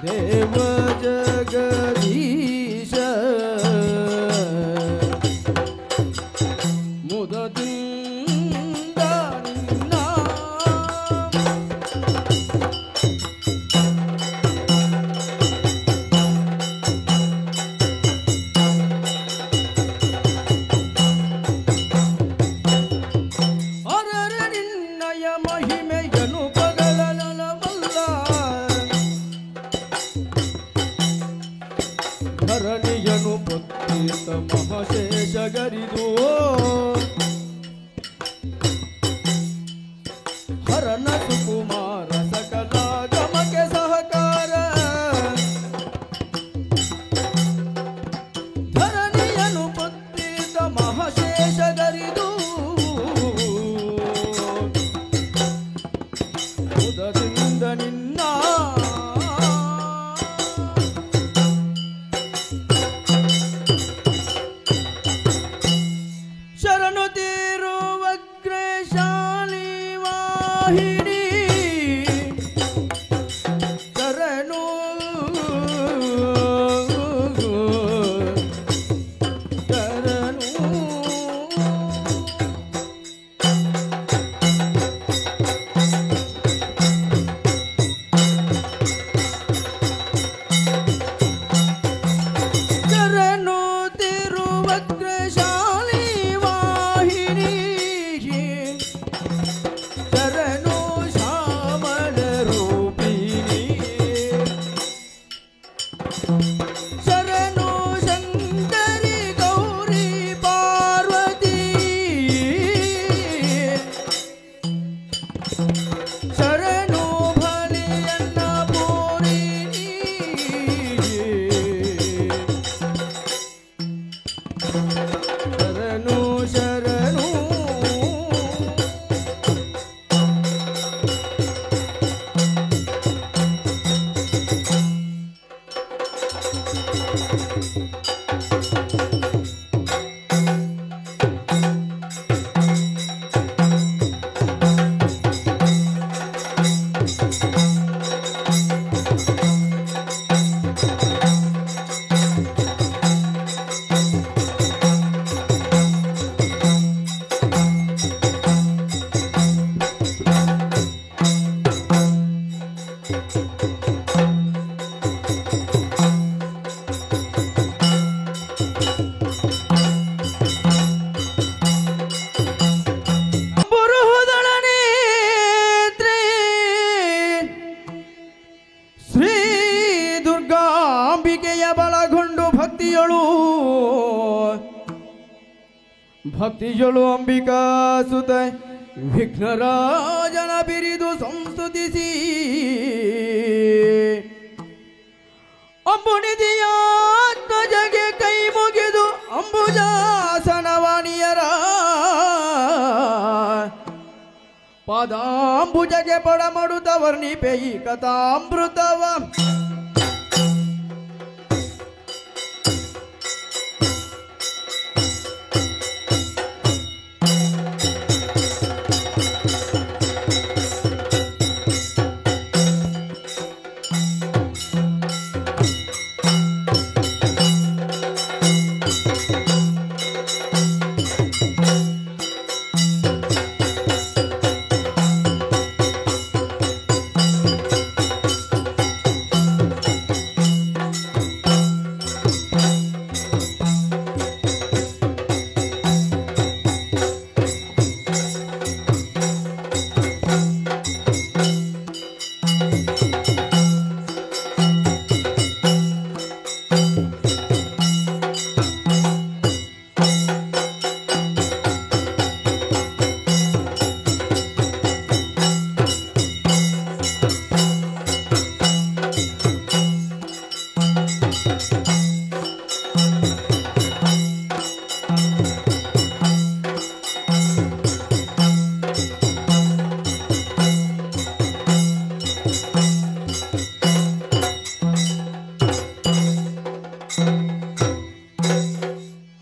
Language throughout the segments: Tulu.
ದೇವ ಜಗದೀಶ ಮುದದಿಂದ ನಿನ್ನ ಅರರ ನಿನ್ನಯ ಮಹಿಮೆಯನು ಪಗಳನವಲ್ಲ ಧರಣಿಯನು ಪೊತ್ತಿತ ಮಹಶೇಷಗರಿದು ಹರನ ಸುಕುಮಾರ ಸಕಲ ಗಮಕ್ಕೆ ಸಹಕಾರ ಧರಣಿಯನು ಪೊತ್ತಿತ ಮಹಶೇಷಗರಿದು ಉದದಿಂದ ನಿನ್ನ ಶರಣು ತಿರುವಗ್ರಶಾಲಿ ವಾಹಿನಿ ಶರಣು ಶರಣು ಶರಣು ತಿರುವಗ್ರಶಾಲಿ ವಾಹಿನಿ ಶರಣು ಶ್ಯಾಮಲ ರೂಪಿಣಿ ಶರಣು ಶಂಕರಿ ಗೌರಿ ಪಾರ್ವತಿ ಶರಣು ಬಲಿಯನ್ನ ಪೂರಿಣಿ ಶರಣು ಶರಣು ಬುರುಹುದಳನೇತ್ರಿ ಶ್ರೀ ದುರ್ಗಾಂಬಿಕೆಯ ಬಲಗೊಂಡು ಭಕ್ತಿಯಳು ಭಕ್ತಿಯಳು ಅಂಬಿಕಾ ಸುತ ವಿಘ್ನರಾಜನ ಬಿರಿದು ಸಂಸ್ತುತಿಸಿ ಅಂಬುನಿಧಿಯಾತ್ಮಜಗೆ ಕೈ ಮುಗಿದು ಅಂಬುಜಾಸನವಾಣಿಯರ ಪಾದಾಂಬುಜಗೆ ಪಡಮಡುತ್ತ ವರ್ಣಿಪೆಯಿ ಕಥಾಮೃತವ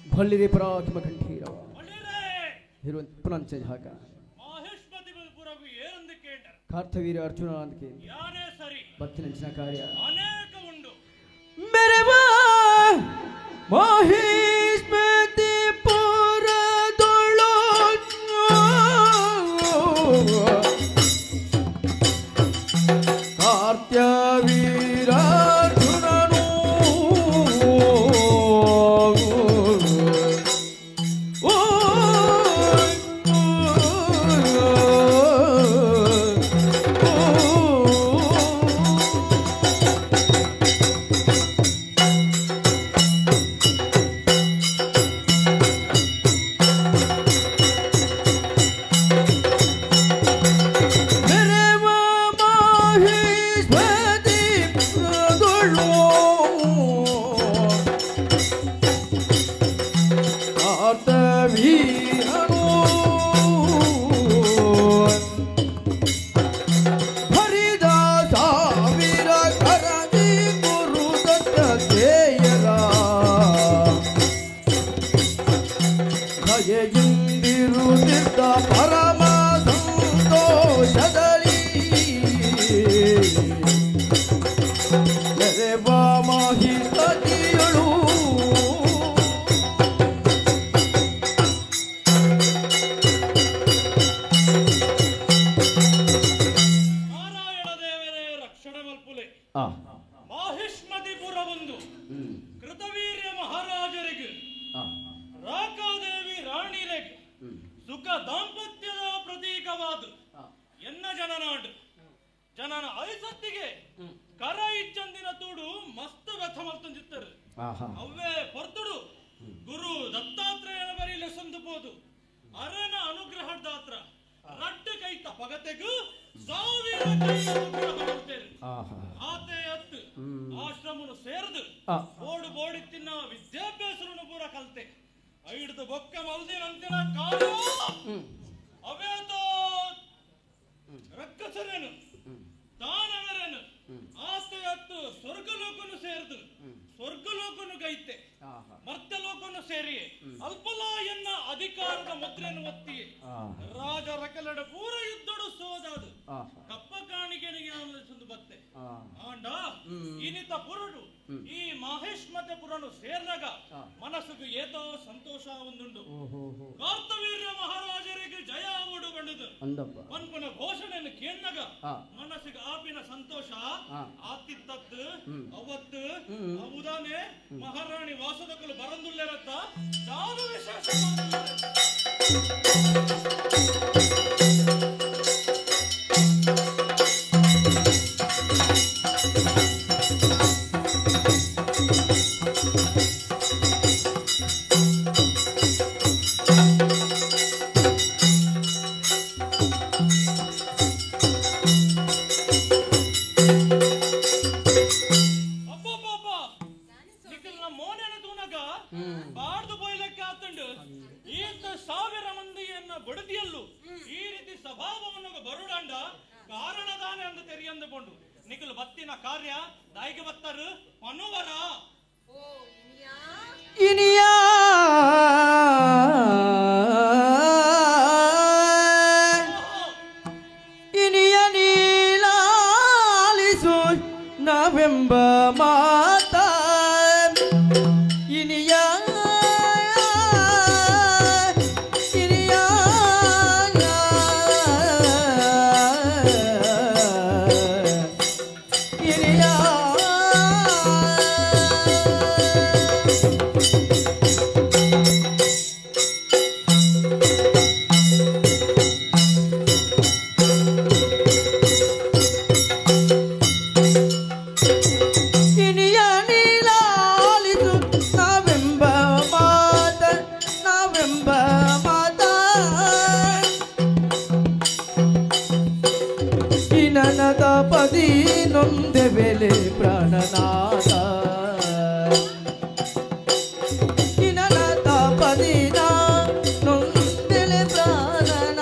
ಭಳ್ಳಿರಿ ಪರಾಕ್ರಮ ಕಂಠೀರವ ಪುನಂಚ ಹಾಕ ಮಾಹಿಷ್ಮತಿಪುರವು ಏನೆಂದು ಕೇಂದ್ರ ಕಾರ್ತವೀರ್ಯ ಅರ್ಜುನ ಅಂದಕ್ಕೆ ಯಾರೇ ಸರಿ ಬತ್ತಿನಂಚಿನ ಕಾರ್ಯ ಅನೇಕ ಮಹಿಷ್ಮತಿ ಪುರದೊಳು ಕಾರ್ತವೀರಾರ್ಜುನನು ಮೆರವ ಮಹೇಶ್ವತಿ ಪುರದೊಳು ಕಾರ್ತವೀರನು ಹರಿದ ಸಾವಿರ ಕರದಿ ಗುರು ದತ್ತೇಯರ ದಯೆಯಿಂದಿರುತ್ತಿದ್ದ ಪರಮ ಸಂತೋಷದಲ್ಲಿ ಮೆರೆವ ಮಹಿಷತಿಯಳು. ನಾರಾಯಣ ದೇವರೇ ರಕ್ಷಣೆ ಮಲ್ಪುಲೆ. ಮಾಹಿಷ್ಮತಿಪುರ ಒಂದು ಕೃತವೀರ್ಯ ಮಹಾರಾಜರಿಗೆ ರಾಕಾದೇವಿ ರಾಣಿರೆಗೆ ಸುಖ ದಾಂಪತ್ಯದ ಪ್ರತೀಕವಾದ ಎನ್ನ ಜನನಾಡು ಜನನ ಐಸತ್ತಿಗೆ ಕರ ಇಚ್ಚಂದಿನ ತೂಡು ಮಸ್ತ್ ವ್ಯಥ ಮಲ್ತಂದಿತ್ತರು. ಅವ್ವೇ ಪೊರ್ತುಡು ಗುರು ದತ್ತಾತ್ರೇಯನ ಬರೀಲೆ ಸಂದುಪೋದು ಅರನ ಅನುಗ್ರಹದಾತ್ರ ರಡ್ಡು ಕೈತ ಪಗತೆಗು ಸಾವಿರ ಕೈ ಅನುಗ್ರಹ ಮಾಡ್ತೇನೆ. ಆತೆ ಅತ್ತು ಆಶ್ರಮನು ಸೇರ್ದು ಬೋಡು ಬೋಡಿತ್ತಿನ ವಿದ್ಯಾಭ್ಯಾಸನು ಪೂರ ಕಲ್ತೆ ಐಡ್ದು ಬೊಕ್ಕ ಮಲ್ದಿನಂತಿನ ಕಾಲು ಅವೇತೋ ರಕ್ಕಸರೇನು ದಾನವರೇನು ಆತೆ ಅತ್ತು ಸ್ವರ್ಗಲೋಕನು ಸೇರ್ದು ಸ್ವರ್ಗಲೋಕನು ಗೈತೆ ಮರ್ತ್ಯಲೋಕನು ಸೇರಿ ಅಲ್ಪಲ ಎನ್ನ ಅಧಿಕಾರದ ಮುದ್ರೆಯನ್ನು ಒತ್ತಿ ರಾಜ ರಕಲಡ ಪೂರ ಯುದ್ಧಡು ಸೋದಾದು ಕಪ್ಪ ಕಾಣಿಕೆನಿಗೆ ಆನಂದಿಸೊಂದು ಬತ್ತೆ. ಆಂಡ ಇನಿತ ಪುರುಡು ಈ ಮಹೇಶ್ಮತೆ ಪುರನು ಸೇರ್ನಾಗ ಮನಸ್ಸುಗೆ ಏತೋ ಸಂತೋಷ ಒಂದುಂಡು. ಕಾರ್ತವೀರ್ಯ ಮಹಾರಾಜರಿಗೆ ಜಯ ಓಡು ಬಂಡದು ಪನ್ಪನ ಘೋಷಣೆಯನ್ನು ಕೇಳಿದಾಗ ಮನಸ್ಸಿಗೆ ಆಪಿನ ಸಂತೋಷ ಆತಿತ್ತದ್ದು ಅವತ್ತು ಅವುದಾನೆ ಮಹಾರಾಣಿ ವಾಸದಕಲು ಬರಂದುಲ್ಲೆರತ್ತ ದಾನು ವಿಶೇಷ. ಅಬ್ಬಬ್ಬಬ್ಬ ನಿಖಲ್ನ ಮೋನೆನ ತೂನಗ ಬಾಡ್ದು ಬೋಯ್ಲಕ್ಕೆ ಆತಂಡು ಈತ ಸಾವಿರ ಮಂದಿಯನ್ನ ಬಡದಿಯಲ್ಲು ಈ ರೀತಿ ಸ್ವಭಾವವನ್ನು ಬರುಡಂಡ ಕಾರಣದಾನೆ ಅಂದು ತೆರಿಯಂದುಕೊಂಡು ನಿಖಲ್ ಬತ್ತಿನ ಕಾರ್ಯ ದಾಯಿಗೆ ಬತ್ತರು ಮನುವರ ಇನಿಯ ಇನಿಯ ನೀಲಾಲಿಸು ನಾವೆಂಬ ಮಾತ ಇನಿಯ ಇನಿಯ ಇನಿಯ ಇನಿಯ ನೀಲಾಲಿಸು ನಾವೆಂಬ ಮಾತ ನಾವೆಂಬ ಮಾತ ಇನನದ ಪದಿ ನೊಂದೆ ಬೆಲೆ ಪ್ರಾಣನಾಥ ಇನನದ ಪದಿನ ನೊಂದೆಲೆ ಪ್ರಾಣನಾಥ.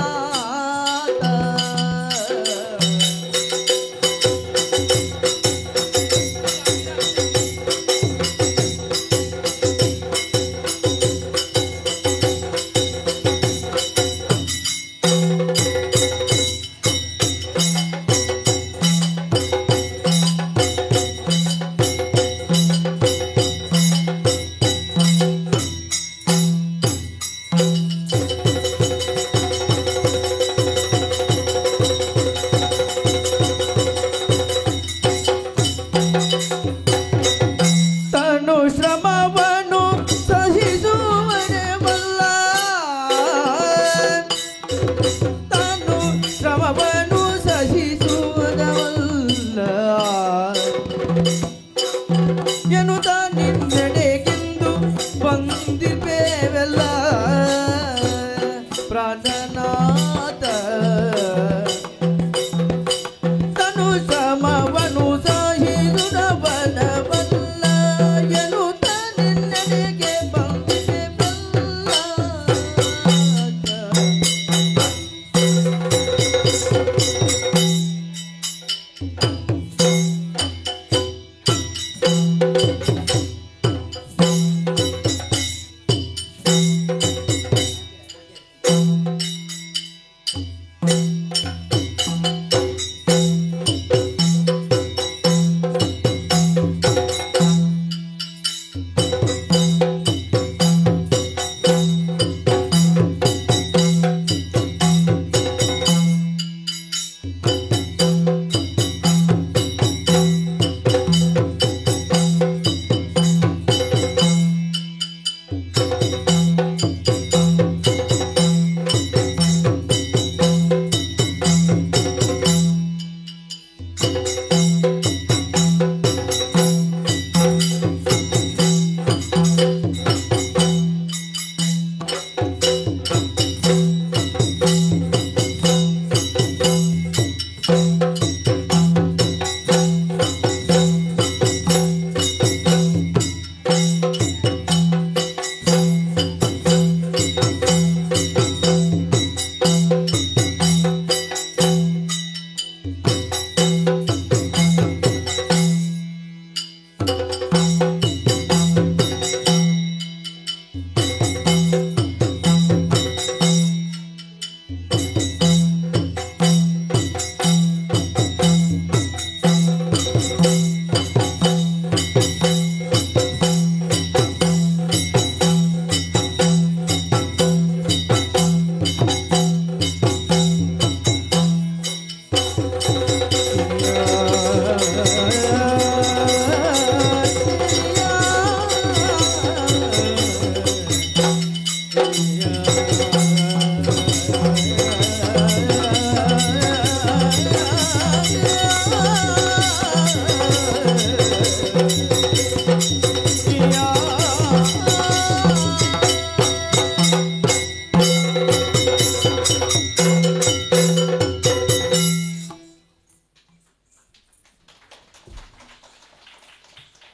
ಎನ್ನುತ್ತ ನಿನ್ನೆಡೆಗೆಂದು ಬಂದಿರ್ಬೇವೆಲ್ಲ ಪ್ರಾಣನಾಥ ತನು ಸಮವನು ಸಾಹಿರುಣವನವಲ್ಲ ಎನ್ನುತ್ತ ನಿನ್ನೆಡೆಗೆ ಬಂದಿರ್ಬೇವೆಲ್ಲ.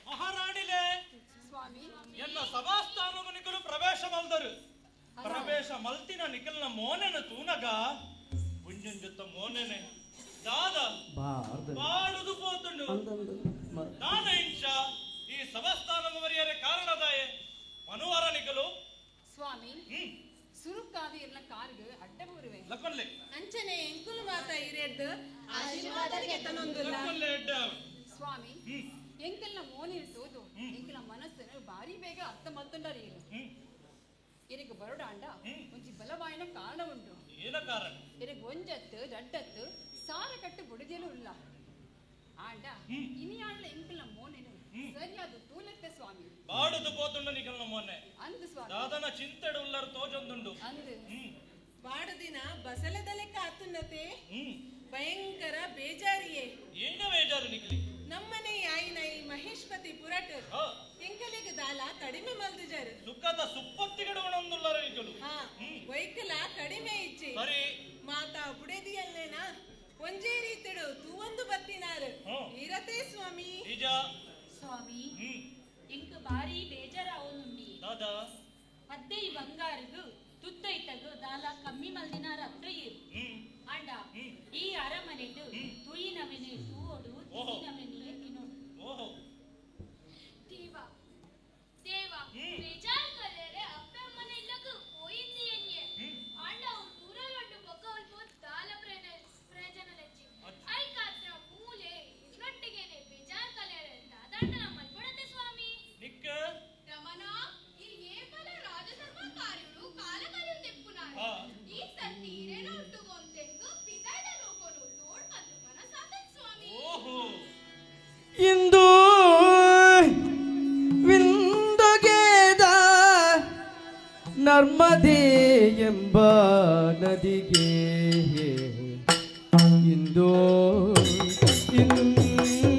ಮಹಾರಾಣಿಲೆ ಎನ್ನ ಸಭಾಸ್ಥಾನವು ನಿಕಲು ಪ್ರವೇಶ ಮಲ್ದರು. ಪ್ರವೇಶ ಮಲ್ತಿನ ನಿಕಲ್ನ ಮೋನೆನ ತೂನಗ ಪುಂಜನ್ ಜೊತ್ತ ಮೋನೆನೆ ದಾದ ಬಾಡುದು ಪೋತುಂಡು. ದಾದ ಇಂಚ ಈ ಸಭಾಸ್ಥಾನವು ಬರಿಯರೆ ಕಾರಣದಾಯೆ ಮನುವಾರ ನಿಕಲು. ಸ್ವಾಮಿ ಸುರುಕಾದಿ ಇರ್ನ ಕಾರ್ಗ್ ಅಡ್ಡ ಬೂರುವೆ. ಲಕ್ಕೊಲ್ಲೆ ಅಂಚನೆ ಎಂಕುಲು ಮಾತ ಇರೆಡ್ದು ಆಶೀರ್ವಾದಕ್ಕೆ ಎತ್ತನೊಂದುಲ್ಲ. ಲಕ್ಕೊಲ್ಲೆ ಎಡ್ಡ. ಸ್ವಾಮಿ ಎಂಕಲ್ನ ಮೋನಿಲ್ ತೋದು ಎಂಕಲ್ನ ಮನಸ್ಸನ್ನು ಭಾರಿ ಬೇಗ ಅರ್ಥ ಮಲ್ತುಂಡಾರ ಇರು. ಇರಿಗೆ ಬರೋಡಾಂಡ ಒಂಜಿ ಬಲವಾಯಿನ ಕಾರಣ ಉಂಟು. ಏನ ಕಾರಣ? ಇರಿಗೆ ಒಂಜತ್ತು ರಡ್ಡತ್ತು ಸಾರ ಕಟ್ಟು ಬುಡದಿಯಲು ಉಲ್ಲ. ಆಂಡ ಇನಿಯಾಂಡ್ಲ ಎಂಕಲ್ನ ಮೋನೆನು ಸರಿಯಾದ ತೂಲತ್ತೆ ಸ್ವಾಮಿ. ಬಾಡುದು ಪೋತುಂಡ ನಿಕಲ್ನ ಮೋನೆ ಅಂದು ಸ್ವಾಮಿ. ದಾದನ ಚಿಂತೆಡು ಉಲ್ಲರ್ ತೋಜೊಂದುಂಡು. ಅಂದು ಬಾಡುದಿನ ಬಸಲದಲೆ ಕಾತುನ್ನತೆ ಭಯಂಕರ ಬೇಜಾರಿಯೇ. ಏನ ಬೇಜಾರು ನಿಕಲಿ? ನಮ್ಮನೆ ಯಾಯಿನ ಈ ಮಹೇಶ್ಪತಿ ಪುರಟ್ ಎಂಕಲಿಗೆ ದಾಲ ಕಡಿಮೆ ಮಲ್ದಿಜಾರು. ಸುಖದ ಸುಪ್ಪತ್ತಿಗಡು ಉಣೊಂದುಲ್ಲರ ನಿಕಲು. ಹಾ ವೈಕಲ ಕಡಿಮೆ ಇಚ್ಚಿ ಸರಿ. ಮಾತಾ ಬುಡೆದಿಯಲ್ಲೇನಾ ಒಂಜೇ ರೀತಿಡು ತೂವೊಂದು ಬತ್ತಿನಾರು ಇರತೆ ಸ್ವಾಮಿ. ನಿಜ ಸ್ವಾಮಿ ಎಂಕ ಭಾರಿ ಬೇಜಾರಾವೊಂದುಂಡಿ. ದಾದಾ ಅದ್ದೇ ಈ ಬಂಗಾರಗು ತುತ್ತೈತಗು ದಾಲ ಕಮ್ಮಿ ಮಲ್ದಿನಾರ ಅತ್ತ ಇರು. ಆಂಡ ಈ ಅರಮನೆಡು ತುಯಿನವೆನೆ ತೂವೊಡು ತಿನ್ನಿನವೆನೆ ತಿನ್ನೋಡು. ಓಹೋ ದೇವ ದೇವ ಬೇಜಾರ್ ಕಲೆರೆ ಅಪ್ಪ ಅಮ್ಮನ ಇಲ್ಲಗು ಪೋಯಿಂದಿ ಎನ್ಯೆ. ಆಂಡ ಅವು ದೂರಲೊಂಡು ಬೊಕ್ಕ ಒಲ್ಪ ದಾಲ ಪ್ರಯೋಜನ ಲಚ್ಚಿ I ಕಾತ್ರ ಮೂಲೆ ಇರ್ನೊಟ್ಟಿಗೆನೆ ಬೇಜಾರ್ ಕಲೆರೆ ದಾದಾಂಡನ ಮಲ್ಪಡತೆ ಸ್ವಾಮಿ. ನಿಕ್ಕ ರಮಣ ಈ ಏಪಲ ರಾಜಧರ್ಮ ಕಾರ್ಯಡು ಕಾಲಕಾಲ ತೆಪ್ಪುನಾರು. ಈ ಸರ್ತಿ ಇರೇನ ಒಟ್ಟುಗೊಂತೆಂಗು ಪಿದಾಯ್ದ ಲೋಕನು ತೋಡ್ ಬಂದು ಮನಸಾತನ್ ಸ್ವಾಮಿ. ಓಹೋ ಇಂದು ವಿಂದೊಗೆದ ನರ್ಮದೆ ಎಂಬ ನದಿಗೆ ಇಂದು ಇಂದು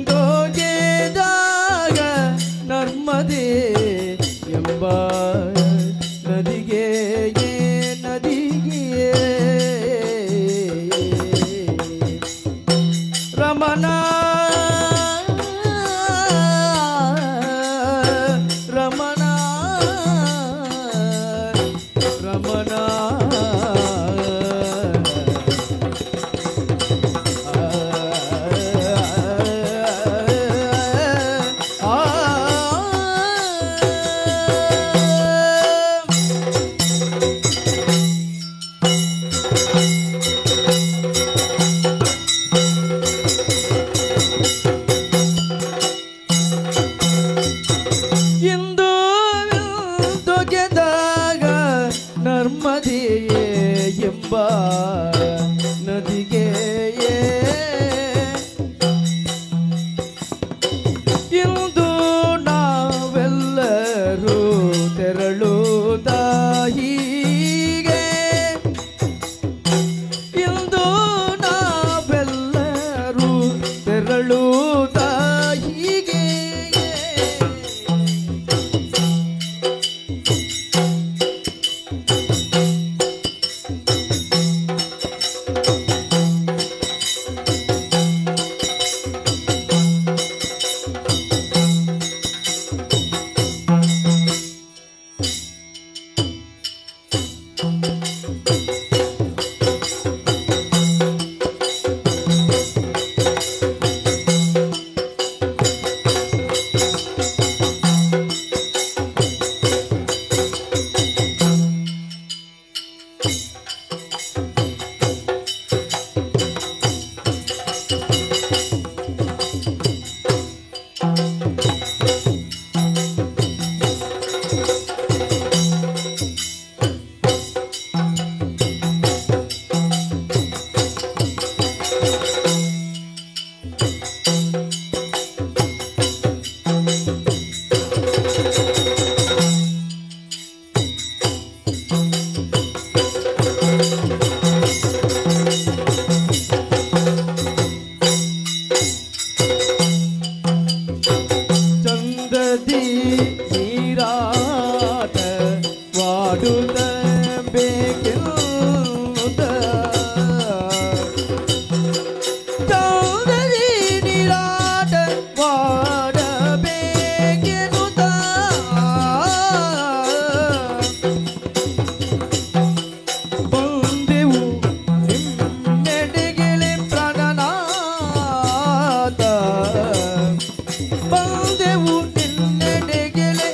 ಬಂದೆವು ನಿನ್ನೆಡೆಗೆಲೆ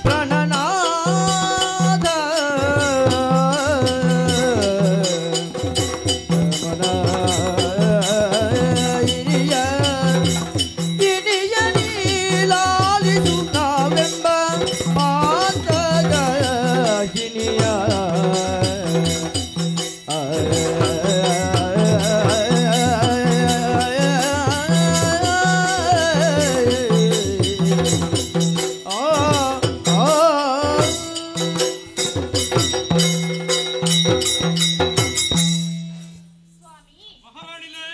ಪ್ರಾಣನಾದ ಹಿರಿಯ ಹಿರಿಯ ನೀಲಾಲಿಸು ನಾವೆಂಬ ಮಾತದ ಹಿನಿಯ ಸ್ವಾಮಿ ಮಹಾರಾಣಿಲೆ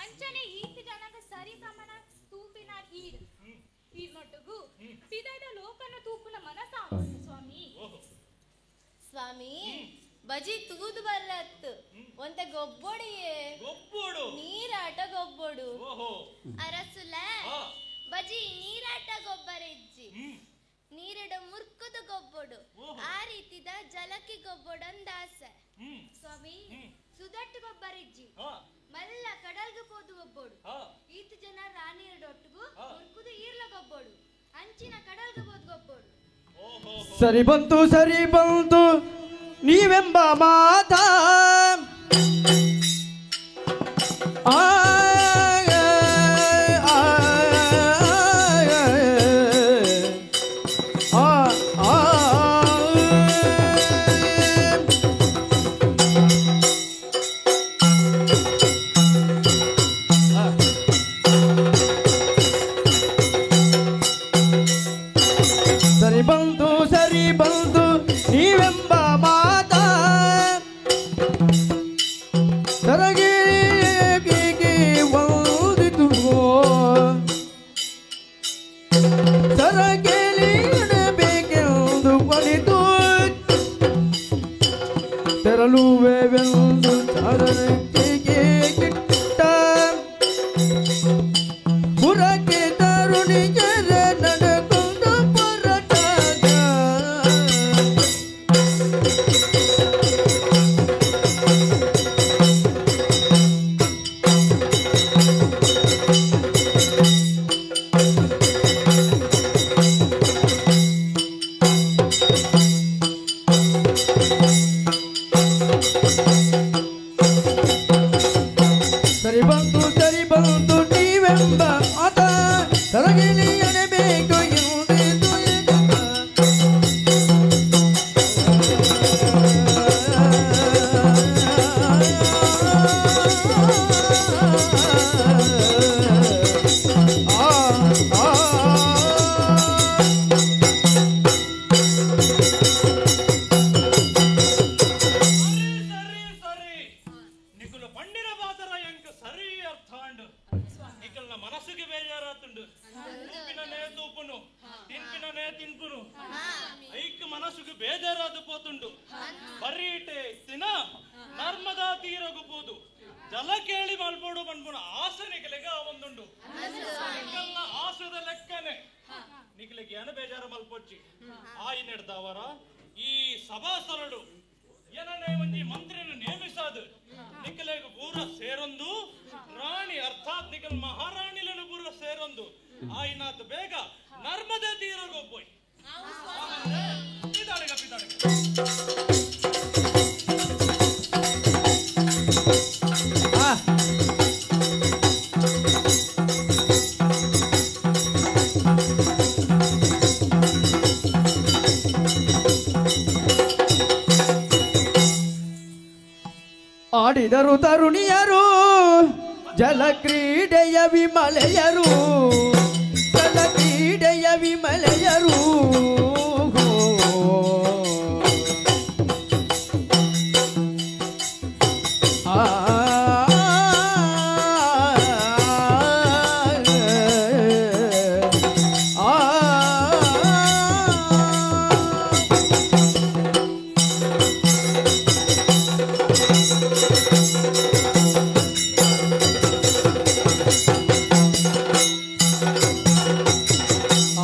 ಅಂಚನೆ ಈತ ಜನಗ ಸರಿ ಸಮನ ತೂಪಿನಾರ್ ಈರ್ ಈರ್ನೊಟ್ಟುಗು ಪಿದೈದ ಲೋಕನ ತೂಪುನ ಮನಸ ಸ್ವಾಮಿ. ಸ್ವಾಮಿ, ಬಜಿ ತೂದು ಬರ್ರತ್ ಒಂತೆ ಗೊಬ್ಬೊಡಿಯೇ. ಗೊಬ್ಬೋಡು? ನೀರಾಟ ಗೊಬ್ಬೊಡು. ಓಹೋ. ಅರಸುಲ, ಬಜಿ ನೀರಾಟ ಗೊಬ್ಬರ ಇಜ್ಜಿ, ನೀರಿಡ ಮುರ್ಕುದು ಗೊಬ್ಬೊಡು. ಆ ರೀತಿದ ಜಲಕ್ಕೆ ಗೊಬ್ಬೊಡಂದ ಆಸೆ. ಸ್ವಾಮಿ, ಸುದಟ್ಟು ಗೊಬ್ಬರ ಇಜ್ಜಿ, ಮಲ್ಲ ಕಡಲ್ಗ ಪೋದು ಗೊಬ್ಬೊಡು. ಈತ ಜನ ರಾಣಿಯರೊಟ್ಟಿಗೂ ಮುರ್ಕುದು ಈರ್ಲ ಗೊಬ್ಬೊಡು, ಅಂಚಿನ ಕಡಲ್ಗ ಪೋದು ಗೊಬ್ಬೊಡು. ಸರಿ ಬಂತು ಸರಿ ಬಂತು ನೀವೆಂಬ ಮಾತ ಆ ಆ ಆ ಆ ಸರಿ ಬಂತು ಸರಿ ಬಂತು ನೀವೆಂಬ ಮಾತ ಸರಗಿರಿಗೆ ವಂದಿತು ಸರಗೇಲಿಡಬೇಕೆಂದು ಪಣಿತು ತೆರಳುವೆವೆಂದು ಚರಣಕ್ಕೆ ಕಿಟ್ಟ ಪುರಕ್ಕೆ ತರುಣಿಯರ ನಡೆಕೊಂಡು ಪೊರಟಾಗ. ಸರಿ ಬಂತು ಸರಿ ಬಂತು ನೀವೆಂಬ ಆತ ಸರಗಿಲಿಯಬೇಕು ಎಂದಿತು ಎನ್ನುತ್ತ. ಆ ಆ ಸರಿ ಸರಿ ಸರಿ, ನಿಕುಲು ಪಂಡಿನ ಬಾತರ ಎಂಕ್ ಸರಿ ಅರ್ಥಾಂಡ್. ನಿಕಲ್ನ ಮನಸ್ಸಿಗೆ ಬೇಜಾರಾತುಂಡು. ತೂಪಿನನೇ ತೂಪುನು, ತಿನ್ಪಿನನೇ ತಿನ್ಪುನು, ಐಕ್ ಮನಸ್ಸಿಗೆ ಬೇಜಾರಾದ ಪೋತುಂಡು. ಬರೀಟೆ ತಿನ ನರ್ಮದಾ ತೀರಗು ಪೋದು ಜಲ ಕೇಳಿ ಮಲ್ಪೋಡು ಪನ್ಪುನ ಆಸೆ ನಿಕಲಿಗೆ ಒಂದುಂಡು. ನಿಕಲ್ನ ಆಸೆದ ಲೆಕ್ಕನೆ ನಿಕಲಿಗೆ ಏನ ಬೇಜಾರ ಮಲ್ಪೊಚ್ಚಿ. ಆಯಿನೆಡ್ದವರ ಈ ಸಭಾಸ್ಥಳಡು ಏನನೇ ಒಂಜಿ ಮಂತ್ರಿನ ನೇಮಿಸಾದು ನಿಕಲೆಗ್ ಪೂರ ಸೇರೊಂದು ರಾಣಿ ಅರ್ಥಾತ್ ನಿಕಲ್ ಮಹಾರಾಣಿలను ಪೂರ ಸೇರೊಂದು ಆಯಿನಾತ್ ಬೇಗ ನರ್ಮದೆ ತೀರಗೋ ಪೋಯ್. ಪಿದಾಡುಗ ಪಿದಾಡುಗ. ಆ ಆಡಿದರು ತರುಣಿಯರು ಜಲಕ್ರೀಡೆಯ ವಿಮಲೆಯರು, ಜಲಕ್ರೀಡೆಯ ವಿಮಲೆಯರು. ಆ ಆ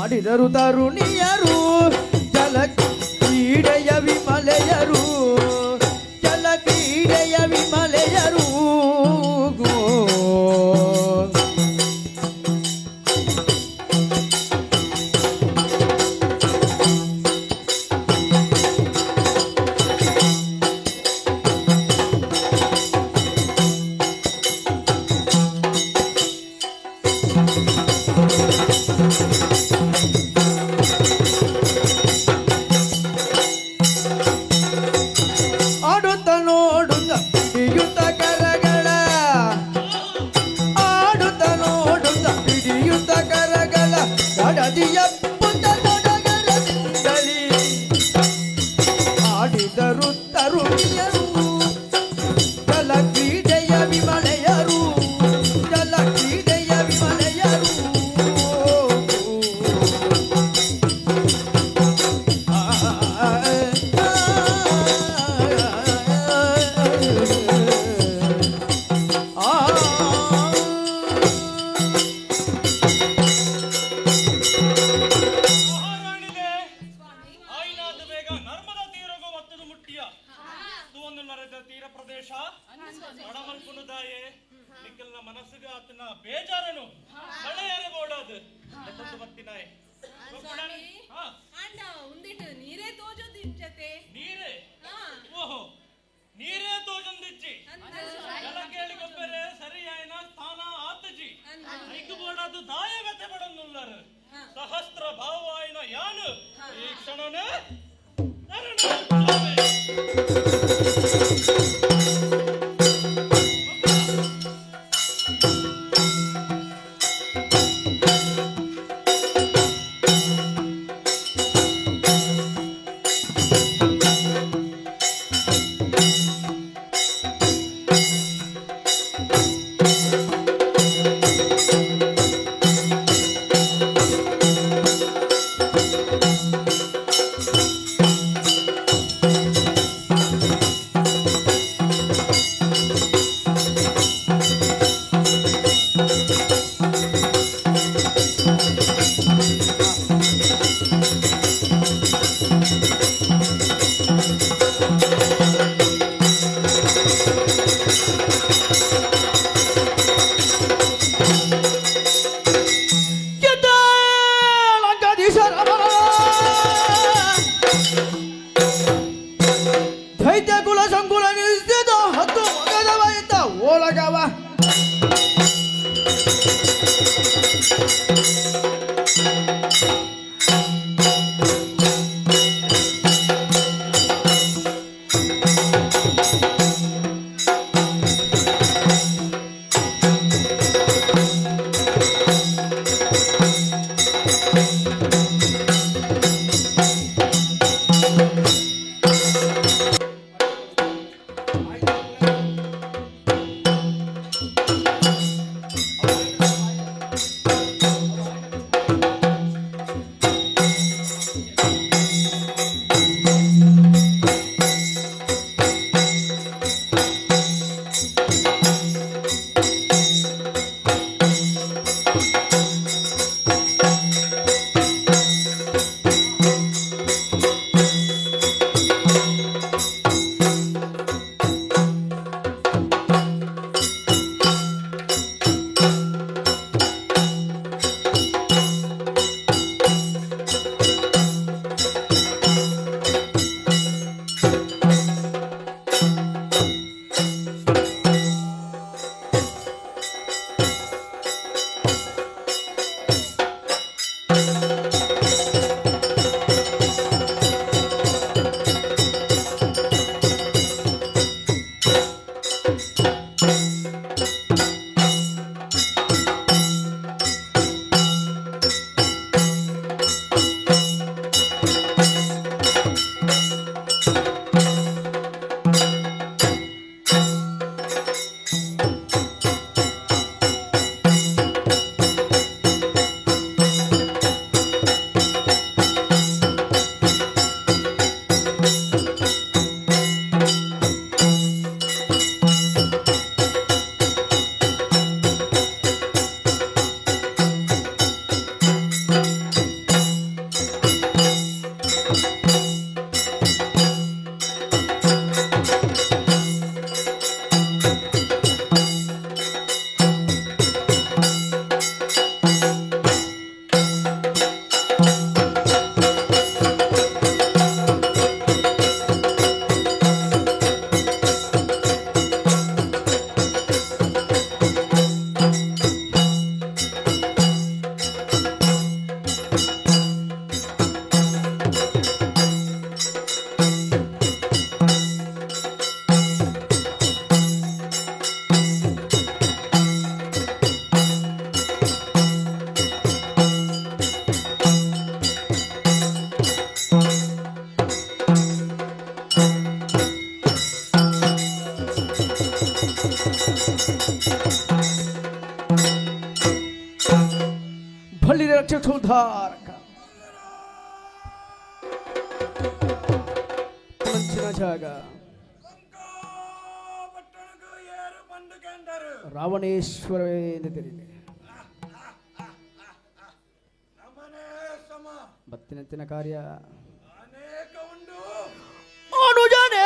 ಆಡಿದರು ತರುಣಿಯರು ಜಲ ಕ್ರೀಡೆಯ ವಿಮಲೆಯರು, ಜಲ ಕ್ರೀಡೆಯ ವಿಮಲೆಯರು. ನದಿಯ ಪುಟದೊಡಗರದಿಂದಲೇ ಆಡಿದರು ತರುಣಿಯರು ಜಲ ಕ್ರೀಡೆಯ ವಿಮಳೆಯರು ಜಲ ಕ್ರೀಡೆಯ ವಿಮಳೆಯರು. ಮಹಾರಾಣಿಲೆ ಆಯ್ನಾದ ಬೇಗ ನರ್ಮದಾ ತೀರಗೋ ಒತ್ತದು ಮುಟ್ಟಿಯ ಒಂದು ನರದ ತೀರ ಪ್ರದೇಶ ಬಡಮಲ್ಪುನುದಾಯೆ ನಿಕ್ಕಲ್ನ ಮನಸ್ಸಿಗೆ ಆತನ ಬೇಜಾರನು ಕಳೆಯರೆ ಬೋಡಾದು ಲೆಕ್ಕದ್ದು ಬತ್ತಿನಾಯೆ. ಸ್ವಾಮಿ ಹಾ. ಆಂಡ ಉಂದಿಟ್ಟು ನೀರೇ ತೋಜೊಂದಿಜ್ಜತೆ. ನೀರೇ? ಹಾ. ಓಹೋ, ನೀರೇ ತೋಜೊಂದಿಜ್ಜಿ. ಜಲ ಕೇಳಿ ಗೊಬ್ಬರೆ ಸರಿಯಾಯನ ಸ್ಥಾನ ಆತಜಿ ಐಕು ಬೋಡಾದು ದಾಯ ವ್ಯಥೆ ಪಡೊಂದುಲ್ಲರು. ಸಹಸ್ರ ಭಾವಾಯನ ಯಾನು ಈ ಕ್ಷಣನೇ ಶರಣು. ದೈತ್ಯ ಕುಲ ಸಂಕುಲ ನಿಲ್ಲಿಸಿದ ಹತ್ತು ಮಗದವ ಇದ್ದ ಓಲಗವ. ಬಳ್ಳಿ ರಕ್ಷಕೋದ್ಧಾರಕ ಮಂಚಿನ ಜಾಗ ರಾವಣೇಶ್ವರವೇ ಎಂದು ತಿಳಿದೆ. ಬತ್ತಿನಂತಿನ ಕಾರ್ಯ ಅನುಜನೇ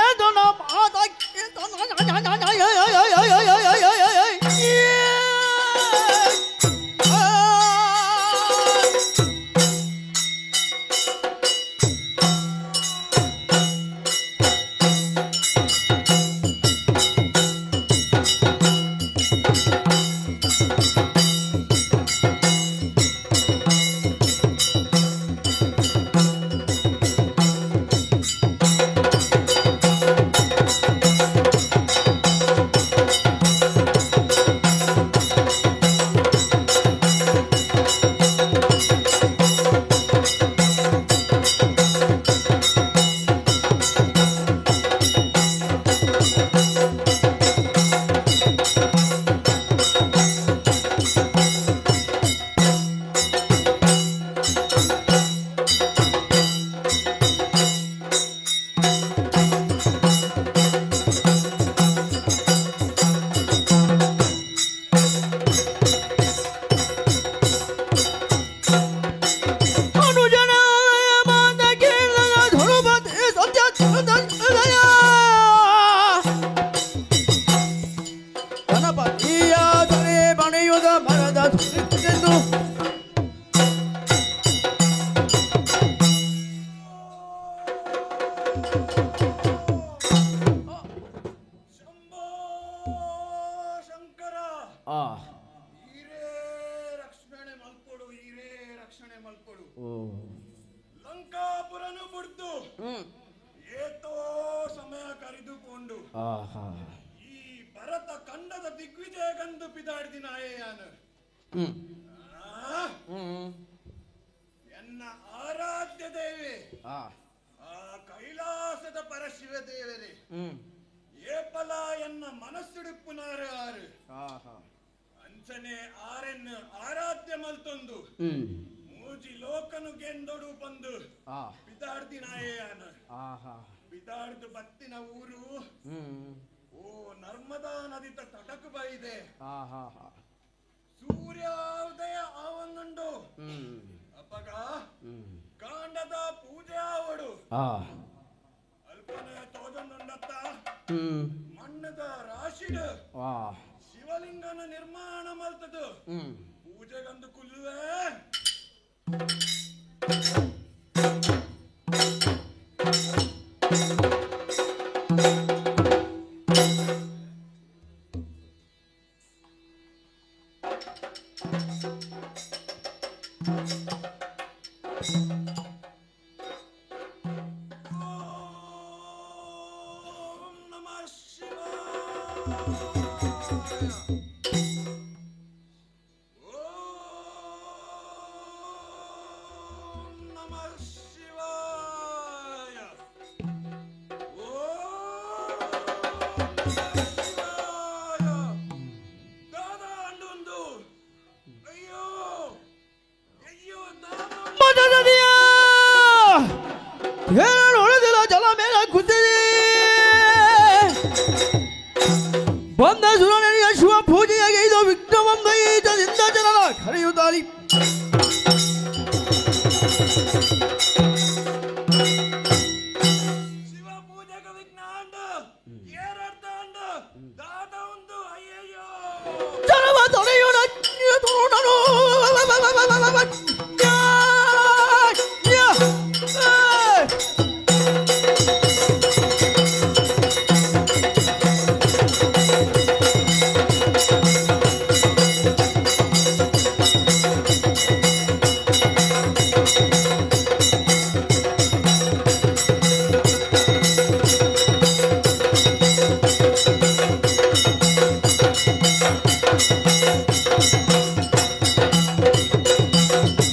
ಶಿವಲಿಂಗನ ನಿರ್ಮಾಣ ಮಲ್ತದು ಪೂಜೆಗಂದು ಕುಲ್ಲುವೆ. ಬಂದ ಸುರನಿಗೆ ಶಿವ ಪೂಜೆಯಾಗಿ ಇದು ವಿಘ್ನವಂದೈತದಿಂದ ಜನರ ಕರೆಯುತ್ತಾರೆ. ಶಿವ ಪೂಜೆಗೆ ವಿಘ್ನ ದಾದ ಒಂದು ಅಯ್ಯಯ್ಯೋ ಜನವ ತೊಳೆಯುವ Thank you.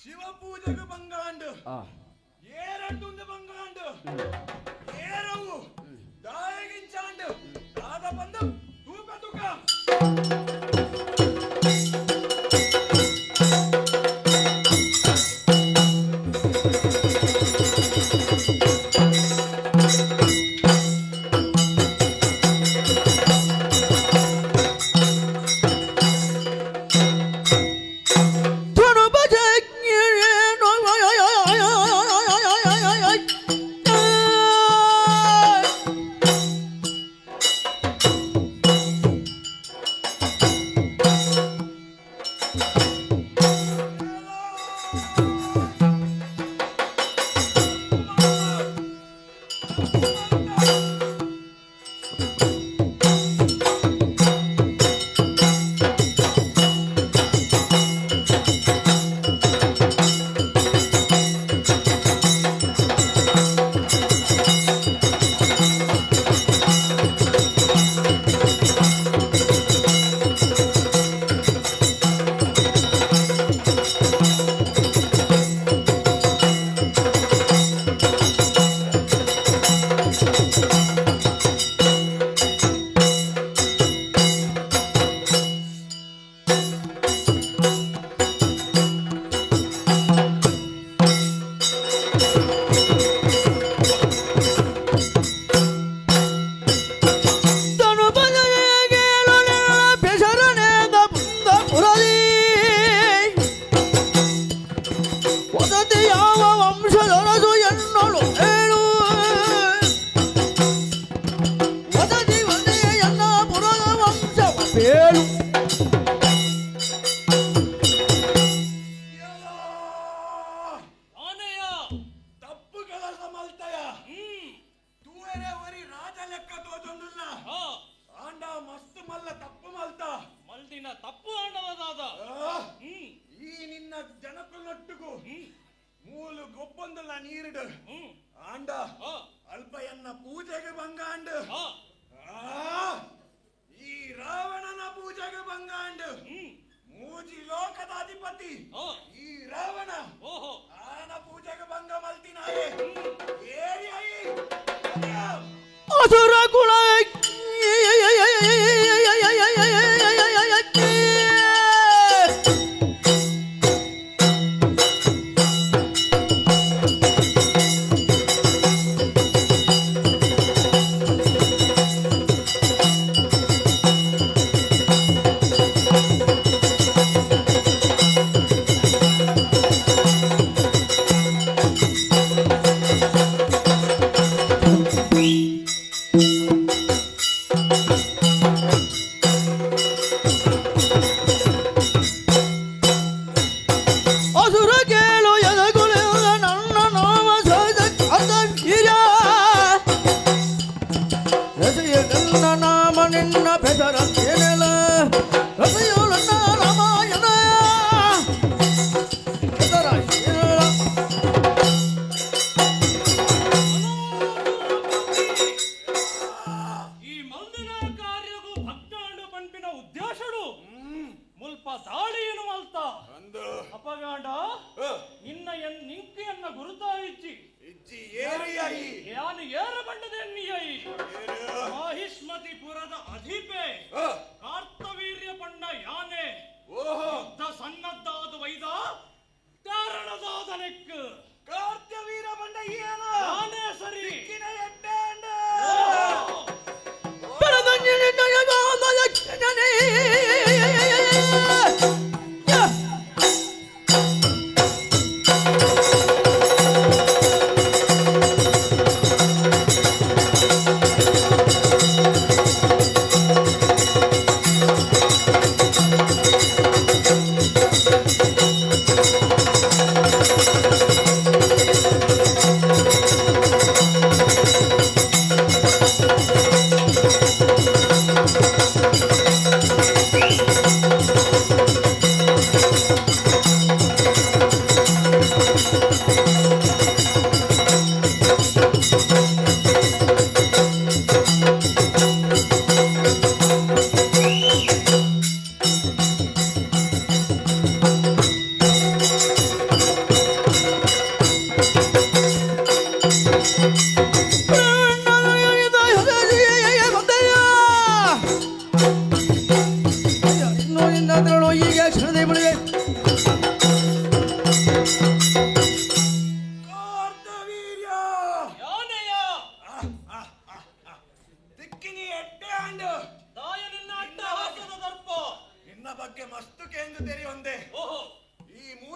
ಶಿವ ಪೂಜೆಗೆ ಬಂಗಾಂಡು ಏರಡ್ಡುಂದು ಬಂಗಾಂಡು ಏರವು ದಾಯಗಿಂಚಾಂಡು ದಾದ ಬಂದು ತೂಕ ತೂಕ Thank you.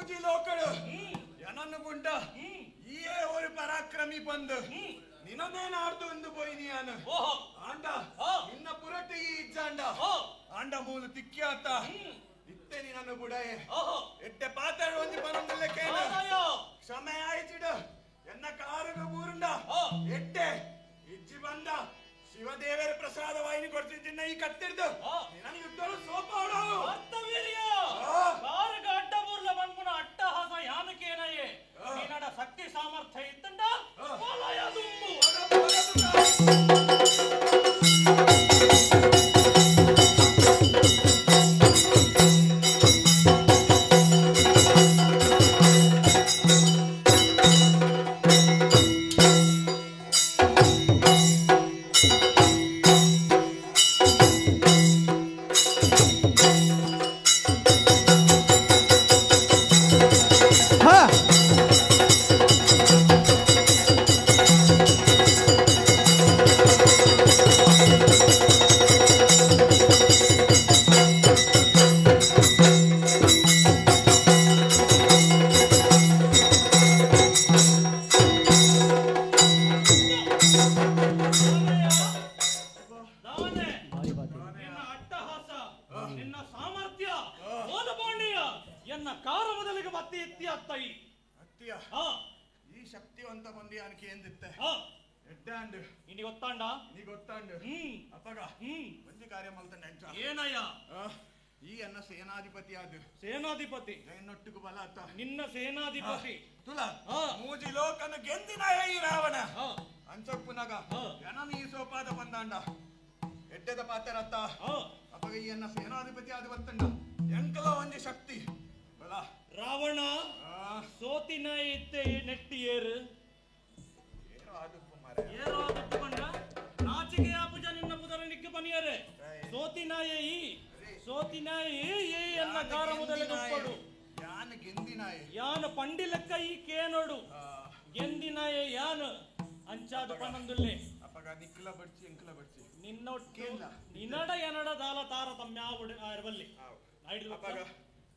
ಮೂಜಿ ಲೋಕಡು ಎನನ್ನು ಗುಂಡ ಈಯೇ ஒரு ಪರಾಕ್ರಮಿ ಬಂದು ನಿನ್ನನ್ನೇ ಆರ್ದು ಒಂದು ಪೋಯಿ ನೀನು ಆಂಡ ನಿನ್ನ ಪುರಟಿ ಈ ಇಜ್ಜಾಂಡ ಆಂಡ ಮೂಲು ತಿಕ್ಕಿಯಾತ ಇತ್ತೆ ನಿನ್ನನ್ನು ಬುಡಯೆ ಎಡ್ಡೆ ಪಾತ್ರ ಒಂಜಿ ಪನೊಂದುಲ್ಲೆ ಕೇಳು ಕ್ಷಮೆ ಆಯ್ಚಿಡು ಎನ್ನ ಕಾರುಗ ಬೂರುಂಡ ಎಡ್ಡೆ ಇಜ್ಜಿ ಬಂದ ಶಿವದೇವರ ಪ್ರಸಾದ ವಾಹಿನಿ ಕೊಡ್ತಿದ್ದ ಈ ಕತ್ತಿಡ್ದು ನಿನ್ನ ಯುದ್ಧರು ಸೋಪ ಕಾರುಗ ಅಡ್ಡ ಬೂರ್ಲ ಬಂದ್ಪುನ ಅಟ್ಟಹಾಸ ಯಾನಕೇನಯೇ ನಿನ್ನಡ ಶಕ್ತಿ ಸಾಮರ್ಥ್ಯ ಇತ್ತಂಡ ವಲಯ ದುಂಬು. ನಿನ್ನ ಸಾಮರ್ಥ್ಯ ಓದಬೋಣಿಯ ಎನ್ನ ಕಾರ ಮೊದಲಿಗೆ ಮತ್ತೆ ಎತ್ತಿ ಅತ್ತೈ ಅತ್ತಿಯ ಈ ಶಕ್ತಿವಂತ ಬಂದಿ ಅನಕೆ ಎಂದಿತ್ತೆ ಎಡ್ಡಾಂಡ್ ಇನಿ ಗೊತ್ತಾಂಡ ನೀ ಗೊತ್ತಾಂಡ್ ಅಪ್ಪಗ ಒಂಜಿ ಕಾರ್ಯ ಮಲ್ತಂಡ ಎಂಚ ಏನಯ್ಯ ಈ ಅನ್ನ ಸೇನಾಧಿಪತಿ ಆದ ಸೇನಾಧಿಪತಿ ಎನ್ನೊಟ್ಟಿಗೂ ಬಲ ಅತ್ತ ನಿನ್ನ ಸೇನಾಧಿಪತಿ ತುಲ ಮೂಜಿ ಲೋಕನ ಗೆಂದಿನ ಈ ರಾವಣ ಅಂಚಪ್ಪುನಗ ಎನನ ಈ ಸೋಪಾದ ಬಂದಾಂಡ ಎಡ್ಡೆದ ಪಾತ್ರರತ್ತ ಅಪ್ಪಗ ಈ ಅನ್ನ ಸೇನಾಧಿಪತಿ ಆದ ಬತ್ತಂಡ ಎಂಕಲ ಒಂಜಿ ಶಕ್ತಿ ಬಲ ರಾವಣ ಸೋತಿನ ಇತ್ತೆ ನೆಟ್ಟಿ ಏರು ಏರು ಆದುಪ್ಪು ಬಂಡ ನಾಚಿಕೆಯ ಪೂಜ ನಿನ್ನ ಪುದರ ನಿಕ್ಕ ಬನಿಯರೆ ಸೋತಿನಾಯೇ ಈ ಸೋತಿನಾಯೇ ಏ ಎನ್ನ ಕಾರ ಮೊದಲಿಗೆ ಒಪ್ಪಡು ಯಾನ ಗೆಂದಿನಾಯೆ ಯಾನ ಪಂಡಿ ಲೆಕ್ಕ ಈ ಕೇನೋಡು ಗೆಂದಿನಾಯೆ ಯಾನು ಅಂಚಾದ ಪನಂದುಲ್ಲೆ ಅಪ್ಪಗ ನಿಕ್ಕಲ ಬಡ್ಚಿ ಎಂಕಲ ಬಡ್ಚಿ ನಿನ್ನೊಟ್ಟು ನಿನ್ನಡ ಎನಡ ದಾಲ ತಾರತಮ್ಯ ಆವಲ್ಲಿ ಅಪ್ಪಗ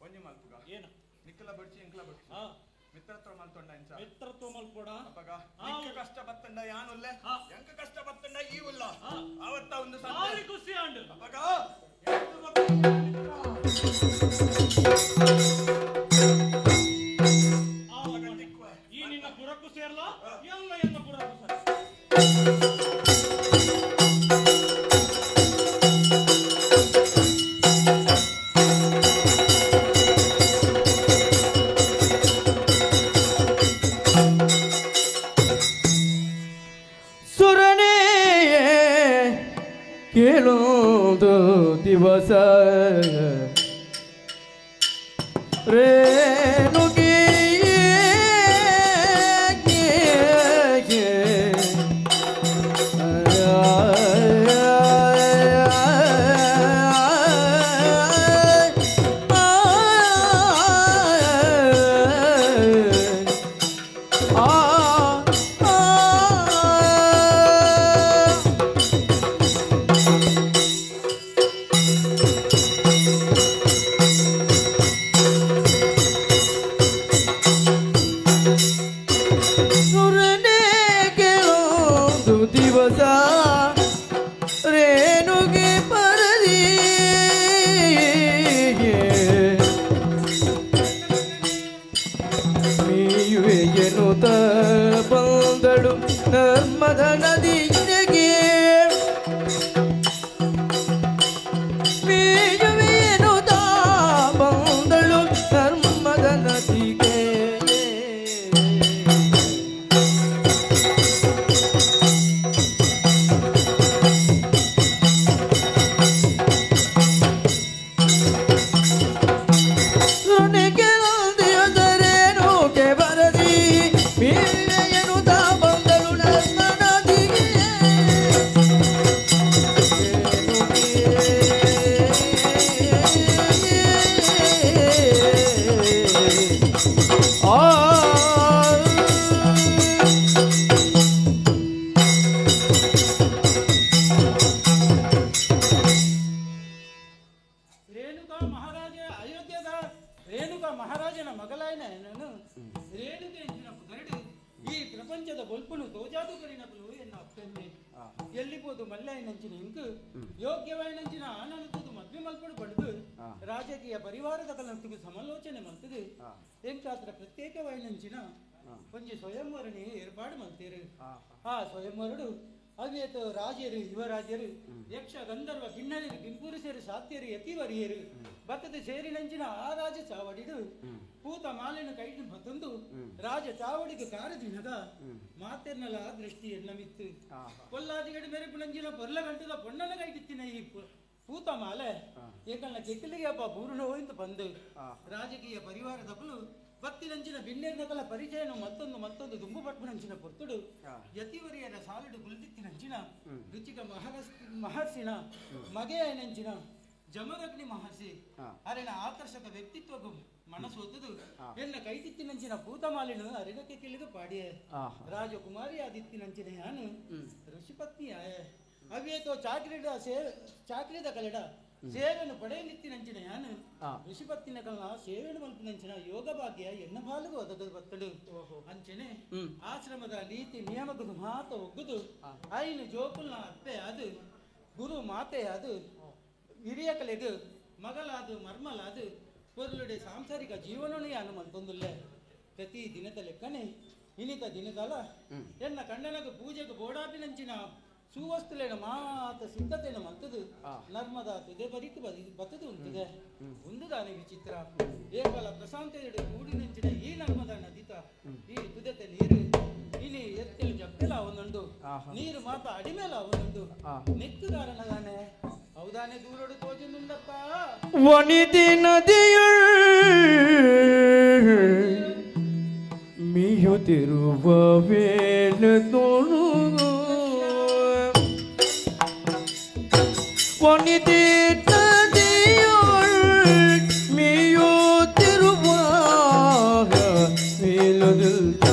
ಒಂಜಿ ಮಲ್ಪುಗ ಏನು ನಿಕ್ಕಲ ಬಡ್ಚಿ ಎಂಕಲ ಬಡ್ಚಿ ಮಿತ್ರತ್ವ ಮಲ್ತೊಂಡ ಎಂಚ ಮಿತ್ರತ್ವ ಮಲ್ಪೊಡ ಅಪ್ಪಗ ನಿಕ್ಕ ಕಷ್ಟ ಬತ್ತಂಡ ಯಾನುಲ್ಲೆ ಎಂಕ ಕಷ್ಟ ಬತ್ತಂಡ ಈ ಉಲ್ಲ ಆವತ್ತ ಒಂದು ಸಾರಿ ಖುಷಿ ಆಂಡ್ ಅಪ್ಪಗ ಈ ನಿನ್ನ ಪುರಕ್ಕೂ ಸೇರ್ಲ ಎಲ್ಲ ಎನ್ನ ಪುರಕ್ಕೂ ಸೇರ್ಲ. ಸುರನೇ ಕೇಳೋದು ದಿವಸ ರೇಣುಗೆ ದಿವಸ ರೇಣುಗೆ ಪರದಿ ಮೇಯುವೆ ಎನ್ನುತ್ತ ಬಂದಳು ನರ್ಮದ ನದಿಗೆ ಮೇಯುವೆ ಎನ್ನುತ್ತ ಬಂದಳು ನರ್ಮದ ನದಿಗೆ. ರೇಣುಕಾ ಮಹಾರಾಜ ಅಯೋಧ್ಯದ ರೇಣುಕಾ ಮಹಾರಾಜ ಮಹಾರಾಜನ ಮಗಲಾಯನ ರೇಣುಕೆ ಎಂಚಿನ ಪುದರಡು ಈ ಪ್ರಪಂಚದ ಬೊಲ್ಪುನು ತೋಜಾದು ಕರಿನಕುಲು ಎನ್ನ ಅಪ್ಪೆನ್ನೆ ಎಲ್ಲಿಪೋದು ಮಲ್ಲಾಯನಂಚಿನ ಇಂಕು ಯೋಗ್ಯವಾಯನಂಚಿನ ಆನಂದದು ಮದ್ವೆ ಮಲ್ಪಡು ಪಡೆದು ರಾಜಕೀಯ ಪರಿವಾರದ ಕಲಂತುಗು ಸಮಾಲೋಚನೆ ಮಲ್ತದು ಎಂಕಾತ್ರ ಪ್ರತ್ಯೇಕವಾಯನಂಚಿನ ಒಂಜಿ ಸ್ವಯಂವರಣಿ ಏರ್ಪಾಡು ಮಲ್ತೇರು. ಆ ಸ್ವಯಂವರಡು ಅವ್ಯೇತ ರಾಜರು ಯುವರಾಜರು ಯಕ್ಷ ಗಂಧರ್ವ ಕಿನ್ನರರು ಕಿಂಪುರುಷರು ಸಾತ್ಯರು ಯತಿವರಿಯರು ಬತ್ತದ ಸೇರಿನಂಚಿನ ಆ ರಾಜ ಚಾವಡಿಡು ಪೂತ ಮಾಲಿನ ಕೈಟು ಬತ್ತೊಂದು ರಾಜ ಚಾವಡಿಗೆ ಕಾರದಿನದ ಮಾತೆರ್ನಲ ದೃಷ್ಟಿ ಎನ್ನಮಿತ್ತು ಕೊಲ್ಲಾದಿಗಡೆ ಮೆರೆಪುನಂಚಿನ ಪೊರ್ಲ ಗಂಟದ ಪೊಣ್ಣನ ಕೈಟಿತ್ತಿನ ಈ ಪೂತ ಮಾಲೆ ಏಕಲ್ಲ ಕೆಕ್ಕಲಿಗೆ ಅಪ್ಪ ಬೂರುಣ ಹೋಯ್ತು ಬಂದು ರಾಜಕೀಯ ಪರಿವಾರದಪ್ಪಲು ಬತ್ತಿನಂಚಿನ ಬಿನ್ನೆರ್ನಕಲ ಪರಿಚಯನು ಮತ್ತೊಂದು ಮತ್ತೊಂದು ದುಂಬು ಪಟ್ಪುನಂಚಿನ ಪೊರ್ತುಡು ಯತಿವರಿಯರ ಸಾಲುಡು ಗುಲ್ದಿತ್ತಿನಂಚಿನ ರುಚಿಕ ಮಹರ್ಷಿನ ಮಗೆಯನಂಚಿನ ಜಮದಗ್ನಿ ಮಹರ್ಷಿ ಅರೆನ ಆಕರ್ಷಕ ವ್ಯಕ್ತಿತ್ವಗೂ ಮನಸೋತುದು ಎನ್ನ ಕೈತಿತ್ತಿನಂಚಿನ ಪೂತಮಾಲಿನ ಅರಿನಕ್ಕೆ ಕಿಳಿದು ಪಾಡಿಯೆ ರಾಜಕುಮಾರಿ ಆದಿತ್ತಿನಂಚಿನ ಯಾನು ಋಷಿಪತ್ನಿ ಆಯ ಅವ್ಯೇತೋ ಚಾಕ್ರಿದ ಚಾಕ್ರಿದ ಕಲೆಡ ಸೇವೆಯನ್ನು ಪಡೆಯಲಿತ್ತಿನಂಚಿನ ಯಾನು ಋಷಿಪತ್ತಿನ ಕಲ್ನ ಸೇವೆಯನ್ನು ಮಲ್ಪಿನಂಚಿನ ಯೋಗ ಭಾಗ್ಯ ಎನ್ನ ಬಾಲುಗು ಒದಗದು ಬತ್ತಡು ಅಂಚನೆ ಆಶ್ರಮದ ನೀತಿ ನಿಯಮಗಳು ಮಾತ ಒಗ್ಗುದು ಐನು ಜೋಕುಲ್ನ ಅಪ್ಪೆ ಅದು ಗುರು ಮಾತೆ ಅದು ಹಿರಿಯ ಕಲೆಗು ಮಗಲಾದು ಮರ್ಮಲಾದು ಪೊರ್ಲುಡೆ ಸಾಂಸಾರಿಕ ಜೀವನನೇ ಯಾನು ಮಲ್ತೊಂದುಲ್ಲೆ ಪ್ರತಿ ದಿನದ ಲೆಕ್ಕನೆ ಇನಿತ ದಿನದಲ ಎನ್ನ ಕಣ್ಣನಗ ಪೂಜೆಗೆ ಬೋಡಾಪಿನಂಚಿನ ಸುವಸ್ತುಲೇನ ಮಾತ ಸಿದ್ಧತೆನ ಮಲ್ತದು ನರ್ಮದಾ ತುದೆ ಬರಿಕು ಬತ್ತದು ಉಂಟಿದೆ ಉಂದುದಾನೆ ವಿಚಿತ್ರ ಏಕಲ ಪ್ರಶಾಂತದೆಡೆ ಕೂಡಿನಂಚಿನ ಈ ನರ್ಮದಾ ನದಿತ ಈ ತುದೆತೆ ನೀರು ಇನಿ ಎತ್ತೆಲು ಜಪ್ಪೆಲ ಅವನುಂಡು ನೀರು ಮಾತ ಅಡಿಮೇಲ ಅವನುಂಡು ನೆಕ್ಕು ಕಾರಣದಾನೆ ಹೌದಾನೆ ದೂರಡು ತೋಜುಂಡಪ್ಪ ವನಿತಿ ನದಿಯುಳ್ ಮೀಯುತ್ತಿರುವ ವೇಲು ತೋಳು ವನಿತಿ ನದಿಯುಳ್ ಮೀಯುತ್ತಿರುವ ವೇಲುದಿಲ್ತ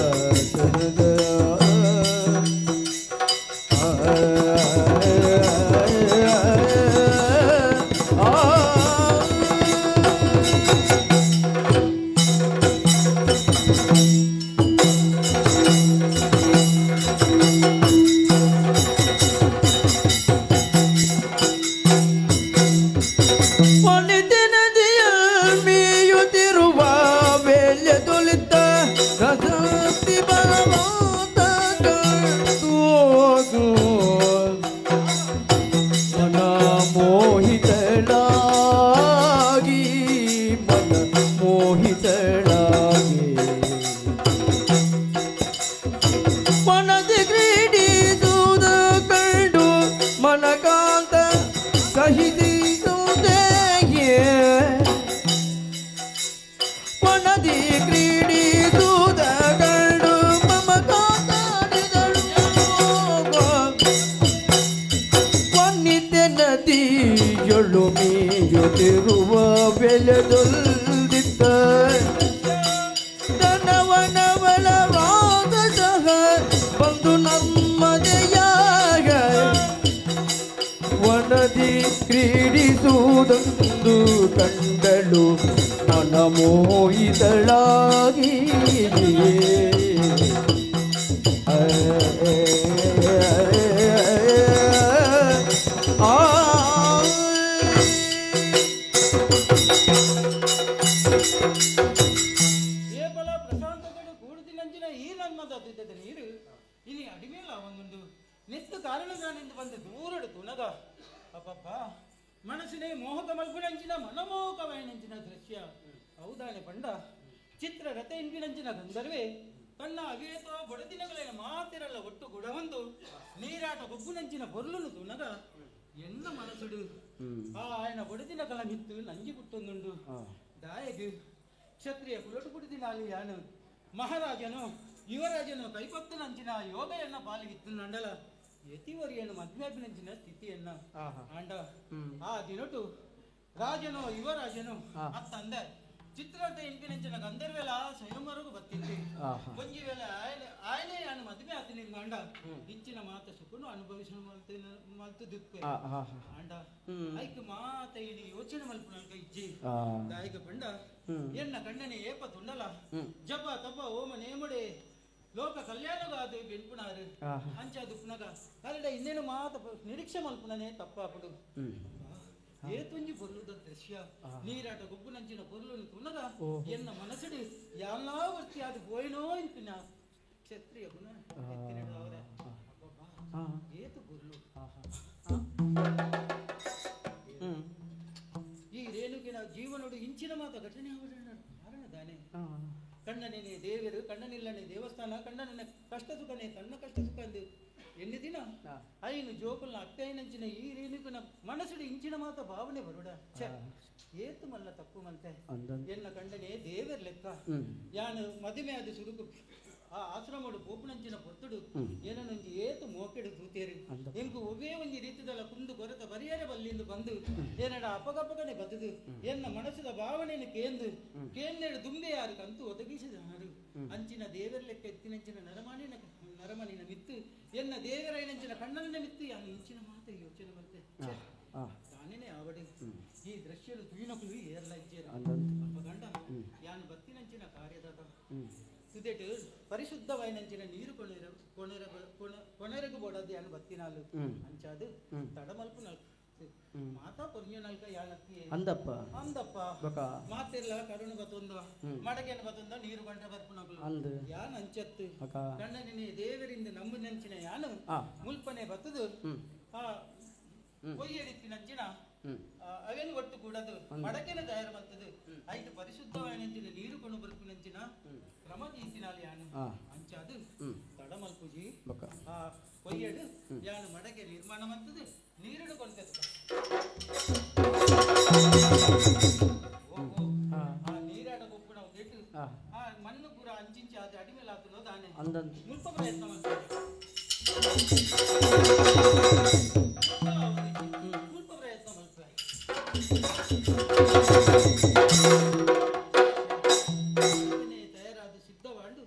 ಮೀಯುತ್ತಿರುವ ಬೆಲೆದೊಲ್ದಿದ್ದ ಧನವನವಲವಾದ ಸಹ ಬಂದು ನಮ್ಮದೆಯಾಗ ವನದಿ ಕ್ರೀಡಿಸುವುದೊಂದು ಕಂಡಳು ಮನಮೋಹಿತಳಾಗಿ ಆ ನೀರು ಇನಿ ಅಡಿಮೇಲ ಒಂದುಂಡು ನೆತ್ತು ಕಾರಣದಾನೆಂದು ಬಂದ ದೂರಡು ತುನಗ ಅಪ್ಪಪ್ಪ ಮನಸ್ಸಿನೇ ಮೋಹಕ ಮಲ್ಪುನಂಚಿನ ಮನಮೋಹಕವಾಯಿನಂಚಿನ ದೃಶ್ಯ ಹೌದಾನೆ ಪಂಡ ಚಿತ್ರರಥ ಇಂಪಿನಂಚಿನ ಗಂಧರ್ವೆ ತನ್ನ ಅವೇತೋ ಬಡದಿನಗಳೇನ ಮಾತಿರಲ್ಲ ಒಟ್ಟು ಗುಡವೊಂದು ನೀರಾಟ ಗೊಬ್ಬುನಂಚಿನ ಬೊರ್ಲುನು ತುನಗ ಎನ್ನ ಮನಸ್ಸುಡು ಆ ఆయన ಬಡದಿನಗಳ ಮಿತ್ತು ನಂಜಿ ಪುಟ್ಟೊಂದುಂಡು ದಾಯಗು ಕ್ಷತ್ರಿಯ ಕುಲಟು ಕುಡಿದಿನಾಲಿ ಯಾನು ಮಹಾರಾಜನು ಯುವರಾಜನು ಕೈಪತ್ತನಂಚಿನ ಯೋಗಯನ್ನ ಪಾಲಿಗಿತ್ತು ನಂಡಲ ಯತಿವರಿಯನ್ನು ಮದ್ವ್ಯಾಪಿನಂಚಿನ ಸ್ಥಿತಿಯನ್ನ ಆಂಡ ಆ ದಿನಟು ರಾಜನು ಯುವರಾಜನು ಅತ್ತಂದೆ ಚಿತ್ರರಥ ಇಂಪಿನಂಚಿನ ಗಂಧರ್ವೆಲ ಸ್ವಯಂವರೆಗೂ ಬತ್ತಿತ್ತು ಒಂಜಿ ವೇಳೆ ಆಯನೆ ಯಾನು ಮದುವೆ ಆತಿನಿಂದ ಅಂಡ ಇಂಚಿನ ಮಾತ ಸುಖನು ಅನುಭವಿಸ ಮಲ್ತು ದಿಪ್ಪೆ ಅಂಡ ಐಕ್ ಮಾತ ಇಡಿ ಯೋಚನೆ ಮಲ್ಪುನಲ್ಕ ಇಜ್ಜಿ ದಾಯಿಗ ಪಂಡ ಎನ್ನ ಕಣ್ಣನೆ ಏಪ ತುಂಡಲ ಜಪ ತಪ ಓಮ ನೇಮಡೆ ಲೋಕ ಕಲ್ಯಾಣಗಾದು ಬೆನ್ಪುನಾರು ಅಂಚ ದುಪ್ಪುನಗ ಕರಡ ಇನ್ನೇನು ಮಾತ ನಿರೀಕ್ಷೆ ಮಲ್ಪುನನೇ ತಪ್ಪಾಪುಡು ಏತೊಂಜಿ ಪೊರ್ಲುದ ದೃಶ್ಯ ನೀರಾಟ ಗೊಬ್ಬುನಂಚಿನ ಪೊರ್ಲುನು ತುನಗ ಎನ್ನ ಮನಸ್ಸುಡು ಯಾವ್ಲಾ ವರ್ತಿ ಅದು ಪೋಯಿನೋ ಇಂಪಿನ ಕ್ಷತ್ರಿಯ ಗುಣ ಎತ್ತಿನಡು ಅವರ ಅಬ್ಬಬ್ಬಾ ಏತು ಪೊರ್ಲು ಈ ರೇಣುಕಿನ ಜೀವನೋಡು ಇಂಚಿನ ಮಾತ ಘಟನೆ ಅವರ ಕಾರಣ ದಾನೆ ಕಣ್ಣನೇನೆ ದೇವರು ಕಣ್ಣನಿಲ್ಲನೆ ದೇವಸ್ಥಾನ ಕಣ್ಣನ ಕಷ್ಟ ಸುಖನೇ ತನ್ನ ಕಷ್ಟ ಸುಖ ಅಂದು ಎన్ని ದಿನ ಐನು ಜೋಕುಲ್ನ ಅತ್ತೈನಂಚಿನ ಈ ರೇಣುಕನ ಮನಸ್ಸುಡು ಇಂಚಿನ ಮಾತ ಭಾವನೆ ಬರುಡ ಛೆ ಏತು ಮಲ್ಲ ತಪ್ಪು ಮಲ್ತೆ ಎನ್ನ ಕಂಡನೆ ದೇವರ ಲೆಕ್ಕ ಯಾನು ಮದುವೆ ಅದು ಸುರುಕು ಆ ಆಶ್ರಮಡು ಪೋಪುನಂಚಿನ ಪೊತ್ತುಡು ಏನನೊಂಜಿ ಏತು ಮೋಕೆಡು ತೂತೇರು ಎಂಕು ಒವ್ವೇ ಒಂಜಿ ರೀತಿದಲ್ಲ ಕುಂದು ಕೊರತ ಬರಿಯರೆ ಬಲ್ಲಿಂದು ಬಂದು ಏನಡ ಅಪಗಪಗನೆ ಬದುದು ಎನ್ನ ಮನಸ್ಸುದ ಭಾವನೆಯನ್ನು ಕೇಂದು ಕೇಂದೆಡು ದುಂಬೆ ಯಾರು ಕಂತು ಒದಗಿಸಿದ ಹಾಡು ಅಂಚಿನ ದೇವರ ಲೆಕ್ಕ ಎತ್ತಿನಂಚಿನ ನರಮಾನಿನ ನರಮನಿನ ಮಿತ್ತು ಎನ್ನ ದೇವರೈನಂಚಿನ ಕಣ್ಣನ ಮಿತ್ತು ಯಾನು ಇಂಚಿನ ಮಾತ ಯೋಚನೆ ಮಲ್ತೆ ತಾನೇನೆ ಆವಡಿ ಈ ದೃಶ್ಯಲು ತುಯಿನಕುಲು ಏರ್ಲ ಇಜ್ಜೇರು ಅಪ್ಪ ಗಂಡ ಯಾನು ಬತ್ತಿನಂಚಿನ ಕಾರ್ಯದಾತ ತುದೆಟು ಪರಿಶುದ್ಧವಾಯಿನಂಚಿನ ನೀರು ಕೊನೆರ ಕೊನೆರ ಕೊನೆರಗು ಬೋಡದು ಯಾನು ಬತ್ತಿನಾಲು ಅಂಚಾದು ತಡಮಲ್ಪು ನಲ್ಕು ಮಾತಾ ಪೊರ್ಯ ನಲ್ಕ ಯಾನತ್ತಿ ಅಂದಪ್ಪ ಅಂದಪ್ಪ ಮಾತೆಲ್ಲ ಕರುಣು ಬತ್ತೊಂದ ಮಡಕೆನ ಬತ್ತೊಂದ ನೀರು ಕಂಡ್ರೆ ಬರ್ಪುನಕುಲು ಯಾನ್ ಅಂಚತ್ತು ಕಣ್ಣನಿನೇ ದೇವರಿಂದ ನಂಬುನಂಚಿನ ಯಾನು ಮುಲ್ಪನೆ ಬತ್ತದು ಆ ಕೊಯ್ಯಡಿತ್ತಿನಂಚಿನ ಅವೇನು ಒಟ್ಟು ಕೂಡದು ಮಡಕೆನ ತಯಾರು ಮಲ್ತದು ಐದು ಪರಿಶುದ್ಧವಾಯಿನಂಚಿನ ನೀರು ಕೊಂಡು ಬರ್ಪುನಂಚಿನ ಕ್ರಮ ದೀಸಿನಾಲ್ ಯಾನು ಅಂಚಾದು ತಡಮಲ್ಪುಜಿ ಆ ಕೊಯ್ಯಡು ಯಾನು ಮಡಕೆ ನಿರ್ಮಾಣ ಮಲ್ತದು ನೀರನ್ನು ಕೊಂತೆತ್ತ ಆ ನೀರಾಟ ಗೊಪ್ಪುನ ಉದೇಟು ಆ ಮಣ್ಣು ಪೂರ ಅಂಚಿಂಚಿ ಅದು ಅಡಿಮೇಲೆ ಆತುನೋ ದಾನೆ ಮುಲ್ಪ ಪ್ರಯತ್ನ ಮಾಡ್ತಾರೆ ಮುಲ್ಪ ಪ್ರಯತ್ನ ಮಾಡ್ತಾರೆ ತಯಾರಾದ ಸಿದ್ಧವಾಂಡು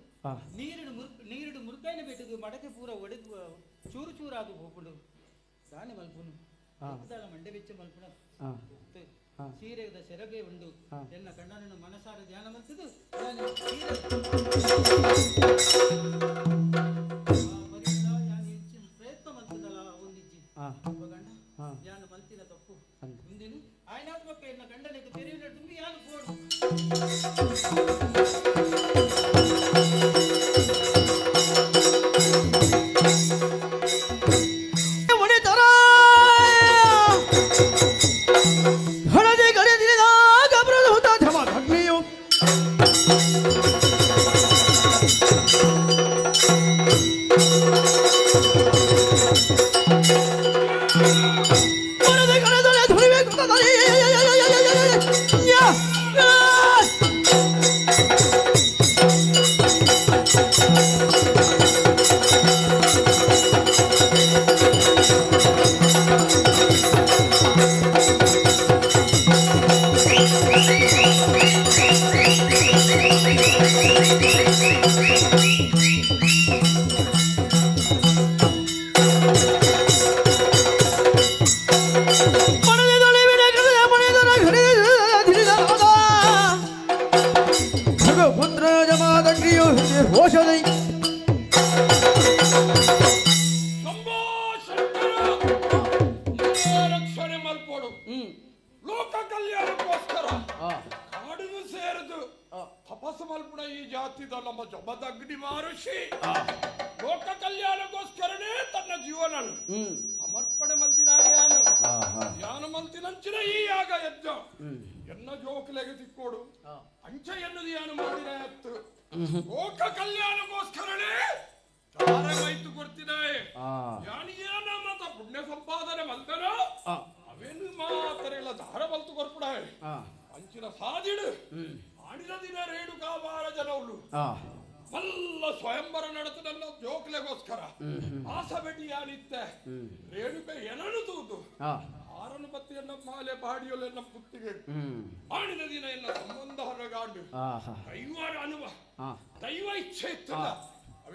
ನೀರಿಡು ನೀರಿಡು ಮುರುಕಾಯಿನ ಬೆಟ್ಟಿಗೆ ಮಡಕೆ ಪೂರ ಒಡೆದು ಚೂರು ಚೂರಾದು ಹೋಗ್ಬಿಡು ದಾನೆ ಮಲ್ಪುನು ಮಂಡೆ ಬೆಚ್ಚ ಮಲ್ಪುನ ಸೀರೆದ ಸೆರಗೆ ಉಂಡು ಎನ್ನ ಕಣ್ಣನನ್ನು ಮನಸಾರ ಧ್ಯಾನ ಮಲ್ತದು ಪ್ರಯತ್ನ ಮಲ್ತದಲ್ಲ ಒಂದಿಜ್ಜಿ ಗಂಡ ಯಾನು ಮಲ್ತಿನ ತಪ್ಪು ಮುಂದಿನ ಆಯ್ನಾತ್ಮಕ ಎನ್ನ ಗಂಡನಿಗೆ ತೆರೆಯುವ ತುಂಬಿ ಯಾನು ಕೋಡು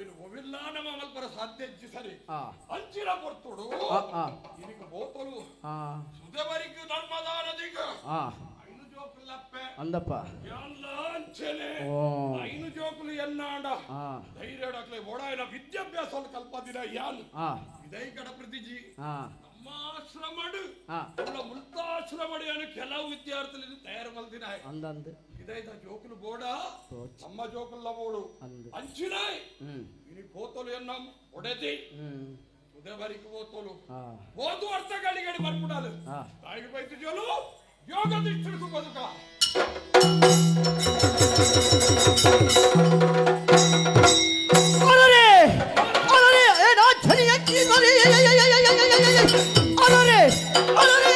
ಅವಿನ ಒವಿಲ್ಲ ನಮ್ಮ ಮಲ್ಪರ ಸಾಧ್ಯ ಇಜ್ಜಿ ಸರಿ ಅಂಚಿನ ಪೊರ್ತುಡು ಇನಿಕ್ ಬೋತಲು ಸುದೆವರಿಗ್ ನರ್ಮದಾ ನದಿಗ್ ಐನು ಜೋಕುಲಪ್ಪೆ ಅಂದಪ್ಪ ಅಂಚೆನೆ ಐನು ಜೋಕುಲು ಎನ್ನಾಂಡ ಧೈರ್ಯ ಡಾಕ್ಲೆ ಬೋಡಾಯನ ವಿದ್ಯಾಭ್ಯಾಸ ಕಲ್ಪದಿನ ಯಾನ್ ಇದೇ ಕಡ ಪ್ರತಿಜಿ ನಮ್ಮ ಆಶ್ರಮಡು ಮುಲ್ತಾಶ್ರಮಡು ಏನು ಕೆಲವು ವಿದ್ಯಾರ್ಥಿಗಳು ತಯಾರು ಮಲ್ದಿನ ಅಂದಂದು ಇದೈತ ಜೋಕುಲು ಬೋಡ ನಮ್ಮ ಜೋಕುಲ್ಲ ಬೋಡು ಅಂಚಿನಾಯ್ ಇನಿ ಬೋತಲು ಎನ್ನ ಒಡೆದಿ ಸುದೇವರಿಗೆ ಬೋತಲು ಬೋದು ಅರ್ಥ ಗಳಿಗಡಿ ಬರ್ಪುಡಾಲು ತಾಯಿಗೆ ಬೈತು ಜೋಲು ಯೋಗ ದಿಷ್ಟಿಡ್ಕು ಬದುಕ ಅರರೆ ಅರರೆ ಏ ನಾ ಛರಿ ಅಕ್ಕಿ ಅರೆ ಅರರೆ ಅರರೆ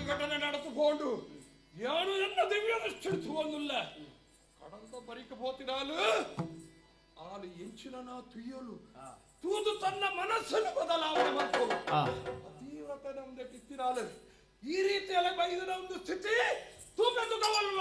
ಘಟನೆ ನಡೆದುಕೊಂಡು ಯಾರು ಎನ್ನ ದಿವ್ಯ ದೃಷ್ಟಿಸುವಂದಿಲ್ಲ ಕಡಂತ ಬರಿಕ ಪೋತಿನಾಲು ಆಲು ಎಂಚಿನ ತುಯ್ಯಲು ತೂದು ತನ್ನ ಮನಸ್ಸನ್ನು ಬದಲಾವಣೆ ಮಾಡ್ಕೊಂಡು ಅತೀವ್ರತೆ ನಮ್ದು ಕಿತ್ತಿನಾಲು ಈ ರೀತಿಯಲ್ಲಿ ಬೈದಿನ ಒಂದು ಸ್ಥಿತಿ ತೂಕ ತುಕವಲ್ಲ.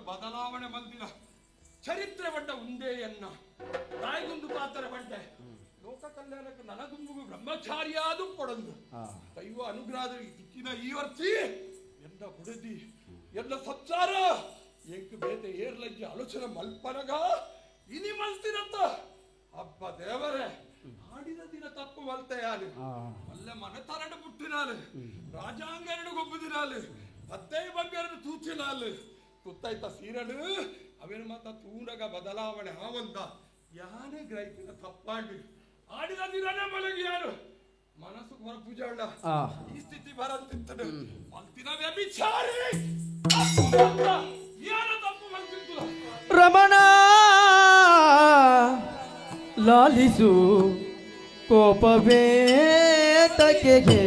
ಬದಲಾವಣೆ ಬಂದಿಲ್ಲ ಚರಿತ್ರೆ ಬಡ್ಡ ಉಂದೆಯನ್ನ ತಾಯಿಗುಂದು ಪಾತ್ರ ಬಂಡೆ ಲೋಕ ಕಲ್ಯಾಣಕ್ಕೆ ನನಗುಂಬುಗು ಬ್ರಹ್ಮಚಾರಿಯಾದು ಕೊಡಂದು ದೈವ ಅನುಗ್ರಹದ ದಿಕ್ಕಿನ ಈ ವರ್ತಿ ಎನ್ನ ಬುಡದಿ ಎನ್ನ ಸಂಸಾರ ಎಂಕು ಬೇತೆ ಏರ್ಲಜ್ಜೆ ಆಲೋಚನೆ ಮಲ್ಪನಗ ಇನಿ ಮಲ್ತಿನತ್ತ ಹಬ್ಬ ದೇವರೇ ಆಡಿದ ದಿನ ತಪ್ಪು ಮಲ್ತೆಯಾಲು ಅಲ್ಲ ಮನೆ ತರಡು ಪುಟ್ಟಿನಾಲು ರಾಜಾಂಗರಡು ಗೊಬ್ಬುದಿನಾಲು ಪತ್ತೈ ಬಂಗಾರಡು ತೂತಿನಾಲು ತುತ್ತೈತ ಸೀರಡು ಅವೇನು ಮಾತ ತೂನಗ ಬದಲಾವಣೆ ಆವಂತ ಯಾನೇ ಗ್ರಹಿಸಿದ ತಪ್ಪಾಗಿ ಆಡಿದ ದಿನನೇ ಮಲಗಿ ಯಾರು ಮನಸ್ಸು ಹೊರ ಪೂಜಾಳ ಈ ಸ್ಥಿತಿ ಬರಂತಿತ್ತದು ಮಲ್ತಿನ ವ್ಯಭಿಚಾರಿ ಯಾರ ತಪ್ಪು ಮಲ್ತಿತ್ತು ರಮಣ ಲಾಲಿಸು ಕೋಪವೇ ತಕೆಗೆ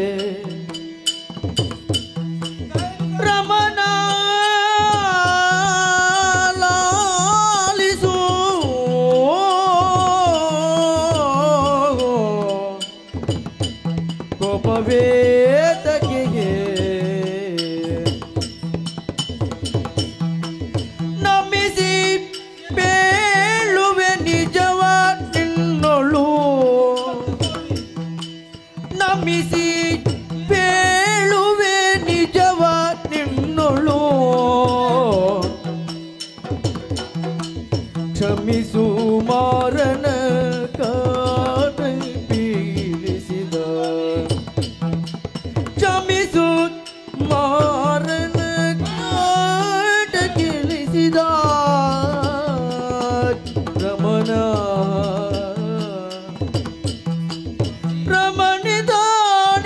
ರಮಣ ಲಾಲಿಸು ಕೋಪವೇ ತಕೆಗೆ ನಮಿಸಿ ಬೇಳುವೆ ನಿಜವ ನಿನ್ನೊಳು ನಮಿಸಿ ಬೇಳುವೆ ನಿಜವ ನಿನ್ನೊಳು ಕ್ಷಮಿಸು ಮಾರನ ಕಾಟ ಪೀಡಿಸಿದ ಕ್ಷಮಿಸು ಮಾರನ ಕಾಟ ಕೇಳಿಸಿದ ರಮಣ ರಮಣಿದಾಯ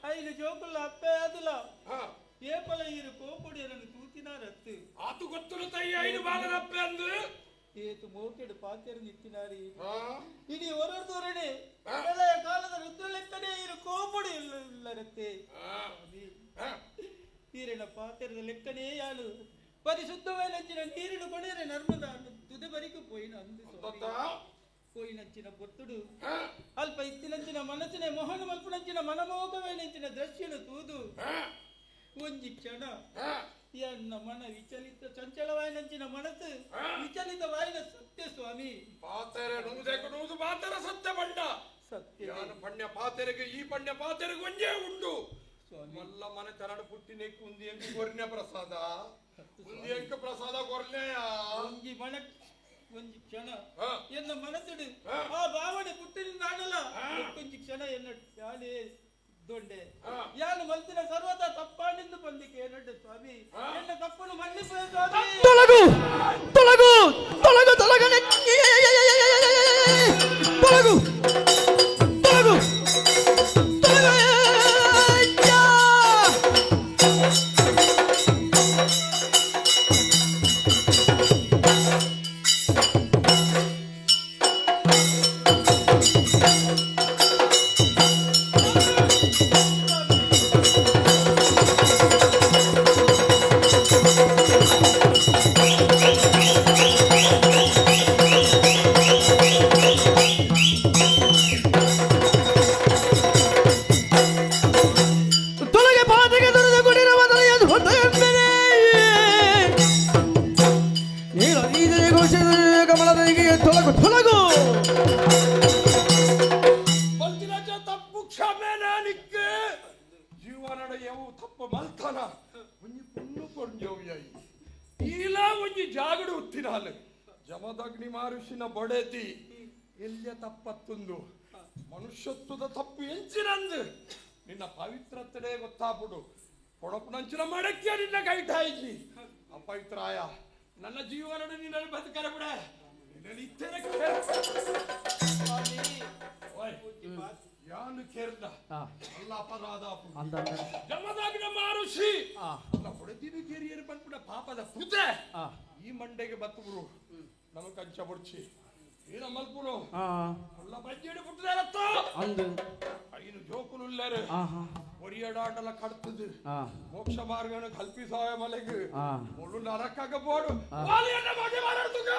ಐನು ಜೋಕುಲ್ಲ ಅಪ್ಪೆ ಆದಲ ಏಪಲ ಈರು ಕೋಪುಡು ಏನನ್ನು ತೂತಿನಾರತ್ತು ಆತು ಗೊತ್ತುಲು ತೈ ಐನು ಬಾಲರಪ್ಪೆ ಅಂದು ಏತು ಮೋಕೆಡು ಪಾತೆರು ನಿತ್ತಿನಾರಿ ಇಡೀ ಹೊರದೂರಣೆ ಪ್ರಳಯ ಕಾಲದ ರುದ್ರಲೆಕ್ಕನೆ ಈರು ಕೋಪುಡು ಇಲ್ಲರತ್ತೆ ಈರಿನ ಪಾತೆರದ ಲೆಕ್ಕನೇ ಯಾನು ಪರಿಶುದ್ಧವೈನಂಚಿನ ನೀರಿನ ಕೊಣೆರೆ ನರ್ಮದ ತುದೆ ಬರಿಕು ಪೋಯಿನ ಅಂದು ಪೋಯಿನಂಚಿನ ಬೊತ್ತುಡು ಅಲ್ಪ ಇತ್ತಿನಂಚಿನ ಮನಸ್ಸಿನ ಮೋಹನ ಮಲ್ಪುನಂಚಿನ ಮನಮೋಹವೈನಂಚಿನ ದೃಶ್ಯನು ತೂದು ಒಂಜಿ ಕ್ಷಣ ಎನ್ನ ಮನ ವಿಚಲಿತ ಚಂಚಲವಾಯಿನಂಚಿನ ಮನಸ್ಸು ವಿಚಲಿತವಾಯಿನ ಸತ್ಯ ಸ್ವಾಮಿ ಪಾತೆರೆ ನೂದೆಕು ನೂದು ಪಾತೆರ ಸತ್ಯ ಬಂಡ ಸತ್ಯ ಯಾನು ಪಣ್ಯ ಪಾತೆರೆಗೆ ಈ ಪಣ್ಯ ಪಾತೆರೆಗೆ ಒಂಜೇ ಉಂಡು ಮಲ್ಲ ಮನೆ ತರಡು ಪುಟ್ಟಿನೆಕ್ಕು ಉಂದಿ ಎಂಕು ಕೊರ್ನೆ ಪ್ರಸಾದ ಉಂದಿ ಎಂಕು ಪ್ರಸಾದ ಕೊರ್ನೆಯ ಒಂಜಿ ಮನ ಒಂಜಿ ಕ್ಷಣ ಎನ್ನ ಮನಸ್ಸುಡು ಆ ಭಾವನೆ ಪುಟ್ಟಿನಿಂದ ಆಡಲ್ಲ ಒಂಜಿ ಕ್ಷಣ ಎನ್ನ ಯಾನೇ ದೊಂಡೆ ಯಾನು ಮಲ್ತಿನ ಸರ್ವದ ತಪ್ಪಾಣಿಂದು ಬಂದಿಕೆ ಏನಡ್ಡ ಸ್ವಾಮಿ ಎನ್ನ ತಪ್ಪನು ಮನ್ನಿಪು ಸ್ವಾಮಿ ತೊಲಗು ತೊಲಗು ತೊಲಗು ತೊಲಗನೆ ತೊಲಗು ತೊಲಗು ತೊಲಗು. ತೊಲಗೆ ಪಾದಗೆ ದೊರೆದು ಕೊಡಿರುವ ತಲೆಯ ಕಮಲದರಿಗೆ ತೊಲಗು ತೊಲಗು. ಮಲ್ತಿರಾಜ ತಪ್ಪು ಕ್ಷಮೆ ನಾನಿಕ್ಕೆ ಜೀವನಡ ಯವು ತಪ್ಪು ಮಲ್ತನ ಒಂಜಿ ಪುಣ್ಣು ಕೊಂಜೋವಿಯಾಯಿ ಈಲ ಒಂಜಿ ಜಾಗಡು ಉತ್ತಿನಾಲು ಜಮದಗ್ನಿ ಮಾರುಷಿನ ಬಡೆತಿ ಎಲ್ಲಿಯ ತಪ್ಪತ್ತುಂದು ಮನುಷ್ಯತ್ವದ ತಪ್ಪು ಎಂಚಿನಂದು ನಿನ್ನ ಪವಿತ್ರತೆ ಗೊತ್ತಾಪುಡು ಕೊಡಪುನಂಚಿನ ಮಡಕ್ಕೆ ನಿನ್ನ ಕೈಟಾಯಿಜಿ ಅಪವಿತ್ರಾಯ ನನ್ನ ಜೀವನ ನಿನ್ನಲ್ಲಿ ಬದುಕರ ಬಿಡ ನಿನ್ನಲ್ಲಿ ಇತ್ತೇನೆ ಯಾನು ಕೇರ್ದ ಅಲ್ಲ ಅಪರಾಧ ಜಮದಾಗಿನ ಮಾರುಷಿ ಅಲ್ಲ ಹೊಡೆದಿನ ಕೇರಿಯರು ಬಂದ್ಬಿಡ ಪಾಪದ ಪುತೆ ಈ ಮಂಡೆಗೆ ಬತ್ತುರು ನಮಗ್ ಕಂಚ ಬುಡ್ಚಿ ಏನ ಮಲ್ಪುನು ಅಲ್ಲ ಬಜ್ಜೇಡಿ ಪುಟ್ಟದಾರತ್ತ ಐನು ಜೋಕುಲುಲ್ಲಾರು ಒರಿಯಡಾಟಲ ಕಡ್ತದು ಮೋಕ್ಷ ಮಾರ್ಗನ ಕಲ್ಪಿಸಾಯ ಮಲೆಗೆ ಮುಳ್ಳು ನರಕಾಗ ಬೋಡು ವಾಲಿಯನ್ನ ಮಗೆ ಮಾರಾಡ್ತುಗ.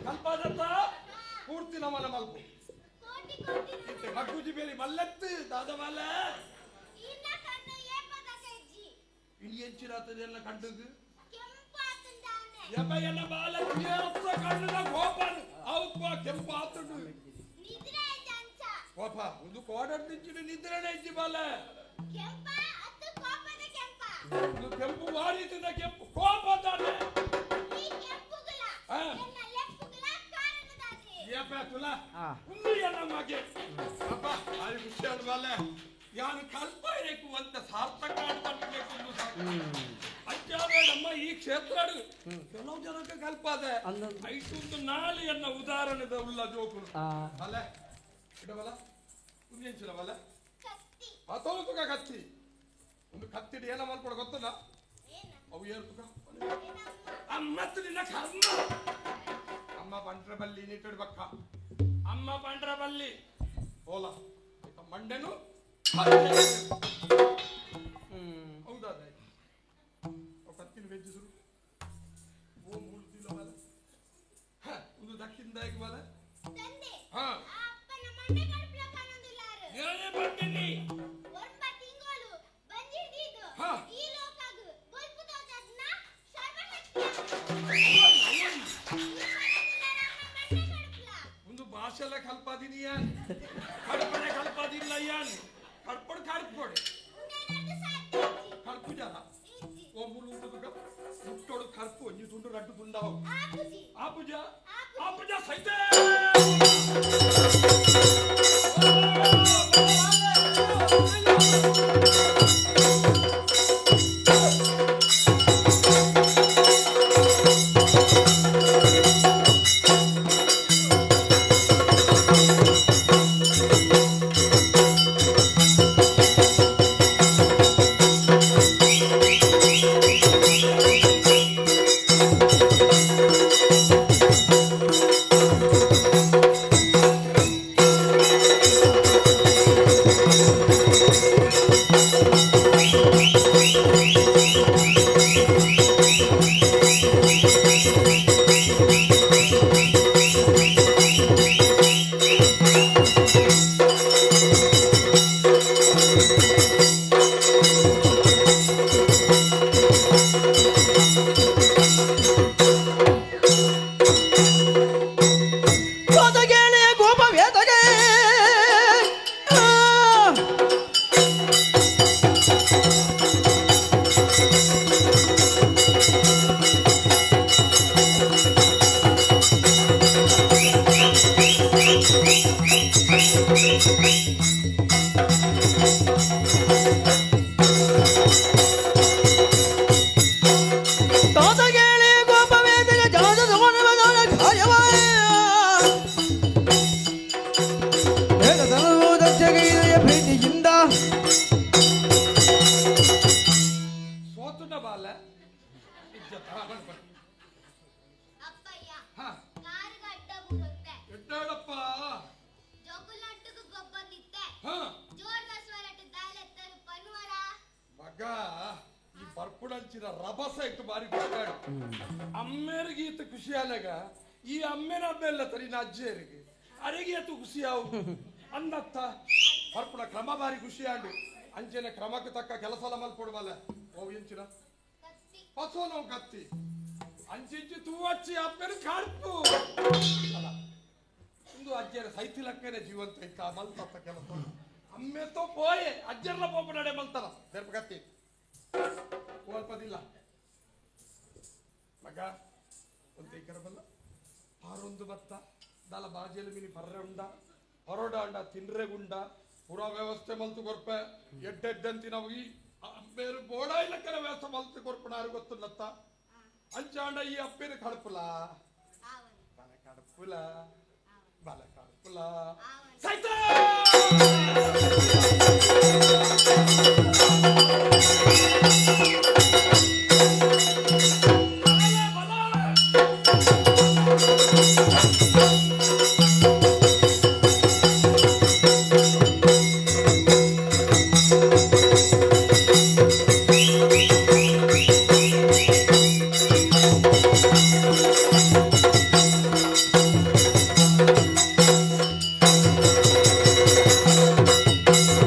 ಕಲ್ಪಾದತ್ತ ಪೂರ್ತಿ ನಮನ ಮಲ್ಪು ಮಕ್ಕುಜಿ ಬೇರೆ ಮಲ್ಲತ್ತು ದಾದ ಮಲ್ಲ ಇನಿ ಎಂಚಿರಾತದೆಲ್ಲ ಕಂಡದು ಎಬ ಎನ್ನ ಬಾಲ ಕಣ್ಣದ ಗೋಪಾನ್ ಅವಪ್ಪ ಕೆಂಪು ಆತುಡು ಕೋಪ ಒಂದು ಕೋಡರ್ ನಿಂಚಿನ ನಿದ್ರೆನೇ ಇಜ್ಜಿ ಬಾಲ ಒಂದು ಕೆಂಪು ವಾರಿತದ ಕೆಂಪು ಕೋಪ ತಾನೆ ತುಲಾ ಉಂದು ಎನ್ನ ಮಗೆ ಅಪ್ಪ ಆರಿ ಖುಷಿ ಆದ ಬಾಲೆ. ಯಾನು ಕಲ್ಪಬೇಕು ಅಂತ ಸಾರ್ಥಕ ಅಜ್ಜಾವೇ ನಮ್ಮ ಈ ಕ್ಷೇತ್ರ ಕೆಲವು ಜನಕ್ಕೆ ಕಲ್ಪಾದೆ ಐಟೊಂದು ನಾಳೆಯನ್ನ ಉದಾಹರಣೆದ ಉಲ್ಲ ಜೋಕುಲು ಅಲ್ಲ ಇಡಬಲ್ಲ ಉಂಜೆಂಚಿನವಲ್ಲ ಪತೋಲು ತುಕ ಕತ್ತಿ ಒಂದು ಕತ್ತಿಡಿ ಏನ ಮಲ್ಪಡ ಗೊತ್ತಲ್ಲ ಅವು ಏನು ತುಕ ಅಮ್ಮತ್ತು ನಿನ್ನ ಕರ್ಮ ಅಮ್ಮ ಬಂಟ್ರ ಬಲ್ಲಿ ನೀಟಡು ಬಕ್ಕ ಅಮ್ಮ ಬಂಟ್ರ ಬಲ್ಲಿ ಓಲ ಮಂಡೆನು ಹೌದಾ ಕತ್ತಿನ ವೆಜ್ಜಿಸರು ಓ ಮೂರು ಬಲ ಒಂದು ದಕ್ಷಿಣದಾಗಿ ಬಲ ಹಾ ಒಂದು ಭಾಷೆಲ್ಲ ಕಲ್ಪಾದಿನಿ ಯಾನ್ ಕಡ್ಪನೆ ಕಲ್ಪಾದಿಲ್ಲ ಯಾನ್ ಕಡ್ಪಡು ಕಡ್ಪೊಡೆ ಕಡ್ಪು ಜನ ಓ ಮೂರು ಮುಟ್ಟೋಡು ಕರ್ಪು ಒಂಜಿ ತುಂಡು ರಡ್ಡು ತುಂಡಾವು ಆಪುಜ ಆಪುಜ ಸೈತೆ ಕ್ರಮ ಬಾರಿ ಖುಷಿ ಆಂಡು ಅಂಚೆನ ಕ್ರಮಕ್ಕೆ ತಕ್ಕ ಕೆಲಸ ಮಲ್ಪೊಡುವಲ್ಲ ಓ ಎಂಚಿನ ಪಸೋನೋ ಕತ್ತಿ ಅಂಚಿಂಚಿ ತೂವಚ್ಚಿ ಅಪ್ಪನ ಕಾಡ್ಪು ಅಲ್ಲ ಒಂದು ಅಜ್ಜರ ಸೈತಿಲಕ್ಕನೆ ಜೀವಂತ ಇತ್ತ ಮಲ್ತತ್ತ ಕೆಲಸ ಅಮ್ಮೆತ್ತೋ ಪೋಯೆ ಅಜ್ಜರ್ಲ ಪೋಪು ನಡೆ ಮಲ್ತಲ್ಲ ಬೆರ್ಪ ಕತ್ತಿ ಓಲ್ಪದಿಲ್ಲ ಮಗ ಒಂದು ಈ ಬಲ್ಲ ಪಾರೊಂದು ಬತ್ತ ದಾಲ ಬಾಜೆಲು ಮಿನಿ ಪರ್ರೆ ಉಂಡ ಪರೋಡ ಅಂಡ ತಿನ್ರೆ ಗುಂಡ ಪೂರಾ ವ್ಯವಸ್ಥೆ ಮಲ್ತು ಕೊರ್ಪೆ ಎಡ್ಡೆಡ್ಡಂತಿ ನಾವು ಈ ಅಪ್ಪೇರು ಬೋಡ ಇಲ್ಲಕ್ಕನ ವ್ಯವಸ್ಥೆ ಮಲ್ತು ಕೊರ್ಪಣಾರು ಗೊತ್ತುಲ್ಲತ್ತ ಅಂಚಾಂಡ ಈ ಅಪ್ಪೇರು ಕಡಪುಲ ಬಲ ಕಡಪುಲ ಬಲ ಕಡಪುಲ ಸೈತ Thank you.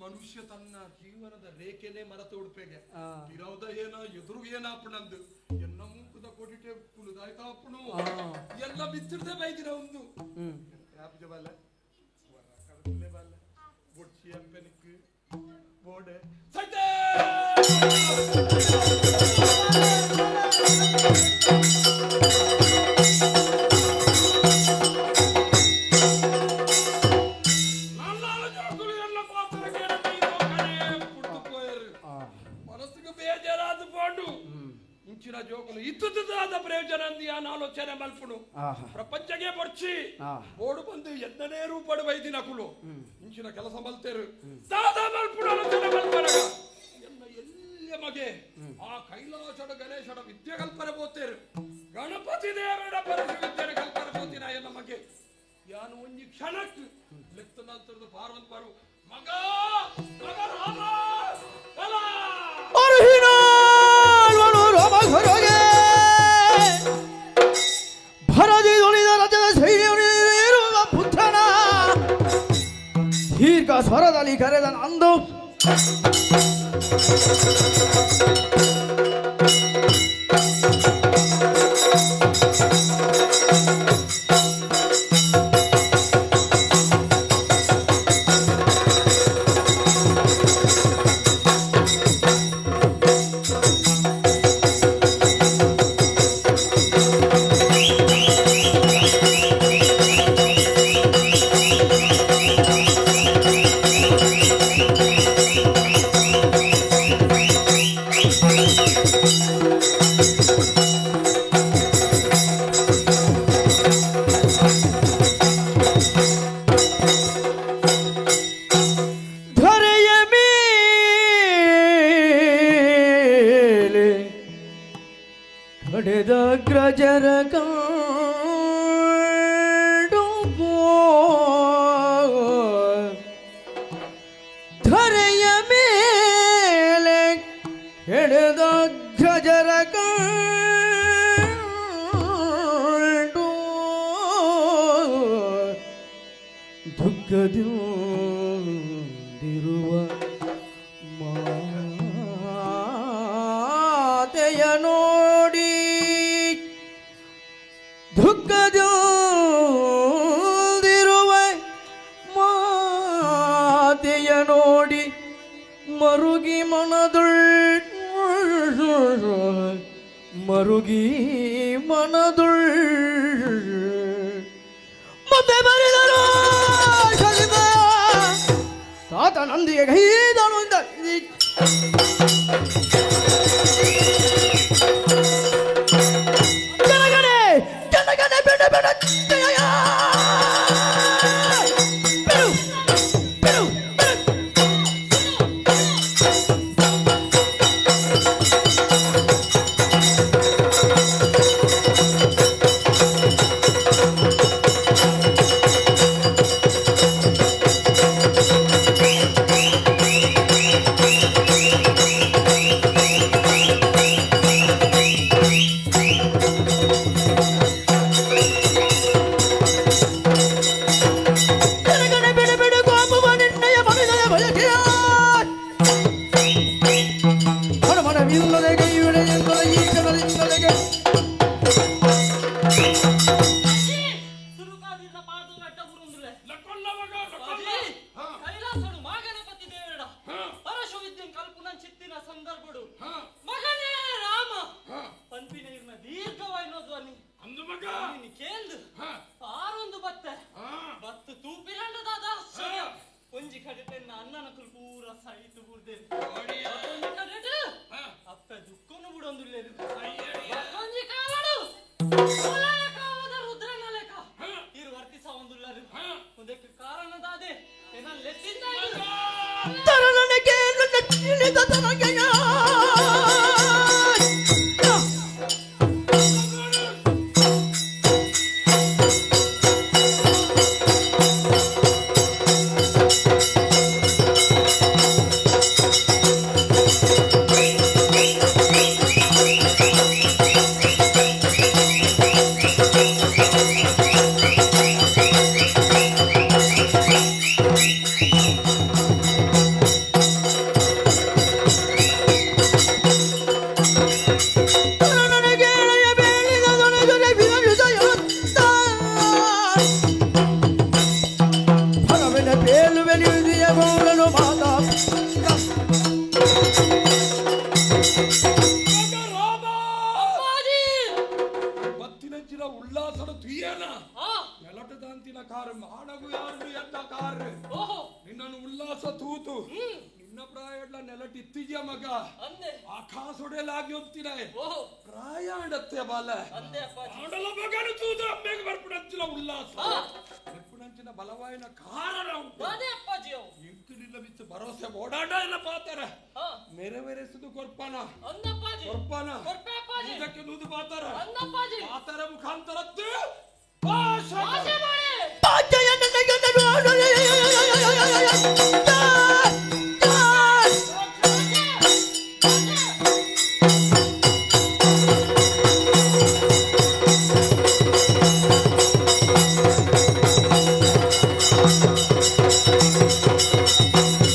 ಮನುಷ್ಯ ತನ್ನ ಜೀವನದ ರೇಖೆನೆ ಮರತು ಉಡುಪೆಗೆ ಇರೋದ ಏನೋ ಎದುರು ಏನಾಪಣಂದು ಎಲ್ಲ ಮೂಕುದ ಕೊಟ್ಟಿಟ್ಟೆ ಕುಲುದಾಯ್ತಾಪಣು ಎಲ್ಲ ಬಿತ್ತಿಡ್ದೆ ಬೈದಿರ ಒಂದು ಬಲ್ಲ ಬಲ್ಲ ಬೊಡ್ಚಿ ಅಂಪೆನಿಕ್ ಬೋಡೆ ಸೈತೆ ಪ್ರಯೋಜನ ಮಲ್ಪುಡು ಪ್ರಪಂಚಗೆ ಬೊಡ್ಚಿ ಬೋಡು ಬಂದು ಎನ್ನನೇ ರೂಪಡು ವೈದಿನ ಕುಲು ಇಂಚಿನ ಕೆಲಸ ಮಲ್ತೇರು ದಾದಾ ಮಲ್ಪುಡು ಆಲೋಚನೆ ಮಲ್ಪನಗ ಎನ್ನ ಎಲ್ಲ ಮಗೆ ಆ ಕೈಲಾಸಡ ಗಣೇಶಡ ವಿದ್ಯೆ ಕಲ್ಪನೆ ಬೋತೇರು ಗಣಪತಿ ದೇವರ ಪರಶು ವಿದ್ಯೆ ಕಲ್ಪನೆ ಬೋತಿನ ಎನ್ನ ಮಗೆ ಯಾನು ಒಂಜಿ ಕ್ಷಣಕ್ಕೆ ಲೆತ್ತನಂತರದ ಪಾರ್ವಂತ ಪಾರು ಮಗ ಮಗ ರಾಮ ಬಲ ರಾಮ ಕರೆದನ್ ಅಂದು ದುಃಖದಿಂದಿರುವ ಮಾತೆಯ ನೋಡಿ ದುಃಖದಿಂದಿರುವ ಮಾತೆಯ ನೋಡಿ ಮರುಗಿ ಮನದುಳ್ ಮರುಗಿ ಮನದುಳ್ ಮತ್ತೆ ಬರೆದರು ತಾತ ನಂದಿಗೆ ಕೈದನು ಜನಗಣೆ ಜನಗಣೆ ಬೇಡ ಬೇಡ ಬಿಡು ಬಿಡು Thank you.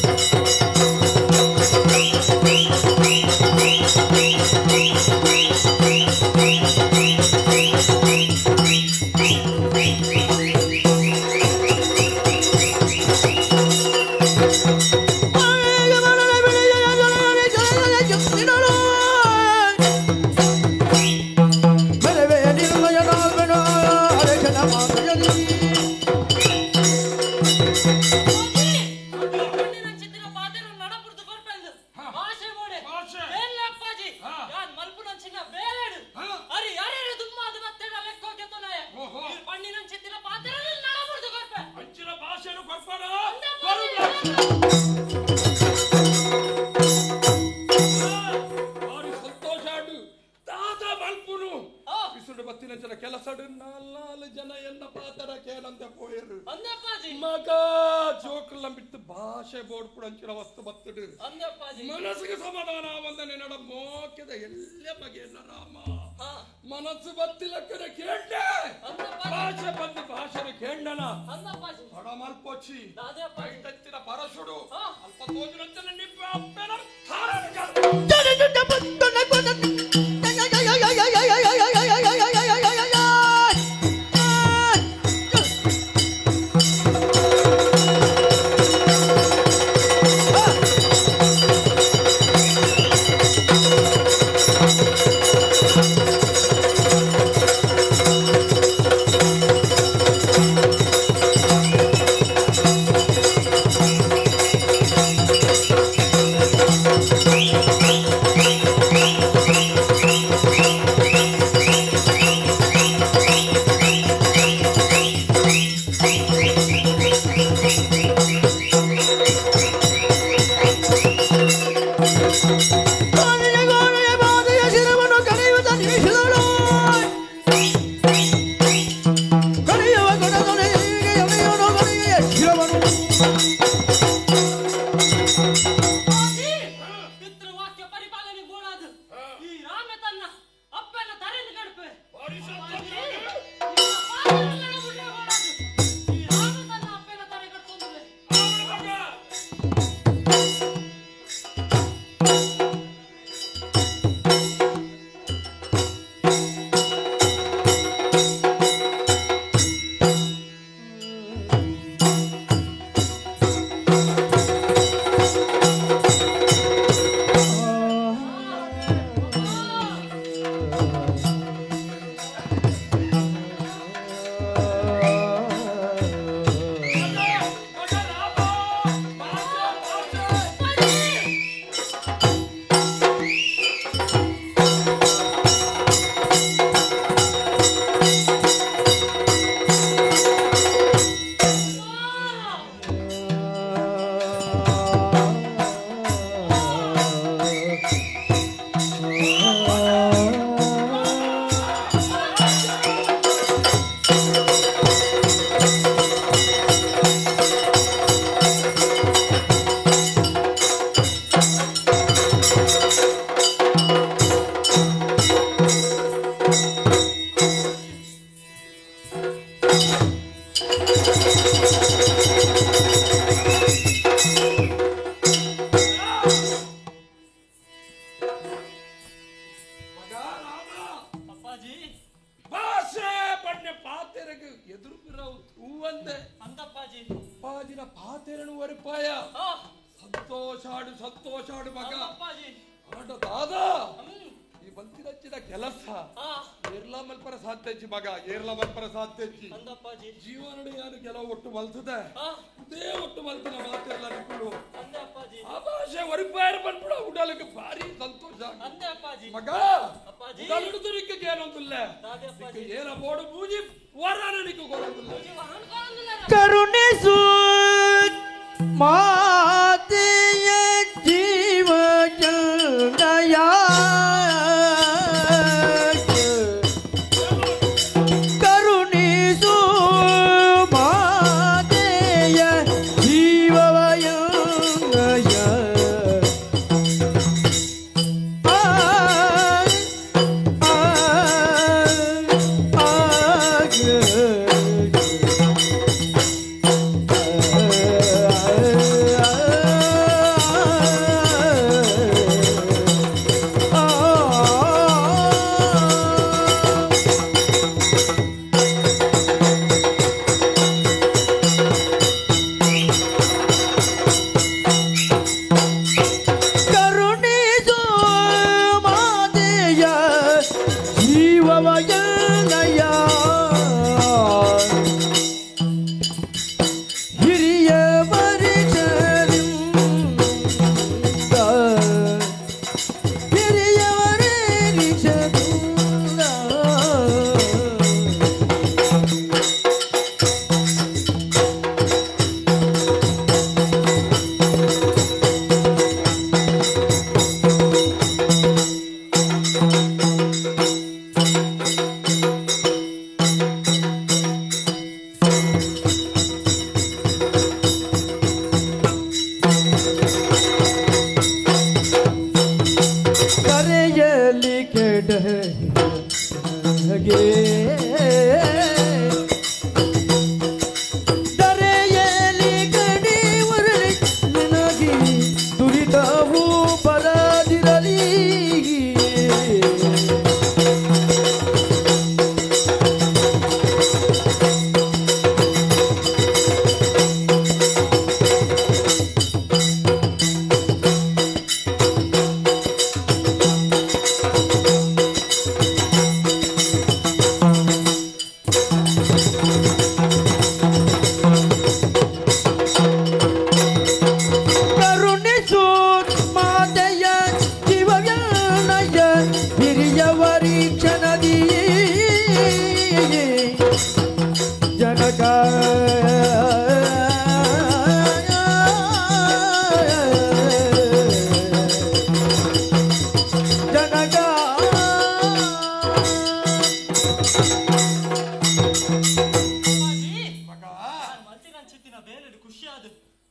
ಭಾರಿ ಸಂತೋಷ ಆಡು ತಾತ ಮಲ್ಪುನು ಬಿಸುಡು ಬತ್ತಿನ ಜನ ಕೆಲಸಡು ನಾಲ್ನಾಲು ಜನ ಎನ್ನ ಪಾತರ ಕೇಳಂತೆ ಪೋಯರು ಮಗ ಜೋಕುಲ್ಲ ಬಿಟ್ಟು ಭಾಷೆ ಬೋರ್ಡ್ ಪುಡಂಚಿನ ವಸ್ತು ಬತ್ತಡು ಮನಸ್ಸಿಗೆ ಸಮಾಧಾನ ಬಂದ ನಿನ್ನಡ ಮೋಕ್ಯದ ಎಲ್ಲ ಬಗೆಯನ್ನ ರಾಮ ಮನಸ್ಸು ಬತ್ತಿಲಕ್ಕರೆ ಕೇಳ್ದೆ ಭಾಷೆ ಬಂದು ಭಾಷೆನ ಕೇಂಡನ ತಡ ಮಲ್ಪೊಚ್ಚಿ ಕೈತತ್ತಿನ ಪರಶುಡು ಅಲ್ಪ ತೋಜಿನಂಚನ ನಿಪ್ಪ ಅಪ್ಪನ ಪಿತೃವಾಕ್ಯ ಪರಿಪಾಲನೆ ಬೋಳಾದು ಈ ರಾಮ ತನ್ನ ಅಪ್ಪನ ತರೆಯನ್ನು ಕಡುಪೆ ಈ ರಾಮ ತನ್ನ ಅಪ್ಪನ ತರೆ ಕಟ್ಕೊಂಡ್ರೆ. ಅಪ್ಪಾಜಿ ಭಾಷೆ ಬಣ್ಣ ಪಾತೆರಗು ಎದುರು ಹೂವಂದೆ ಅಂತಪ್ಪಾಜಿ ಅಪ್ಪಾಜಿನ ಪಾತೆರನು ಒರಿಪಾಯ ಸಂತೋಷಾಡು ಸಂತೋಷಾಡು ಮಗ ಅಪ್ಪಾಜಿ ಆಡ ದಾದಾ ಈ ಬಂತಿನಚ್ಚಿದ ಕೆಲಸ ಏರ್ಲಾ ಮಲ್ಪರ ಸಾಧ್ಯಚ್ಚಿ ಮಗ ಏರ್ಲಾ ಮಲ್ಪರ ಸಾಧ್ಯಚ್ಚಿ ಅಂತಪ್ಪಾಜಿ ಜೀವನಡು ಯಾನು ಕೆಲವು ಒಟ್ಟು ಮಲ್ತದೆ ಇದೇ ಒಟ್ಟು ಮಲ್ತಿನ ಮಾತೆಲ್ಲ ನಿಕ್ಕುಲು ಅಂದೆ ಅಪ್ಪಾಜಿ ಆ ಭಾಷೆ ಒರಿಪಾಯರ ಬಂದ್ಬಿಡ ಉಡಲಿಗೆ ಭಾರಿ ಸಂತೋಷ ಅಂದೆ ಅಪ್ಪಾಜಿ ಮಗ ಅಪ್ಪಾಜಿ ಉಡಲಿಡ್ದು ನಿಕ್ಕ ಏನೊಂದಿಲ್ಲ ದಾದೆ ನಿಕ್ಕ ಏನ ಬೋಡು ಪೂಜಿ ವರಾನ ನಿಕ್ಕ ಕೊರೊಂದಿಲ್ಲ ಕರುಣಿಸು ಮಾತೆಯ ಜೀವ ಜಯ ಕರುಣಿಸು ಮಾತೆಯ ಜೀವಯ ಆ ಆ ಆ ಆ.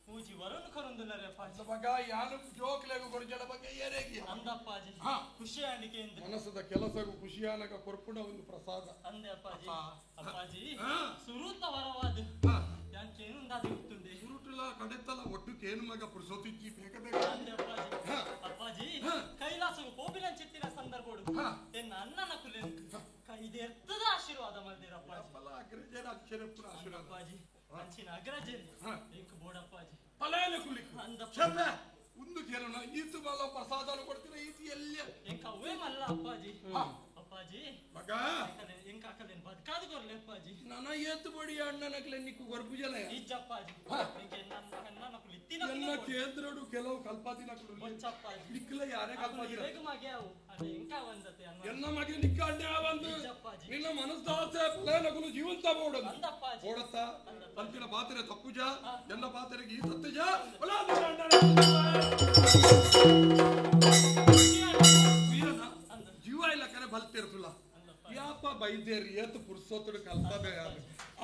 ಮೂಜಿ ವರನು ಕರೊಂದುಲ್ಲರೆ ಅಪ್ಪಾಜಿ ಮಗ ಯಾನು ಜೋಕ್ಲೆಗು ಕೊರ್ಜಡ ಬಗ್ಗೆ ಏರೇಗಿ ಅಂದ ಅಪ್ಪಾಜಿ ಖುಷಿ ಆಂಡಿಕೆ ಎಂದ ಮನಸ್ಸದ ಕೆಲಸಗೂ ಖುಷಿಯಾನಗ ಕೊರ್ಪುಣ ಒಂದು ಪ್ರಸಾದ ಅಂದೆ ಅಪ್ಪಾಜಿ ಅಪ್ಪಾಜಿ ಸುರುತ ವರವಾದ ಯಾನ್ ಕೇನುಂದಾದ ಗೊತ್ತುಂಡೆ ಸುರುಟುಲ ಕಡೆತಲ ಒಟ್ಟು ಕೇನು ಮಗ ಪುರುಸೊತ್ತಿಜ್ಜಿ ಬೇಗ ಬೇಗ ಅಂದೆ ಅಪ್ಪಾಜಿ ಅಪ್ಪಾಜಿ ಕೈಲಾಸಗು ಪೋಪಿನಂಚಿತ್ತಿನ ಸಂದರ್ಭೋಡು ಎನ್ನ ಅಣ್ಣನ ಕುಲೆನ್ ಕೈದೆರ್ತದ ಆಶೀರ್ವಾದ ಮಲ್ದಿರ ಅಪ್ಪಾಜಿ ಅಗ್ರಜರ ಅಕ್ಷರ ಆಶೀರ್ವಾದ ಅಪ್ಪಾಜಿ ಅಂಚಿನ ಅಗ್ರಜರಿ ಇಂಕ್ ಬೋಡಪ್ಪಾಜಿ ಪಲಾಯನ ಕುಲಿಕ್ ಛೆ ಒಂದು ಕೇಳೋಣ ಈತು ಮಲ್ಲ ಪ್ರಸಾದನು ಕೊಡ್ತೀರ ಈತು ಎಲ್ಲಿ ಎಂಕ ಅವೇ ಮಲ್ಲ ಅಪ್ಪಾಜಿ ಅಪ್ಪಾಜಿ ಮಗ ಎಂಕ ಅಕಲೇನ್ ಬದುಕಾದು ಕೊರ್ಲೆ ಅಪ್ಪಾಜಿ ನನ ಏತು ಬಡಿ ಅಣ್ಣನಕ್ಲೆ ನಿಕ್ಕು ಗೊರ್ಪುಜಲ ಇಜ್ಜಪ್ಪಾಜಿ ಎಂಕೆ ನನ್ನ ಕುಲಿ ಇತ್ತಿನ ಎಲ್ಲ ಕೇಂದ್ರಡು ಕೆಲವು ಕಲ್ಪಾದಿನಕುಲು ಬೊಚ್ಚಪ್ಪಾಜಿ ನಿಕ್ಕಲ ಯಾರೇ ಕಲ್ಪಾದಿನ ಇರೆಗ್ ಮಗೆ ಅವು ಅದೇ ಎಂಕ ವಂದತೆ ಅನ್ನ ಎನ್ನ ಮಗೆ ನಿಕ್ಕ ಅಡ್ಡೆ ಆವಂದು ನಿನ್ನ ಮನಸ್ದಾಸೆ ಪಲಾಯನಕುಲು ಜೀವಂತ ಬೋಡಂದು ಬೋಡತ್ತ ಅಂತಿನ ಪಾತ್ರೆ ತಪ್ಪುಜ ಎಲ್ಲ ಪಾತ್ರೆಗೆ ಈ ತತ್ತುಜ ಜೀವ ಇಲ್ಲ ಕರೆ ಬಲ್ತಿರ್ತಲ್ಲ ಯಾಪ ಬೈದೇರಿ ಏತು ಪುರ್ಸೋತುಡು ಕಲ್ಪಬೆ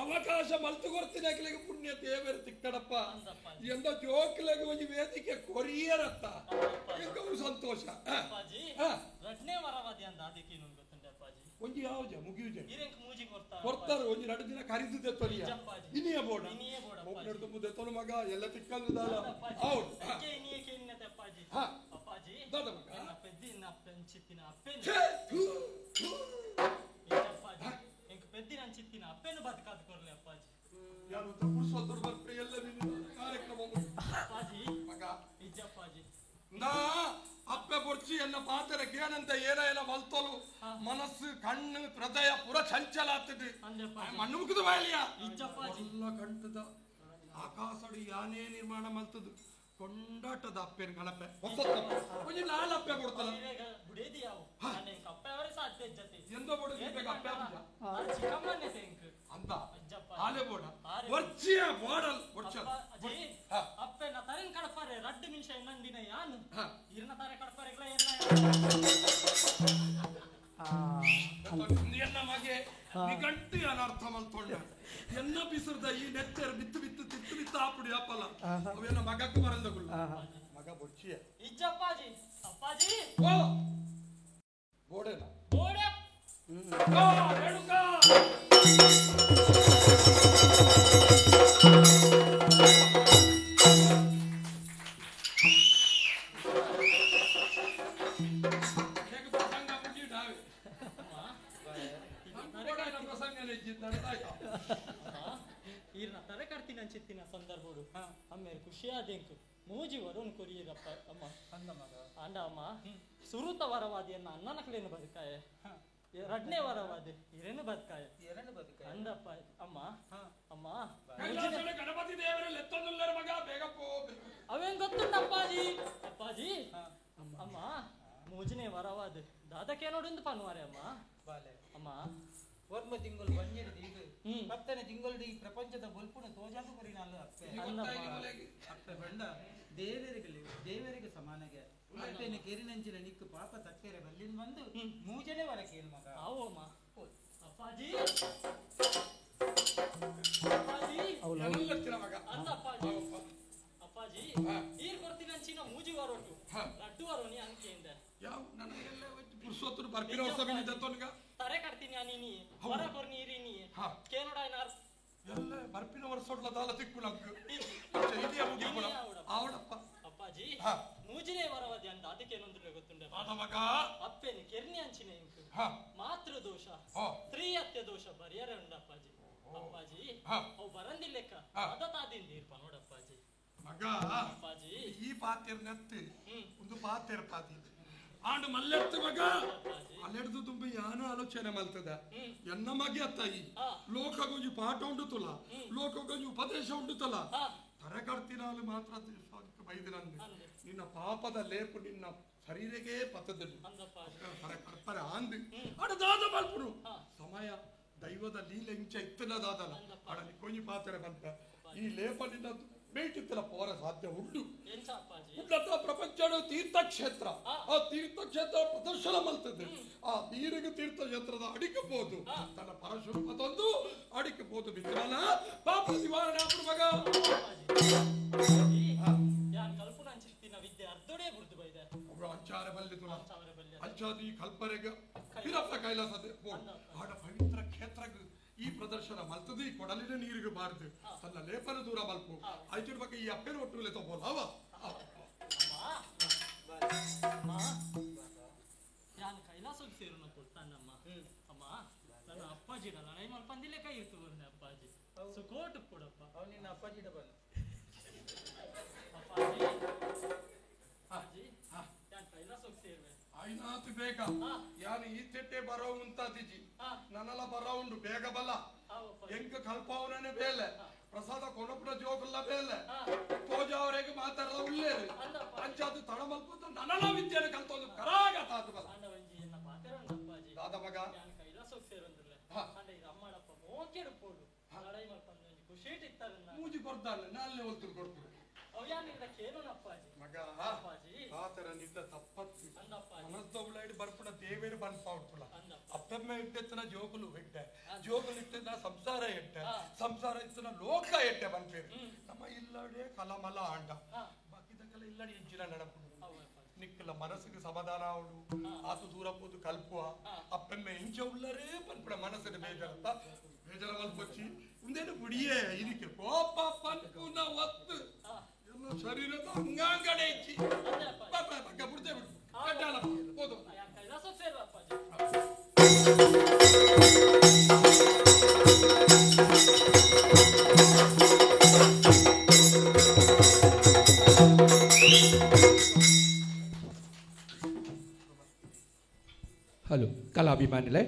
ಅವಕಾಶ ಮಲ್ತು ಕೊರ್ತೀನಿ ಅಕ್ಲೆಗೆ ಪುಣ್ಯ ದೇವರು ತಿಕ್ಕಡಪ್ಪ ಎಂದ ಜೋಕ್ಲೆಗೆ ಒಂಜಿ ವೇದಿಕೆ ಕೊರಿಯರತ್ತ ಎಂಕವು ಸಂತೋಷ ರಡ್ನೇ ವರವಾದಿ ಅಂದ ಅದಕ್ಕೆ ಇನ್ನೊಂದು ಗೊತ್ತುಂಟೆ ಅಪ್ಪಾಜಿ ಒಂಜಿ ಯಾವಜ ಮುಗಿಯುಜ ಇರೆಂಕ್ ಮೂಜಿ ಕೊರ್ತಾರೆ ಕೊರ್ತಾರೆ ಒಂಜಿ ಎರಡು ದಿನ ಕರಿದುದೆ ತೊಲಿಯ ಇನಿಯ ಬೋಡ ಇನಿಯೇ ಬೋಡ ಒಬ್ಬನಡ್ದು ಮುದ್ದೆ ತೊಲು ಮಗ ಎಲ್ಲ ತಿಕ್ಕಂದುದಾಲ ಹೌದು ಇನಿಯೇ ಕೇನ್ನತೆ ಅಪ್ಪಾಜಿ ಅಪ್ಪಾಜಿ ದಾದ ಮಗ ಎನ್ನ ಪೆದ್ದಿನ ಅಪ್ಪೆಂಚಿತ್ತಿನ ಅಪ್ಪೆನ್ ಛೇ ಥೂ ಥೂ ಅಪ್ಪಾಜಿ ಎಂಕ್ ಪೆದ್ದಿನ ಅಂಚಿತ್ತಿನ ಅಪ್ಪೆನು ಬದುಕಾದು ಕೊರ್ಲೆ ಅಪ್ಪಾಜಿ ಯಾರು ಪುರುಷೋತ್ತರು ಬರ್ಪೆ ಎಲ್ಲ ಕಾರ್ಯಕ್ರಮ ಅಪ್ಪಾಜಿ ಮಗ ಇಜ್ಜಪ್ಪಾಜಿ ನಾ ಅಪ್ಪೆ ಬೊರ್ಚಿ ಎನ್ನ ಪಾತ್ರೆ ಕೇನಂತ ಏನ ಏನ ಮಲ್ತೋಲು ಮನಸ್ಸು ಕಣ್ಣು ಹೃದಯ ಪುರ ಚಂಚಲ ಆಗ್ತದೆ ಮಣ್ಣು ಮುಗಿದು ಬಾಯಲಿಯ ಎಲ್ಲ ಕಂಟದ ಆಕಾಶಡು ಯಾನೇ ನಿರ್ಮಾಣ ಮಲ್ತದು ಕೊಂಡಾಟದ ಅಪ್ಪೆನ ಗಣಪೆ ಹೊಸತ್ತಪ್ಪೆ ಒಂಜಿ ನಾಲ್ ಅಪ್ಪೆ ಕೊಡ್ತಲ್ಲ ಬುಡೇದಿ ಯಾವು ಅಪ್ಪೆ ಅವರೇ ಸಾಧ್ಯ ಜೊತೆ ಎಂದ ಬೋಡ ಅಪ್ಪೆ ಚಿಕ್ಕಮ್ಮನೆ ತೆಂಕ್ ಅಂತ ಆಲೆ ಬೋಡ ವರ್ಚಿಯ ಬೋಡಲ್ ವರ್ಚ ಅಪ್ಪೆ ನ ತರೆನ್ ಕಡಪಾರೆ ರಡ್ಡು ನಿಮಿಷ ಇನ್ನೊಂದಿನ ಯಾನು ಇರ್ನ ತಾರೆ ಕಡಪಾರೆಗಳ ಎನ್ನ ಮಗೆ ನಿಗಂಟು ಅನರ್ಥ ಮಲ್ತೊಂಡ ಎನ್ನ ಬಿಸಿರ್ದ ಈ ನೆಚ್ಚರ್ ಬಿತ್ತು ಬಿತ್ತು ತಿತ್ತು ಬಿತ್ತು ಆಪುಡಿ ಅಪ್ಪಲ್ಲ ಅವೆಲ್ಲ ಮಗಕ್ಕೆ ಬರಲ್ದ ಗುಳ್ಳ ಮಗ ಬೊಚ್ಚಿಯ ಇಜ್ಜಪ್ಪಾಜಿ ಅಪ್ಪಾಜಿ ಓ ಬೋಡೆನ ಬೋಡೆ ರೇಣುಕಾ ಈರ್ನ ತಲೆ ಕಡ್ತೀನಿ ಅಂಚಿತ್ತಿನ ಸಂದರ್ಭಡು ಅಮ್ಮೇರು ಖುಷಿಯಾದೆಂಕು ಮೂಜಿ ವರುಣ್ ಕೊರಿಯರಪ್ಪ ಅಮ್ಮ ಅಂಡ ಅಮ್ಮ ಸುರುತ ವರವಾದಿಯನ್ನ ಅಣ್ಣನ ಬದುಕಾಯ ಎರಡನೇ ವರವಾದಿ ಇರೇನು ಬದುಕಾಯ ಎರಡು ಬದುಕಾಯ ಅಂದಪ್ಪ ಅಮ್ಮ ಅಮ್ಮ ಗಣಪತಿ ದೇವರಲ್ಲಿ ಎತ್ತೊಂದುಲ್ಲರ ಮಗ ಬೇಗ ಪೋ ಅವೇನ್ ಗೊತ್ತುಂಟ ಅಪ್ಪಾಜಿ ಅಪ್ಪಾಜಿ ಅಮ್ಮ ಮೂಜನೇ ವರವಾದ ದಾದಕ್ಕೆ ನೋಡುಂದು ಪನ್ವಾರೆ ಅಮ್ಮ ಬಾಲೆ ಅಮ್ಮ ಒರ್ಮ ತಿಂಗಳು ಬಂಜಿಡಿದು ಈಗ ಪತ್ತನೆ ತಿಂಗಳು ಈ ಪ್ರಪಂಚದ ಬೊಲ್ಪುನ ತೋಜಾದು ಕೊರಿನಾಲು ಅಪ್ಪೆ ಅಪ್ಪೆ ಬಂಡ ದೇವರಿಗೆ ದೇವರಿಗೆ ಸಮಾನಗೆ ಅಪ್ಪೆನ ಕೇರಿನಂಚಿನ ನಿಕ್ಕು ಪಾಪ ತಕ್ಕೆರೆ ಬಲ್ಲಿನ ಬಂದು ಮೂಜನೆ ವರ ಕೇನು ಮಗ ಆವೋ ಅಮ್ಮ ಅಪ್ಪಾಜಿ ಅಪ್ಪಾಜಿ ಮಗ ಅಂದ ಅಪ್ಪಾಜಿ ಅಪ್ಪಾಜಿ ಈರ್ ಕೊರ್ತಿನಂಚಿನ ಮೂಜಿ ವಾರೊಟ್ಟು ಲಡ್ಡು ವಾರೋನಿ ಅಂಕೆಯಿಂದ ಯಾವ ನನಗೆಲ್ಲ ಪುರುಷೋತ್ತರು ಬರ್ಪಿನ ವರ್ಷ ಬಿದ್ದ ತರೆ ಕಟ್ತೀನಿ ನೀನಿ ಹೊರ ಕೊರ್ನಿ ಇರಿನಿ ಕೇನೋಡ ಎಲ್ಲ ಬರ್ಪಿನ ವರ್ಷ ದಾಲ ತಿಕ್ಕು ನಂಗೆ ಆವಡಪ್ಪ ಅಪ್ಪಾಜಿ ಮೂಜಿನೇ ವರವಾದಿ ಅಂತ ಅದಕ್ಕೇನೊಂದು ಗೊತ್ತುಂಡೆ ಮಗ ಅಪ್ಪೇನು ಕೆರ್ನಿ ಅಂಚಿನ ಇಂಕು ಮಾತೃ ದೋಷ ಸ್ತ್ರೀ ಹತ್ಯೆ ದೋಷ ಬರಿಯರೆ ಉಂಡ ಅಪ್ಪಾಜಿ ಅಪ್ಪಾಜಿ ಅವು ಬರಂದಿಲ್ಲೆಕ್ಕ ಅದ ತಾದಿಂದ ಇರ್ಪ ನೋಡಪ್ಪಾಜಿ ಮಗ ಅಪ್ಪಾಜಿ ಈ ಪಾತೆರ್ ನೆತ್ತಿ ಒಂದು ಪಾತೆರ್ ಪಾತಿ ಆಂಡು ಮಲ್ಲೆತ್ತು ಮಗ ಅಲ್ಲೆಡ್ದು ತುಂಬ ಯಾನ ಆಲೋಚನೆ ಮಲ್ತದ ಎನ್ನ ಮಗೆ ಅತ್ತಾಯಿ ಲೋಕಗೊಂಜಿ ಪಾಠ ಉಂಡುತ್ತಲ್ಲ ಲೋಕಗೊಂಜಿ ಉಪದೇಶ ಉಂಡುತ್ತಲ್ಲ ತರಕರ್ತಿನಾಲು ಮಾತ್ರ ಬೈದಿನಂದೆ ನಿನ್ನ ಪಾಪದ ಲೇಪು ನಿನ್ನ ಶರೀರಕ್ಕೆ ಪತ್ತದಲ್ಲಿ ತರಕರ್ತಾರೆ ಆಂದು ಅಡದಾದ ಮಲ್ಪುರು ಸಮಯ ದೈವದ ಲೀಲೆ ಇಂಚ ಇತ್ತನದಾದಲ್ಲ ಅಡಲಿ ಕೊಂಜಿ ಪಾತ್ರೆ ಬಂತ ಈ ಲೇಪ ನಿನ್ನ ಬೇಟಿತ್ತಲ ಪೋರ ಸಾಧ್ಯ ಉಂಟು ಉಂಡಂತ ಪ್ರಪಂಚ ತೀರ್ಥಕ್ಷೇತ್ರ ಆ ತೀರ್ಥಕ್ಷೇತ್ರ ಪ್ರದರ್ಶನ ಮಲ್ತದೆ ಆ ನೀರಿಗೆ ತೀರ್ಥಕ್ಷೇತ್ರದ ಅಡಿಕಬಹುದು ತನ್ನ ಪರಶುರೂಪ ತಂದು ಅಡಿಕಬಹುದು ಬಿತ್ತಲ್ಲ ಪಾಪ ನಿವಾರಣೆ ಮಗ. ಅಂಚಾದ ಈ ಕಲ್ಪರೆಗೆ ಪಿರಪ್ಪ ಕೈಲಾಸ ಆಡ ಪವಿತ್ರ ಕ್ಷೇತ್ರಗ್ ಈ ಪ್ರದರ್ಶನ ಮಲ್ತದ ಈ ಕೊಡಲಿನ ನೀರಿಗೆ ಬಾರದು ತನ್ನ ಲೇಪನ ದೂರ ಮಲ್ಪು ಆಯ್ತು ಬಗ್ಗೆ ಈ ಅಪ್ಪೇನ ಒಟ್ಟು ತಗೋಲ್ಲ ಅವ ನಾನು ಕೈಲಾಸಕ್ಕೆ ಸೇರೋಣ ಕೊಡ್ತಾನಮ್ಮ. ಅಮ್ಮ ನನ್ನ ಅಪ್ಪಾಜಿ ಲಡಾಯಿ ಮಲ್ಪಂದಿಲ್ಲ ಕೈ ಇರ್ತು ಬಂದೆ ಅಪ್ಪಾಜಿ ಸುಕೋಟು ಕೊಡಪ್ಪ. ಅವ್ನು ನಿನ್ನ ಅಪ್ಪಾಜಿ ಬಂದ ಅಪ್ಪಾಜಿ ಅಪ್ಪಾಜಿ ನಾನು ಕೈಲಾಸಕ್ಕೆ ಸೇರುವೆ ಐನಾತು ಬೇಗ ಯಾನು ಈ ತೆಟ್ಟೆ ಬರೋ ಉಂತಾತಿಜಿ ನನ್ನೆಲ್ಲ ಬರೋ ಉಂಡು ಬೇಗ ಬಲ್ಲ ಎಂಕ ಕಲ್ಪವನೇ ಬೇಲೆ ಪ್ರಸಾದ ಕೊನಪುರ ಜೋಕುಲ್ಲ ಬೇಲೆ ತೋಜಾವರೆಗೆ ಮಾತಾಡಲ್ಲ ಉಳ್ಳೇರು ಅಂಚಾದು ತಡ ಮಲ್ಪಂತ ನನ್ನಲ್ಲ ವಿದ್ಯೆಯನ್ನು ಕಲ್ತೋದು ಕರಾಗ ತಾತು ಬಲ್ಲ ದಾದ ಮಗ ಮೂಜಿ ಕೊಡ್ತಾನೆ ನಾಲ್ನೇ ಒಲ್ತು ಕೊಡ್ತೀನಿ ಮಗ ಆತರ ನಿದ್ದ ತಪ್ಪತ್ತು ಮನಸ್ದೊಬ್ಳೈಡ್ ಬರ್ಪುಣ ದೇವೇರು ಬನ್ಪಾಡ್ತುಲ ಅಪ್ಪಮ್ಮ ಇಟ್ಟೆತ್ತನ ಜೋಕುಲು ಎಟ್ಟೆ ಜೋಕುಲು ಇಟ್ಟೆನ ಸಂಸಾರ ಎಟ್ಟೆ ಸಂಸಾರ ಇತ್ತನ ಲೋಕ ಎಟ್ಟೆ ಬನ್ಪೇರು ನಮ್ಮ ಇಲ್ಲಡೆ ಕಲಮಲ ಆಂಡ ಬಾಕಿದಕ್ಕೆಲ್ಲ ಇಲ್ಲಡೆ ಎಂಚಿನ ನಡಪುಡು ನಿಕ್ಕಲ ಮನಸ್ಸಿಗೆ ಸಮಾಧಾನ ಅವಡು ಆತು ದೂರ ಪೋದು ಕಲ್ಪುವ ಅಪ್ಪಮ್ಮ ಎಂಚ ಉಳ್ಳರೇ ಬನ್ಪುಣ ಮನಸ್ಸಿನ ಬೇಜಾರತ್ತ ಬೇಜಾರ ಮಲ್ಪೊಚ್ಚಿ ಉಂದೇನು ಬುಡಿಯೇ ಇದಕ್ಕೆ ಕೋಪ ಪನ್ಪುನ ಒತ್ತು ಶರೀರದ ಅಂಗಾಂಗಡೆ ಇಚ್ಚಿ ಪಕ್ಕ ಬಿಡ್ತೇ ಬಿಡು ಕಟ್ಟಾಲ ಹೋದು. ಹಲೋ ಕಲಾಭಿಮಾನಿಲೆ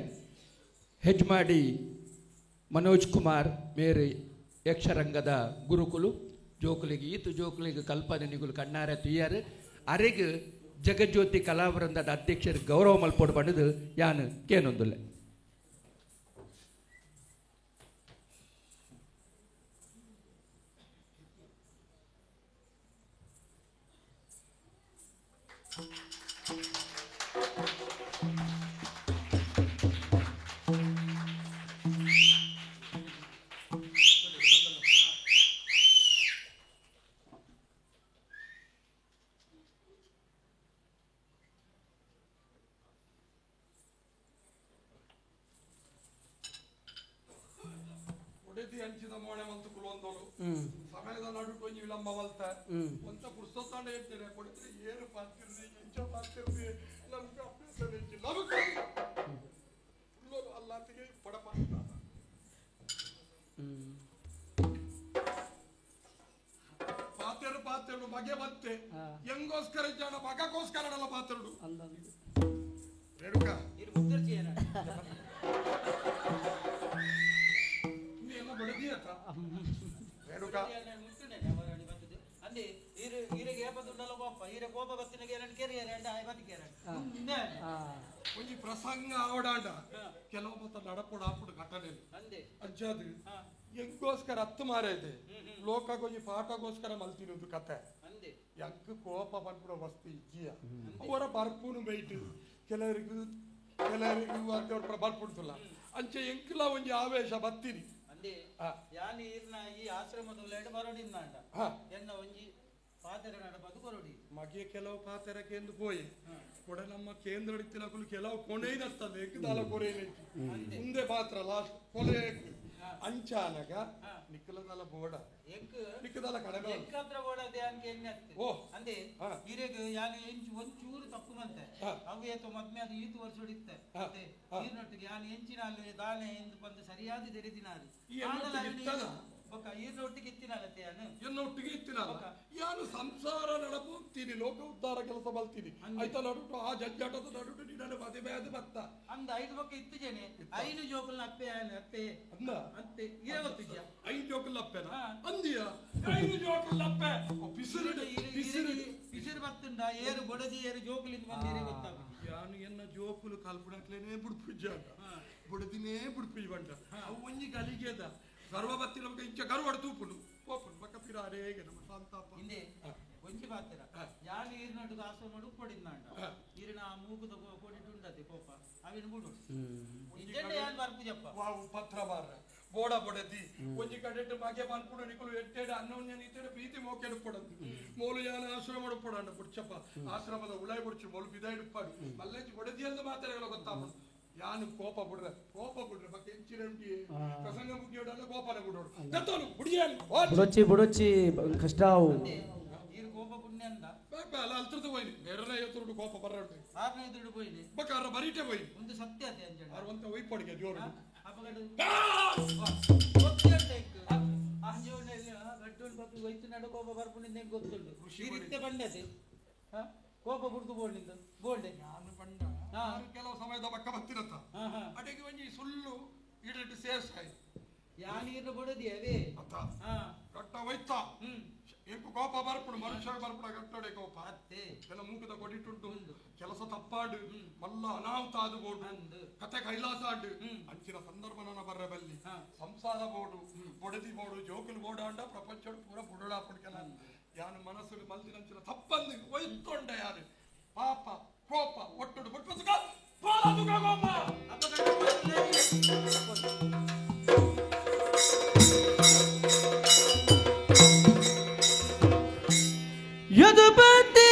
ಹೆಜ್ಮಾಡಿ ಮನೋಜ್ ಕುಮಾರ್ ಮೇರೆ ಯಕ್ಷರಂಗದ ಗುರುಕುಲು ಜೋಕುಲಿಗೆ ಈತು ಜೋಕುಲಿಗೆ ಕಲ್ಪನೆ ನಿಗುಲು ಕಣ್ಣಾರೆ ತುಯ್ಯಾರು ಅರೆಗ್ ಜಗಜ್ಯೋತಿ ಕಲಾವೃಂದದ ಅಧ್ಯಕ್ಷರು ಗೌರವ ಮಲ್ಪೋಡು ಬಂದದು ಯಾನು ಕೇನೊಂದುಲ್ಲೆ. ಹಂಚಿದ ಮೋಣೆ ಮಂತು ಕುಲೊಂದೋಳು ಸಮಯದ ನಡು ಕೊಂಚ ವಿಳಂಬ ಮಲ್ತ ಒಂತ ಪುಸ್ತಕ ಹೇಳ್ತೇನೆ ಕೊಡಿದ್ರೆ ಏನು ಪಾತಿರ್ದಿ ಎಂಚ ಪಾತಿರ್ದಿ ನಮ್ಗೆ ಅಭ್ಯಾಸ ನಮಗೆ ಅಲ್ಲಾತಿಗೆ ಪಡಪ ಪಾತೆರು ಪಾತೆರು ಮಗೆ ಬತ್ತೆ ಹೆಂಗೋಸ್ಕರ ಜನ ಮಗಕ್ಕೋಸ್ಕರ ಪಾತೆರಡು ರೇಣುಕಾ ಒಂಜಿ ಪ್ರಸಂಗ ಆವಡಾಂಡ ಕೆಲವು ಮತ್ತ ನಡಪೋಡು ಆಪುಡು ಘಟನೆ ಅಜ್ಜಾದು ಎಂಗೋಸ್ಕರ ಹತ್ತು ಮಾರ ಇದೆ ಲೋಕಗೊಂಜಿ ಪಾಠಗೋಸ್ಕರ ಮಲ್ತಿನೊಂದು ಕತೆ ಎಂಕ್ ಕೋಪ ಬಂದ್ಬಿಡೋ ವಸ್ತು ಇಜ್ಜಿಯ ಅವರ ಬರ್ಪುನು ಬೈಟು ಕೆಲವರಿಗೂ ಕೆಲವರಿಗೂ ಅಂತ ಬರ್ಪುಡ್ತಲ್ಲ ಅಂಚೆ ಎಂಕ್ಲ ಒಂಜಿ ಆವೇಶ ಬತ್ತೀನಿ ಯಾನ್ ಈರ್ನ ಈ ಆಶ್ರಮದ ಬರೋಡಿಂದಾಂಡ ಎನ್ನ ಒಂಜಿ ಪಾತೆರ ನಡಪದು ಕೊರಡಿ ಮಗೆ ಕೆಲವು ಪಾತೆರಕ್ಕೆ ಎಂದು ಪೋಯಿ ಕೊಡ ನಮ್ಮ ಕೇಂದ್ರ ತಿಲಕುಲು ಕೆಲವು ಕೊನೆಯಿನತ್ತದೆ ಎಕ್ಕದಾಲ ಕೊರೆಯಿನ ಮುಂದೆ ಪಾತ್ರ ಲಾಸ್ಟ್ ಕೊಲೆ ಅಂಚಾನಗ ನಿಕ್ಕಲದಲ ಬೋಡ ನಿಕ್ಕದಲ ಕಡಿಮೆ ಎಕ್ಕತ್ರ ಬೋಡದೆ ಅನ್ಕೆ ಎಣ್ಣೆ ಓ ಅಂದೆ ಹಿರೇಗ್ ಯಾನ್ ಎಂಚು ಒಂಚೂರು ತಪ್ಪು ಮಂತೆ ಅವು ಏತೋ ಮದ್ಮೆ ಅದು ಈತು ವರ್ಷ ಹೊಡಿತ್ತೆ ಈರ್ನೊಟ್ಟಿಗೆ ಯಾನ್ ಎಂಚಿನ ಅಲ್ಲಿ ದಾನೆ ಎಂದು ಬಂದು ಸರಿಯಾದ ತೆರೆದಿನಾರಿ ಬೊಕ್ಕ ಈರ್ನೊಟ್ಟಿಗೆ ಇತ್ತಿನಲ್ಲತೆ ಯಾನು ಎನ್ನೊಟ್ಟಿಗೆ ಇತ್ತಿನಲ್ಲ ಯಾನು ಸಂಸಾರ ನಡಪುತ್ತೀನಿ ಲೋಕ ಉದ್ಧಾರ ಕೆಲಸ ಬಲ್ತೀನಿ ಆಯ್ತಾ ನಡುಟು ಆ ಜಜ್ಜಾಟದ ನಡುಟು ನಿನ್ನ ಮದುವೆ ಅದು ಬತ್ತ ಅಂದ ಐದು ಬೊಕ್ಕ ಇತ್ತು ಜನೆ ಐದು ಜೋಕುಲ್ನ ಅಪ್ಪೆ ಅಪ್ಪೆ ಅಂದ ಅಂತೆ ಇರೇ ಗೊತ್ತಿದ್ಯಾ ಐದು ಜೋಕುಲ್ ಅಪ್ಪೆನ ಅಂದಿಯ ಐದು ಜೋಕುಲ್ ಅಪ್ಪೆ ಪಿಸಿರು ಪಿಸಿರು ಪಿಸಿರು ಬತ್ತುಂಡ ಏರು ಬೊಡದಿ ಏರು ಜೋಕುಲಿಂದ ಬಂದು ಏರೇ ಗೊತ್ತಾಗುದು ಯಾನು ಎನ್ನ ಜೋಕುಲು ಕಲ್ಪುಡಕ್ಲೇನೆ ಬುಡ್ಪುಜ್ಜ ಬುಡದಿನೇ ಬುಡ್ಪುಜ್ ಬಂಡ ಅವು ಒಂಜಿ ಗಲಿಗೆದ ಗರ್ವ ಬತ್ತಿನ ಇಂಚ ಗರ್ವಡ ತೂಪುಂಡು ಪೋಪುಂಡು ಬಕ್ಕ ಪಿರಾರೇಗೆ ನಮ್ಮ ಶಾಂತಪ್ಪ ಹಿಂದೆ ಒಂಜಿ ಪಾತ್ರ ಯಾನು ಈರ್ನೊಟ್ಟಿಗೆ ಆಶ್ರಮ ಕೊಡಿದ್ನಾಂಡ ಈರಿನ ಆ ಮೂಗುದ ಕೊಡಿಟುಂಡತೆ ಕೋಪ ಅವಿನ ಬುಡು ಇಜ್ಜಂಡ ಯಾನ್ ಬರ್ಪುಜಪ್ಪ ವಾವು ಪತ್ರ ಮಾರ್ರೆ ಬೋಡ ಬೊಡದಿ ಒಂಜಿ ಕಡೆಟ್ ಮಗೆ ಪನ್ಪುಡು ನಿಕುಲು ಎಟ್ಟೆಡ್ ಅನ್ಯೋನ್ಯ ನೀತಿಡ್ ಪ್ರೀತಿ ಮೋಕೆಡ್ ಪೊಡಂದು ಮೋಲು ಯಾನ ಆಶ್ರಮ ಪೊಡಂಡ ಬುಡ್ಚಪ್ಪ ಆಶ್ರಮದ ಉಳಾಯಿ ಬುಡ್ಚು ಮೋಲು ಬಿದಾಯಿ ಉಪ್ಪಾಡು ಮಲ್ಲೆಜ್ಜಿ ಬೊಡದಿ ಅಂದ ಮಾತೆರೆಗಳ ಗೊತ್ತಾಪುಂಡು ಯಾನು ಕೋಪ ಬಿಡ್ರೆ ಕೋಪ ಬಿಡ್ರೆ ಬಕ್ಕ ಎಂಚಿರಂಟಿ ಪ್ರಸಂಗ ಮುಗಿಯೋಡಲ್ಲ ಕೋಪನ ಬಿಡೋಡು ದತ್ತೋನು ಬುಡಿಯಾನು ಬುಡೊಚ್ಚಿ ಬುಡೊಚ್ಚಿ ಕಷ್ಟ ಅವು ಈರು ಕೋಪ ಪುಣ್ಯ ಅಂದ ಅಲ್ಲ ಅಲ್ತೃತ ಹೋಯ್ನಿ ಬೇರೆ ಎತ್ತುರುಡು ಕೋಪ ಬರ್ರಡು ಆರ್ನ ಎದುರು ಹೋಯ್ನಿ ಬಕ್ಕ ಅರ ಬರೀಟೆ ಹೋಯ್ನಿ ಒಂದು ಸತ್ಯ ಅತೆ ಅಂಜಣ ಆರ್ ಒಂತ ಒಯ್ಪಡಿಗೆ ಜೋರು ಅಪಗಡು ಗೊತ್ತೇ ಅಂಜೋನೆ ಗಡ್ಡೋನ್ ಬಪ್ಪಿ ಒಯ್ತು ಕೋಪ ಬರ್ಪುಣಿಂದ ಹೆಂಗ್ ಗೊತ್ತುಂಟು ಈ ರೀತಿ ಬಂಡತೆ ಕೋಪ ಬುಡ್ದು ಬೋಲ್ಡಿಂದ ಬೋಲ್ಡೆ ನಾನು ಬಂಡ ಕೆಲವು ಸಮಯದ ಬಕ್ಕ ಬತ್ತಿರತ್ತ ಅಡೆಗೆ ಒಂಜಿ ಸುಳ್ಳು ಇಡಟ್ಟು ಸೇರ್ಸಾಯಿ ಯಾನೀರ್ನ ಬಡದಿ ಅವೇ ಅತ್ತ ಗಟ್ಟ ಒಯ್ತ ಎಂಕು ಕೋಪ ಬರ್ಪುಡು ಮನುಷ್ಯ ಬರ್ಪುಡ ಗಟ್ಟಡೆ ಕೋಪ ಕೆಲ ಮೂಕದ ಕೊಡಿಟುಂಟು ಕೆಲಸ ತಪ್ಪಾಡು ಮಲ್ಲ ಅನಾಹುತ ಆದು ಬೋಡು ಕತೆ ಕೈಲಾಸ ಆಡು ಅಂಚಿನ ಸಂದರ್ಭ ನನ್ನ ಬರ್ರೆ ಬಲ್ಲಿ ಸಂಸಾರ ಬೋಡು ಬೊಡದಿ ಬೋಡು ಜೋಕುಲು ಬೋಡು ಅಂಡ ಪ್ರಪಂಚಡು ಪೂರ ಬುಡೋಡಾಪುಡು ಕೆಲ ಯಾನು ಮನಸ್ಸು ಮಲ್ದಿನಂಚಿನ ತಪ್ಪಂದು ಒಯ್ತೊಂಡ ಯಾರು ಪಾಪ ಕೋಪ ಒಟ್ಟುಡು ಬುಟ್ಪಸುಕ ಕೋಪ ಯದುಪತಿ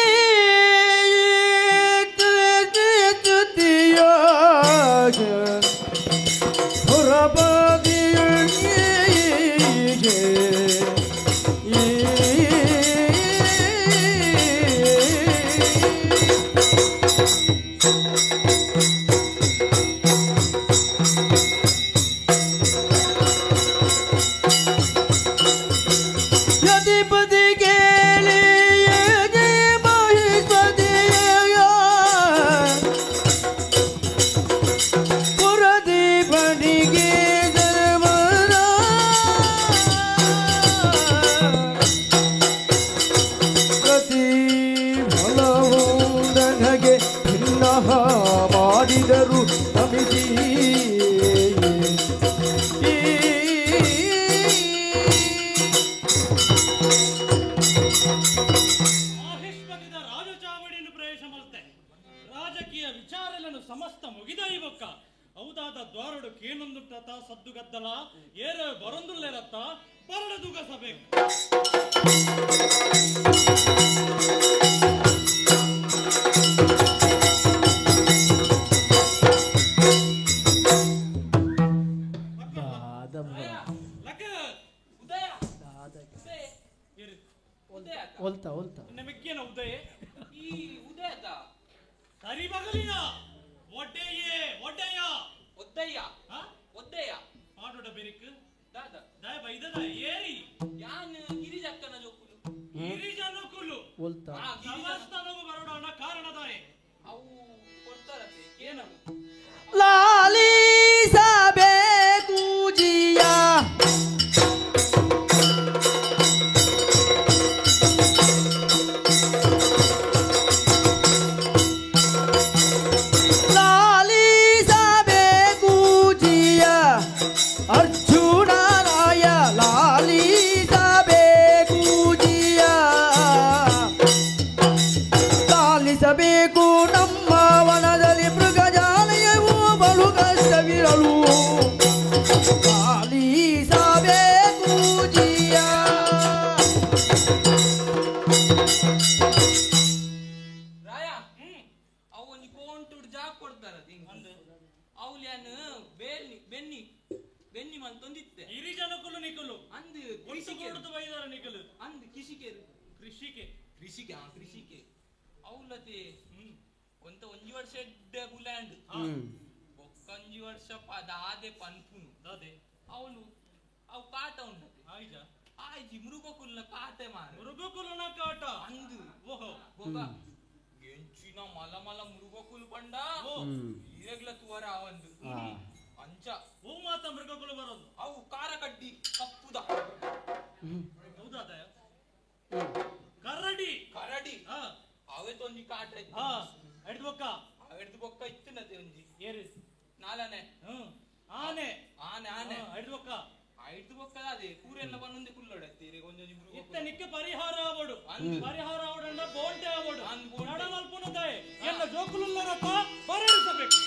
ಮಾಡಿದರು ನಮಿಸಿ ಮಾಹಿಷ್ಮತಿದ ರಾಜಚಾವಡಿಯನ್ನು ಪ್ರವೇಶ ಮಲ್ತೆ ರಾಜಕೀಯ ವಿಚಾರలను ಸಮಸ್ತ ಮುಗಿದ ಈ ಬೊಕ್ಕ ಔದಾದ ದ್ವಾರಡು ಕೇನೊಂದುಂಟತ ಸದ್ದುಗದ್ದಲ ಏರ ಬರೊಂದುಲ್ಲೇರತ್ತ ಬರಡದುಗಸಬೇಕು ಒಲ್ತಾ ಒಲ್ತಾ ನಮಗೇನ ಉದಯ ಈ ಉದಯದ ಸರಿ ಬಗಲಿನ ಒಡ್ಡೆಯೇ ಒಡ್ಡೆಯ ಒದ್ದಯ್ಯ ಒದ್ದಯ್ಯ ಪಾಡೋಡ ಬೆರಿಕ್ ದಾದ ದಾಯ ಬೈದದ ಏರಿ ಯಾನ್ ಗಿರಿಜಕ್ಕನ ಜೋಕುಲು ಗಿರಿಜನಕುಲು ಒಲ್ತಾ ಸಮಸ್ತನಗು ಬರೋಣ ಕಾರಣದಾಯ ಅವು ಕೊಡ್ತಾರತೆ ಏನವು ಲಾಲಿಸಬೇಕು ಜಿಯ ಲಾಲಿಸಬೇಕು ಜಿಯ ಅರ್ಜುನರಾಯ ಲಾಲಿಸಬೇಕು ಜಿಯ ಲಾಲಿಸಬೇಕು ನಮ್ಮ ವನದಲ್ಲಿ ಮೃಗಜಾಲಯವು ಬಲು ಕಷ್ಟವಿರಲು ಲಾಲಿಸಬೇಕು ಜಿಯ ರಾಯ ಅವು ಒಂಜಿ ಕೋಂಟುಡು ಜಾಗ್ ಕೊಡ್ತಾರ ಅವ್ಲ್ಯಾನ್ ಬೇಲ್ನಿ ಬೆನ್ನಿ ಬೆನ್ನಿ ಮಂತೊಂದಿತ್ತೆ ಗಿರಿಜನಕುಲು ನಿಕುಲು ಅಂದ್ ಕೊಡ್ತು ಬೈದಾರ ನಿಕುಲು ಅಂದ್ ಕಿಶಿಕೆರು ಕೃಷಿಕೆ ಕೃಷಿಕೆ ಆ ಕೃಷಿಕೆ ಅವ್ಲತೆ ಒಂತ ಒಂಜಿ ವರ್ಷ ಎಡ್ಡೆ ಬುಲ್ಯಾಂಡ್ ಬೊಕ್ಕಂಜಿ ವರ್ಷ ದಾದೆ ಪನ್ಪುನು ದಾದೆ ಅವಳು ಅವು ಕಾಟ ಉಂಡತೆ ಆಯ್ಜ ಆಯ್ಜಿ ಮೃಗಕುಲ್ನ ಕಾಟೆ ಮಾರ ಮೃಗಕುಲನ ಕಾಟ ಅಂದ್ ಓಹೋ ಬೊಕ ಎಂಚಿನ ಮಲ ಮಲ ಮೃಗಕುಲು ಪಂಡ ಈರೆಗ್ಲ ತುವರ ಅವಂದು ಅಂಚ ಹೂ ಮಾತ ಮೃಗಕುಲು ಬರೋದು ಅವು ಕಾರ ಕಡ್ಡಿ ಕಪ್ಪುದ ಹೌದಾದ ಕರಡಿ ಕರಡಿ ಅವೆತೊಂಜಿ ಕಾಟ ಹಿಡ್ದು ಬೊಕ್ಕ ಹಿಡ್ದು ಬೊಕ್ಕ ಇತ್ತಿನತೆ ಒಂಜಿ ಏರು ನಾಲನೆ ಆನೆ ಆನೆ ಆನೆ ಹಿಡ್ದು ಬೊಕ್ಕ ಹಿಡ್ದು ಬೊಕ್ಕ ಅದೇ ಪೂರೆಲ್ಲ ಬಂದೊಂದೇ ಕುಲ್ಲೊಡತ್ತೀರಿ ಒಂಜೊಂಜಿ ಮೃಗ ಇತ್ತ ನಿಕ್ಕ ಪರಿಹಾರ ಆವಡು ಪರಿಹಾರ ಆವಡಂಡ ಬೋಂಟೆ ಆವಡು ನಡಮಲ್ಪುನ ದಾಯೆ ಎಲ್ಲ ಜೋಕುಲುಲ್ಲರಪ್ಪ ಬರಡಿಸಬೇಕು.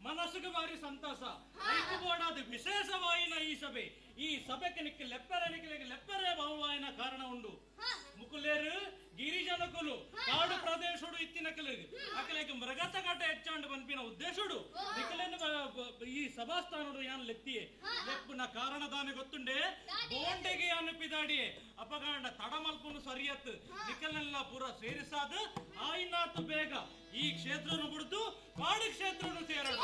ಮನಸ್ಸಿಗೆ ಬಾರಿ ಸಂತೋಷ. ಐಕು ಬೋಡಾದ ವಿಶೇಷವಾಯಿನ ಈ ಸಭೆ, ಈ ಸಭೆಗೆ ನಿಕ್ಕ ಲೆಪ್ಪರೆ ನಿಕ್ಕಲಿಗೆ ಲೆಪ್ಪರೆ ಬಹುವಾಯಿನ ಕಾರಣ ಉಂಡು. ಮುಕುಲೇರು ಗಿರಿಜನಕುಲು ಕಾಡು ಪ್ರದೇಶಡು ಇತ್ತಿನಕಲು ಅಕಲೆಗೆ ಮೃಗತ ಕಾಟ ಹೆಚ್ಚಾಂಡು ಬನ್ಪಿನ ಉದ್ದೇಶಡು ನಿಕ್ಕಲೇನು ಈ ಸಭಾಸ್ಥಾನಡು ಯಾನ್ ಲೆತ್ತಿಯೆ ಲೆಪ್ಪುನ ಕಾರಣದಾನೆ ಗೊತ್ತುಂಡೆ ಬೋಂಡೆಗೆ ಯಾನು ಪಿದಾಡಿಯೆ ಅಪಗಾಂಡ ತಡಮಲ್ಪುನು ಸರಿಯತ್ ನಿಕ್ಕಲ್ನೆಲ್ಲ ಪೂರ ಸೇರಿಸಾದ ಆಯಿನಾತು ಬೇಗ ಈ ಕ್ಷೇತ್ರನು ಬಿಡ್ದು ಕಾಡು ಕ್ಷೇತ್ರನು ಸೇರಣ.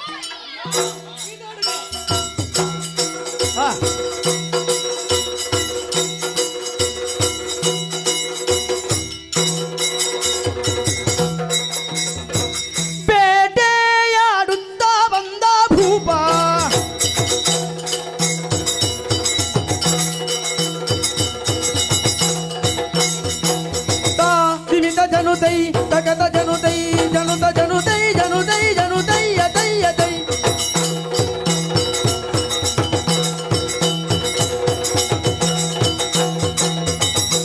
ಬೇಟೆಯಾಡುತ್ತ ಬಂದ ಭೂಪ ತಾ ಜನುತೈ ತಗತ ಜನುತೈ ಜನುತ ಜನುತೈ ಜನುತೈ ಜನುತೈ ಅತೈ ಅತೈ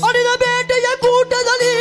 ಅಡಿದ ಬೇಟೆಯ ಕೂಟದಲ್ಲಿ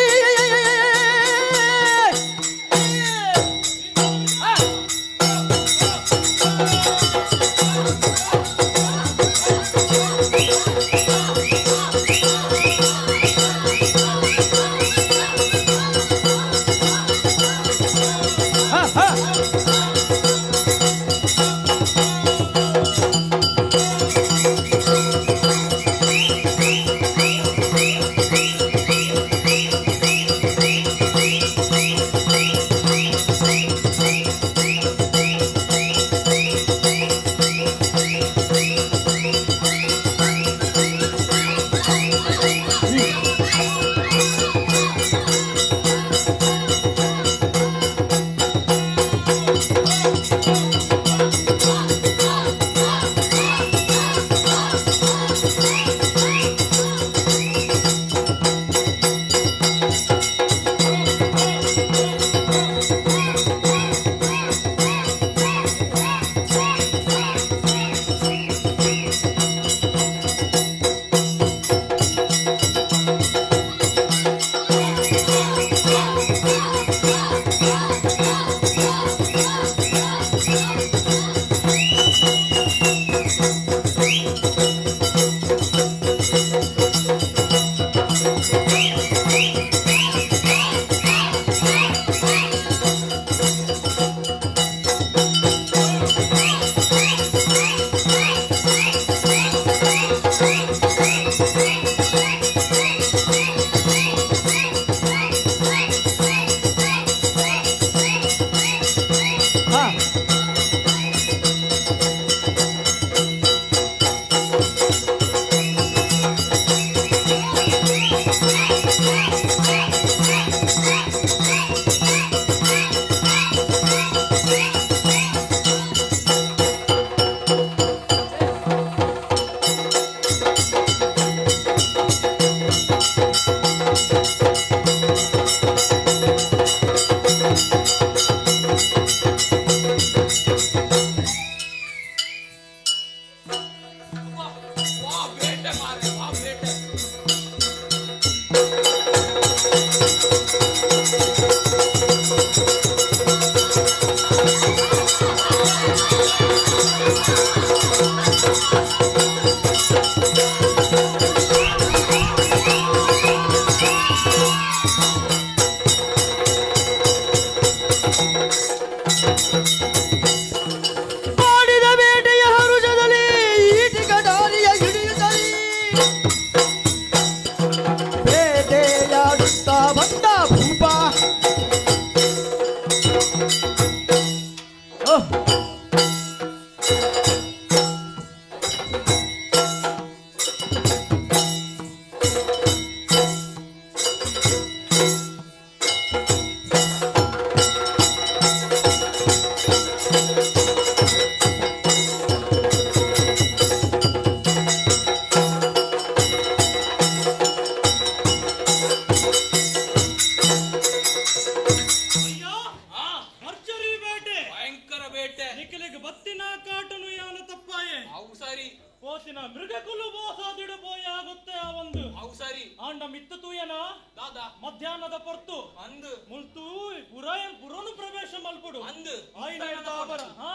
ಮೃಗಕುಲು ಮೋಸದಿಡು ಪೋಯಾಗ ಪೊರುತ್ತೆ ಆ ಒಂದು ಅವು ಸರಿ ಆಂಡ ಮಿತ್ತು ತೂಯನ ದಾದಾ ಮಧ್ಯಾಹ್ನದ ಪೊರ್ತು ಅಂದು ಮುಲ್ತು ಪುರಾಯನ್ ಪುರನು ಪ್ರವೇಶ ಮಲ್ಪುಡು ಅಂದು ಆಯ್ನ ದಾವರ ಹಾ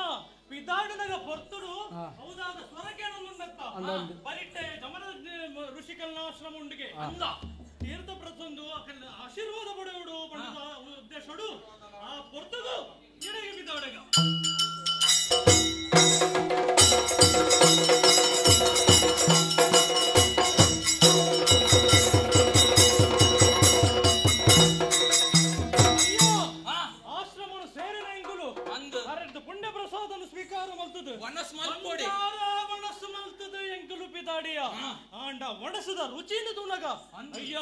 ಪಿದಾಡಿನಗ ಪೊರ್ತುಡು ಹೌದಾದ ಸ್ವರಕೇಣುಂದತ್ತ ಬರಿಟ್ಟೆ ಜಮನ ಋಷಿಕಲ್ನಾಶ್ರಮ ಉಂಡಿಗೆ ಅಂದ ತೀರ್ಥ ಪ್ರಸಂದು ಆಶೀರ್ವಾದ ಪಡೆಯುಡು ಪಂಡದ ಉದ್ದೇಶಡು ಆ ಪೊರ್ತುಗು ಇಡೆಗೆ ಬಿದ್ದಾಡಗ ಆಶ್ರಮನು ಸೇರಿನ ಇಂಗುಲು ಅಂದು ಅರೆದ್ದು ಪುಣ್ಯ ಪ್ರಸಾದನು ಸ್ವೀಕಾರ ಮಲ್ತದು ವನಸ್ ಮಲ್ಪೊಡಿ ವನಸ್ಸು ಮಲ್ತದು ಎಂಕುಲು ಪಿದಾಡಿಯ ಆಂಡ ಒಣಸುದ ರುಚಿನ ತುನಗ ಅಯ್ಯ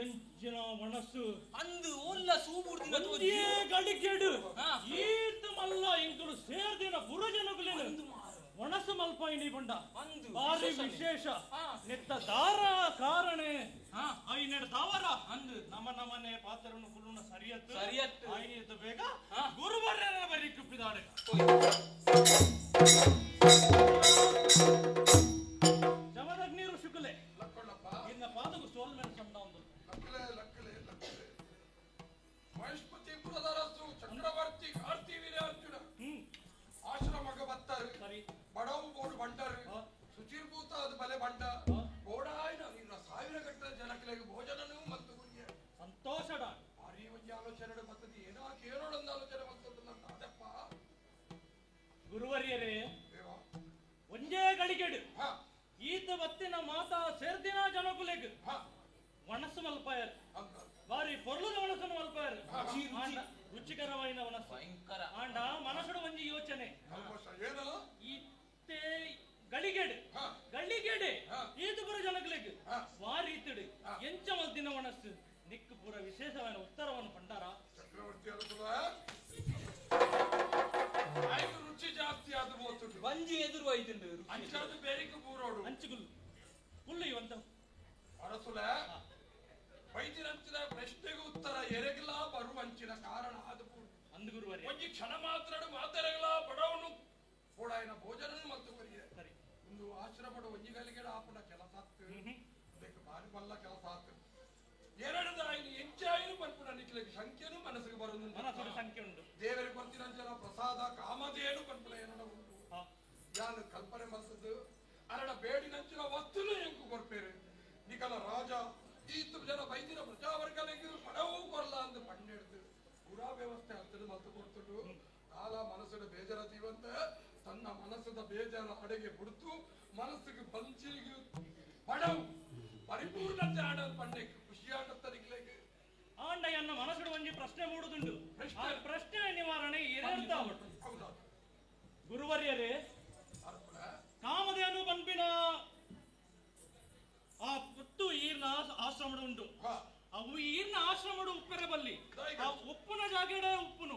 ಎಂಚಿನ ಒಣಸು ಅಂದು ಓಲ್ಲ ಸೂಬುರ್ದಿನ ಒಂದೇ ಗಳಿಗೆಡು ಈತ ಮಲ್ಲ ಎಂಕುಲು ಸೇರ್ದಿನ ಪುರಜನಗುಲೇನು ಒಣಸು ಮಲ್ಪಾಯಿನಿ ಬಂಡ ಭಾರಿ ವಿಶೇಷ ನೆತ್ತ ದಾರ ಕಾರಣೆ ಐನೆಡ ದಾವರ ಅಂದು ನಮ್ಮ ನಮ್ಮನೆ ಪಾತ್ರವನ್ನು ಕುಲ್ಲುನ ಸರಿಯತ್ತು ಸರಿಯತ್ತು ಐನಿತ ಬೇಗ ಗುರುವರ್ಯನ ಬರಿ ಕುಪ್ಪಿದಾಡೆ ಜಮದಗ್ನಿ ಋಷಿಕುಲೆ ಇನ್ನ ಪಾದಕು ಸೋಲ್ ಮೇಲೆ ಸಣ್ಣ ಒಂದು ಲಕ್ಕಲೆ ಲಕ್ಕಲೆ ಲಕ್ಕಲೆ ಮಹಿಷ್ಮತಿಪುರದ ಅರಸು ಚಕ್ರವರ್ತಿ ಕಾರ್ತಿವೀರ್ಯಾರ್ಜುನ ಆಶ್ರಮಗ ಬತ್ತರು ಬಡವು ಬೋಡು ಬಂಡರು ಶುಚಿರ್ಭೂತ ಅದು ಬಲೆ ಬಂಡ ಬೋಡಾಯ್ನ ನಿನ್ನ ಸಾವಿರ ಗಟ್ಟಲೆ ಜನಗಳಿಗೆ ಭೋಜನನೂ ಮತ್ತು ಗುರಿಯ ಸಂತೋಷಡ ಭಾರಿ ಒಂಜಿ ಆಲೋಚನೆ ಬರ್ತದೆ ಏನೋ ಕೇಳೋಡೊಂದು ಆಲೋಚನೆ ಬರ್ತದೆ ನನ್ನ ಅದಪ್ಪ ಗುರುವರ್ಯರೇ ಒಂದೇ ಗಳಿಗೆಡು ಈತ ಬತ್ತಿನ ಮಾತಾ ಸೇರ್ದಿನ ಜನಕುಲೆಗ್ ಒಣಸು ಮಲ್ಪಾಯರ್ ಬಾರಿ ಪೊರ್ಲುದ ಒಣಸನ್ನು ಮಲ್ಪಾಯರ್ ರುಚಿಕರವಾಯಿನ ಒಣಸು ಭಯಂಕರ ಆಂಡ ಮನಸ್ಸುಡು ಒಂಜಿ ಯೋಚನೆ ಏನು ಈತೆ ಗಳಿಗೆಡು ಗಳಿಗೆಡೆ ಈತ ಪುರ ಜನಕುಲೆಗ್ ವಾರಿ ಈತಡು ಎಂಚ ಮಲ್ದಿನ ಒಣಸು ನಿಕ್ಕು ಪೂರ ವಿಶೇಷವಾದ ಉತ್ತರವನ್ನು ಪಂಡಾರ ಚಕ್ರವರ್ತಿ ಅರಸುಲ ರುಚಿ ಜಾಸ್ತಿ ಆದ ಬೋತುಂಡು ಬಂಜಿ ಎದುರು ಹೋಯ್ತುಂಡು ಅಂಚಾದ ಬೇರಿಕೆ ಪೂರೋಡು ಅಂಚುಗುಲ್ಲು ಹುಲ್ಲು ಇವಂತ ಅರಸುಲ ವೈದ್ಯರಂಚಿನ ಪ್ರಶ್ನೆಗೆ ಉತ್ತರ ಎರೆಗಲ ಬರುವಂಚಿನ ಕಾರಣ ಅದು ಅಂದು ಗುರುವರ್ಯ ಒಂಜಿ ಕ್ಷಣ ಮಾತ್ರ ಮಾತರೆಗಲ ಬಡವನು ಕೋಡಾಯಿನ ಭೋಜನ ಮತ್ತು ಬರಿಯೆ ಸರಿ ಒಂದು ಆಶ್ರಮಡು ಒಂಜಿ ಗಲಿಗೆಡ ಆಪುನ ಕೆಲಸ ಆತು ಅದಕ್ಕೆ ಬಾರಿ ಬಲ್ಲ ಕೆಲಸ ಆತು ಎರಡದಾಯಿನ ಎಂಚಾಯಿನ ಪನ್ಪುನ ನಿಕ್ಲೆಗೆ ಸಂಖ್ಯೆನು ಮನಸ್ಸಿಗೆ ಬರುದು ಮನಸ್ಸು ಸಂಖ್ಯೆ ಉಂಟು ದೇವರಿಗೆ ಕೊರ್ತಿನಂಚನ ಪ್ರಸಾದ ಕಾಮಧೇನು ಪನ್ಪುನ ಏನಡ ಉಂಟು ಯಾನು ಕಲ್ಪನೆ ಮಲ್ತದ್ದು ಅರಡ ಬೇಡಿನಂಚಿನ ವಸ್ತುನು ಎಂಕು ಕೊರ್ಪೇರು ನಿಕಲ ರಾಜ ಈತು ಜನ ಬೈದಿನ ಪ್ರಜಾವರ್ಗಲಿಗೆ ಪಡವೂ ಕೊರಲ ಅಂದು ಪಂಡೆಡ್ದು ಪೂರಾ ವ್ಯವಸ್ಥೆ ಹತ್ತದು ಮಲ್ತು ಕೊಡ್ತುಂಡು ಕಾಲ ಮನಸ್ಸಿನ ಬೇಜಾರ ಜೀವಂತ ತನ್ನ ಮನಸ್ಸದ ಬೇಜಾರ ಅಡೆಗೆ ಬಿಡ್ತು ಮನಸ್ಸಿಗೆ ಬಂಚಿಗೆ ಪಡವು ಪರಿಪೂರ್ಣ ಜಾಡ ಪಂಡೆಗೆ ಖುಷಿಯಾಗತ್ತ ನಿಕ್ಲೆಗೆ ಆಂಡ ಎನ್ನ ಮನಸ್ಸುಡು ಒಂಜಿ ಪ್ರಶ್ನೆ ಮೂಡುದುಂಡು ಆ ಪ್ರಶ್ನೆ ನಿವಾರಣೆ ಏನೇಳ್ತಾ ಗುರುವರ್ಯರೇ ಕಾಮಧೇನು ಪನ್ಪಿನ ಆ ಪುತ್ತು ಈರ್ನ ಆಶ್ರಮಡು ಉಂಟು ಅವು ಈರ್ನ ಆಶ್ರಮಡು ಉಪ್ಪೆರೆ ಬಲ್ಲಿ ಆ ಉಪ್ಪುನ ಜಾಗೆಡೆ ಉಪ್ಪುನು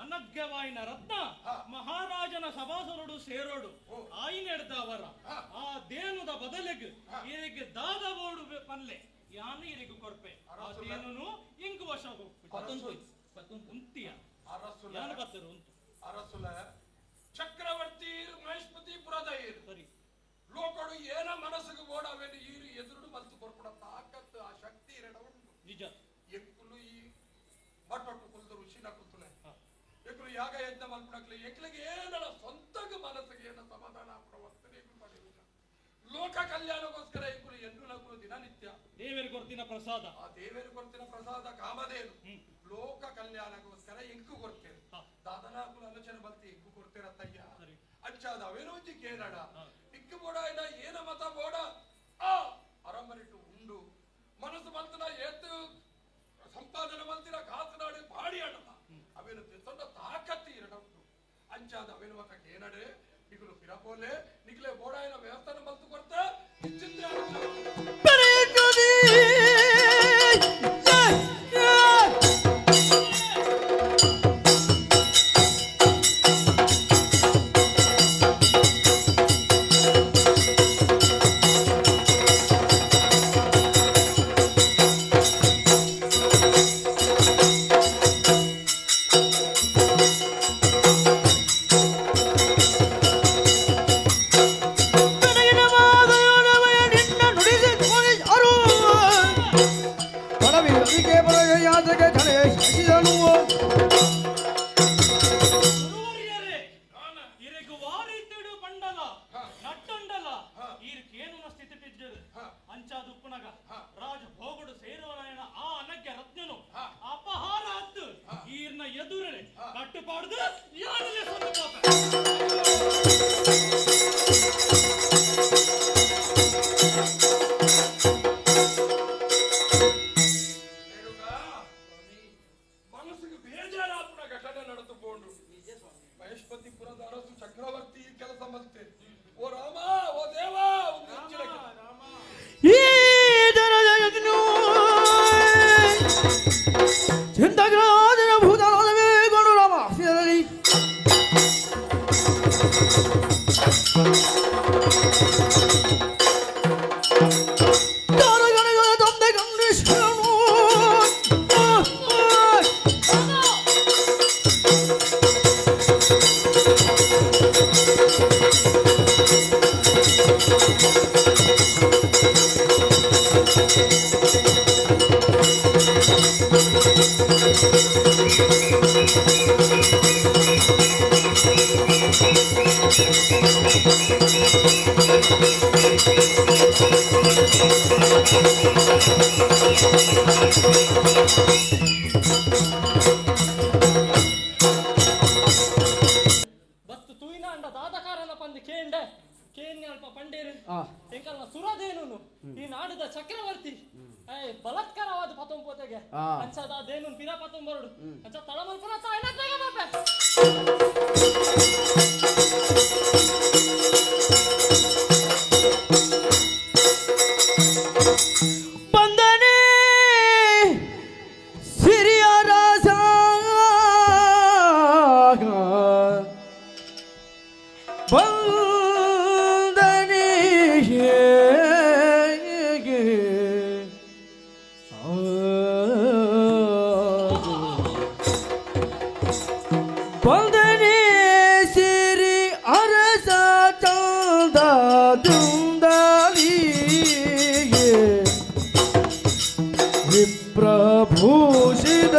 ಅನಗ್ಯವಾಯಿನ ರತ್ನ ಮಹಾರಾಜನ ಸಭಾಸರುಡು ಸೇರೋಡು ಆಯಿನೆಡ್ದವರ ಆ ದೇನುದ ಬದಲಿಗೆ ಈರಿಗೆ ದಾದ ಬೋಡು ಪಲ್ಲೆ ಯಾನು ಇರಿಗು ಕೊರ್ಪೆ ಆ ದೇನುನು ಇಂಕು ವಶ ಉಂತಿಯ ಯಾನು ಬತ್ತರು ಉಂಟು ಅರಸುಲ ಚಕ್ರವರ್ತಿ ಮಹಿಷ್ಮತಿಪುರದ ಸರಿ ಲೋಕಡು ಏನ ಮನಸ್ಸಿಗೆ ಬೋಡವೇನು ಈರು ಎದುರುಡು ಮಲ್ತು ಕೊರ್ಪುಡ ತಾಕತ್ತು ಆ ಶಕ್ತಿ ಇರಡ ಉಂಟು ನಿಜ ಎಂಕುಲು ಈ ಮಟ್ಟೊಟ್ಟು ಕುಲ್ದು ಋಷಿನ ಕುಲ್ತುಲೆ ಎಂಕುಲು ಯಾಗ ಯಜ್ಞ ಮಲ್ಪುಡಕ್ಲೆ ಎಂಕ್ಲಿಗೆ ಏನಲ್ಲ ಸ್ವಂತಕ್ಕೆ ಮನಸ್ಸಿಗೆ ಏನ ಸಮಾಧಾನ ಆಪುಡ ವಸ್ತುನೆ ಎಂಕುಲು ಪಡೆಯುವುದಿಲ್ಲ ಲೋಕ ಕಲ್ಯಾಣಕ್ಕೋಸ್ಕರ ಎಂಕುಲು ಎಂಟು ನಕುಲು ದಿನನಿತ್ಯ ದೇವರು ಕೊರ್ತಿನ ಪ್ರಸಾದ ಆ ದೇವರು ಕೊರ್ತಿನ ಪ್ರಸಾದ ಕಾಮಧೇನು ಲೋಕ ಕಲ್ಯಾಣಕ್ಕೋಸ್ಕರ ಎಂಕು ಕೊರ್ತೇವೆ ದಾದನಾಕುಲು ಆಲೋಚನೆ ಬಲ್ತಿ ಎಂಕು ಕೊಡ್ತೇರತ್ತಯ್ಯ ಅಂಚಾದ ಅವೇನೊಂಜಿ ಕೇನಡ ಇಕ್ಕು ಬೋಡ ಇಡ ಏನ ಮತ ಬೋಡ ಆ ಅರಮರಿಟು ಉಂಡು ಮನಸ್ಸು ಮಲ್ತನ ಏತು ಸಂಪಾದನೆ ಮಲ್ತಿನ ಕಾತನಾಡು ಬಾಡಿ ಅಡಲ ಅವೇನು ತಿತ್ತೊಂಡ ತಾಕತ್ತಿ ಇರಡ ಉಂಡು ಅಂಚಾದ ಅವೇನು ಮತ ಕೇನಡೆ ನಿಗುಲು ಪಿರಪೋಲೆ ನಿಗ್ಲೆ ಬೋಡಾಯಿನ ವ್ಯವಸ್ಥಾನ ಮಲ್ತು ಕೊಡ್ತ ಇಚ್ಚಿಂತೆ Thank you. ಬತ್ತು ತೂಯಿನ ಅಂಡ ದಾದಕಾರನ ಪಂದು ಕೇಂಡೆ ಕೇನ್ಯ ಅಲ್ಪ ಪಂಡೇರು ಎಂಕಲ್ನ ಸುರದೇನು ಈ ನಾಡದ ಚಕ್ರವರ್ತಿ ಬಲಾತ್ಕಾರವಾದ ಪತೊಂಪೋತೆಗೆ ಅಂಚದ ದೇನು ಪಿರ ಪತೊಂಬರುಡು ಅಂಚ ತಳಮಲ್ಪುನ ತಾಯಿನ ತಗಬಾಪೆ. ಬಂದನೆ ಸಿರಿಯ ರಾಸ ಬಂದನೆ ಬಂದನೆ ಸಿರಿ ಅರಸ ಚಂದ ದುಂದಲಿ ವಿಪ್ರಭೂಷಿತ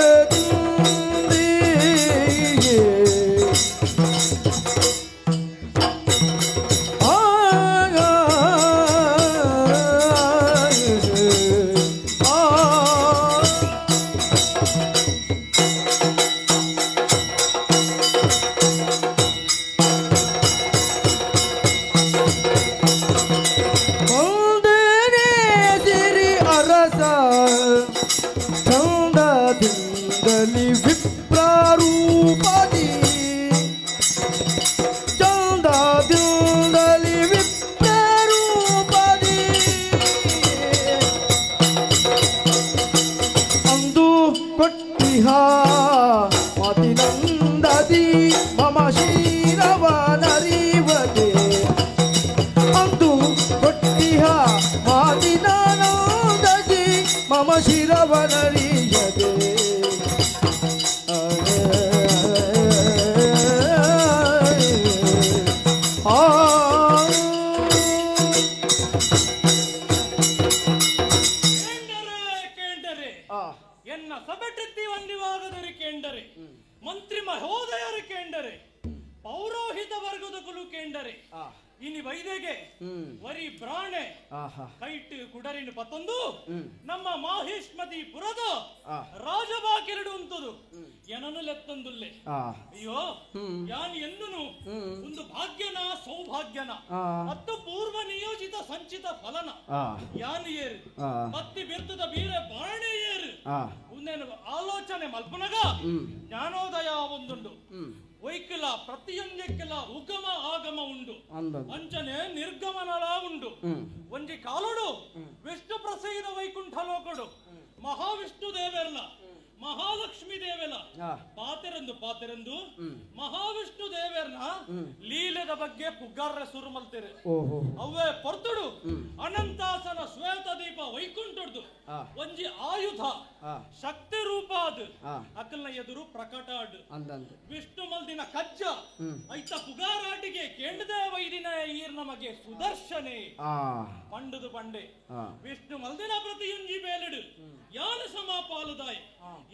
ಚಂದದಿಂದಲಿ ವಿಪ್ರರೂಪದಿ ಚಂದದಿಂದಲಿ ವಿಪ್ರರೂಪದಿ ಅಂದು ಕೊಟ್ಟಿಹ ಮಾತಿನಂದದಿ ಮಮ ಶಿರವನರಿವದೆ ಅಂದು ಕೊಟ್ಟಿಹ ಮಾತಿನಂದದಿ ಮಮ ಶಿರವನರಿಯದೆ. ಎನ್ನ ಸಬೆಟ್ಟಿತ್ತಿ ವಂದಿವಾಗದರು ಕೇಂಡರೆ, ಮಂತ್ರಿ ಮಹೋದಯರು ಕೇಂಡರೆ, ಪೌರೋಹಿತ ವರ್ಗದ ಕುಲು ಕೇಂಡರೆ, ಇನಿ ವೈದ್ಯಗೆ ವರಿ ಬ್ರಾಣೆ ಕೈಟ್ ಕುಡರಿನ ಪತ್ತೊಂದು ನಮ್ಮ ಮಾಹಿಷ್ಮತಿ ಪುರದ ರಾಜಬಾಕಿರಡು ಉಂಟುದು ಏನನು ಲೆತ್ತೊಂದುಲ್ಲೆ. ಅಯ್ಯೋ ಯಾನ್ ಎಂದುನು ಒಂದು ಭಾಗ್ಯನ ಸೌಭಾಗ್ಯನ ಮತ್ತು ಪೂರ್ವ ನಿಯೋಜಿತ ಸಂಚಿತ ಫಲನ ಯಾನ್ ಏರು ಪತ್ತಿ ಬಿರ್ತದ ಬೀರ ಬಾಣೆ ಏರು ಒಂದೇನು ಆಲೋಚನೆ ಮಲ್ಪನಗ ಜ್ಞಾನೋದಯ ಒಂದುಂಡು. ವೈಕಲ ಪ್ರತಿಯೊಂದಕ್ಕೆಲ್ಲ ಉಗಮ ಆಗಮ ಉಂಡು, ಅಂಚನೆ ನಿರ್ಗಮನಲ ಉಂಡು. ಒಂಜಿ ಕಾಲೋಡು ವಿಷ್ಣು ಪ್ರಸೈದ ವೈಕುಂಠ ಲೋಕಡು ಮಹಾವಿಷ್ಣು ದೇವೆರ್ಲ ಮಹಾಲಕ್ಷ್ಮಿ ದೇವೆಲ ಪಾತೆರಂದು ಪಾತೆರಂದು ಮಹಾವಿಷ್ಣು ದೇವೆರ್ನ ಲೀಲೆದ ಬಗ್ಗೆ ಪುಗ್ಗಾರ್ರ ಸುರು ಮಲ್ತೇರೆ. ಅವೇ ಪೊರ್ತುಡು ಅನಂತಾಸನ ಶ್ವೇತ ದೀಪ ವೈಕುಂಠಡ್ದು ಒಂಜಿ ಆಯುಧ ಶಕ್ತಿ ರೂಪ ಅದು ಅಕಲ್ನ ಎದುರು ಪ್ರಕಟ ಆಡು ವಿಷ್ಣು ಮಲ್ದಿನ ಕಜ್ಜ ಐತ ಪುಗಾರಾಟಿಗೆ ಕೇಂಡದೆ ವೈದಿನ ಈರ್ ನಮಗೆ ಸುದರ್ಶನೆ ಪಂಡುದು ಪಂಡೆ. ವಿಷ್ಣು ಮಲ್ದಿನ ಪ್ರತಿಯೊಂಜಿ ಬೇಲೆಡು ಯಾನು ಸಮ ಪಾಲುದಾಯ್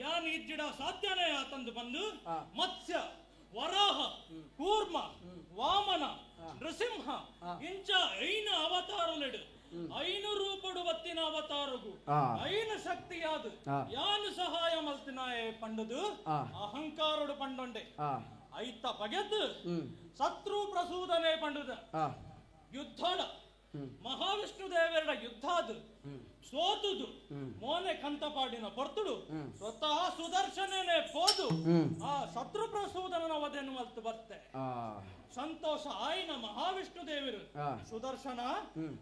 ಯಾನು ಇಜ್ಜಿಡ ಸಾಧ್ಯನೇ ಆತಂದು ಬಂದು ಮತ್ಸ್ಯ ವರಾಹ ಕೂರ್ಮ ವಾಮನ ನೃಸಿಂಹ ಇಂಚ ಐನ ಅವತಾರಲೆಡು ಐನು ರೂಪಡು ಬತ್ತಿನ ಅವತಾರಗು ಐನು ಶಕ್ತಿಯಾದು ಯಾನು ಸಹಾಯ ಮಲ್ತಿನಾಯೆ ಪಂಡುದು ಅಹಂಕಾರಡು ಪಂಡೊಂಡೆ. ಐತ ಬಗೆದ್ದು ಶತ್ರು ಪ್ರಸೂದನೆ ಪಂಡುದ ಯುದ್ಧಡ ಮಹಾವಿಷ್ಣು ದೇವರ ಯುದ್ಧ ಅದು ಸೋತುದು ಮೋನೆ ಕಂತಪಾಡಿನ ಪೊರ್ತುಡು ಸ್ವತಃ ಸುದರ್ಶನನೇ ಪೋದು ಆ ಶತ್ರು ಪ್ರಸೂದನನ ವಧೆಯನ್ನು ಮಲ್ತು ಬರ್ತೆ. ಸಂತೋಷ ಆಯ್ನ ಮಹಾವಿಷ್ಣು ದೇವರು ಸುದರ್ಶನ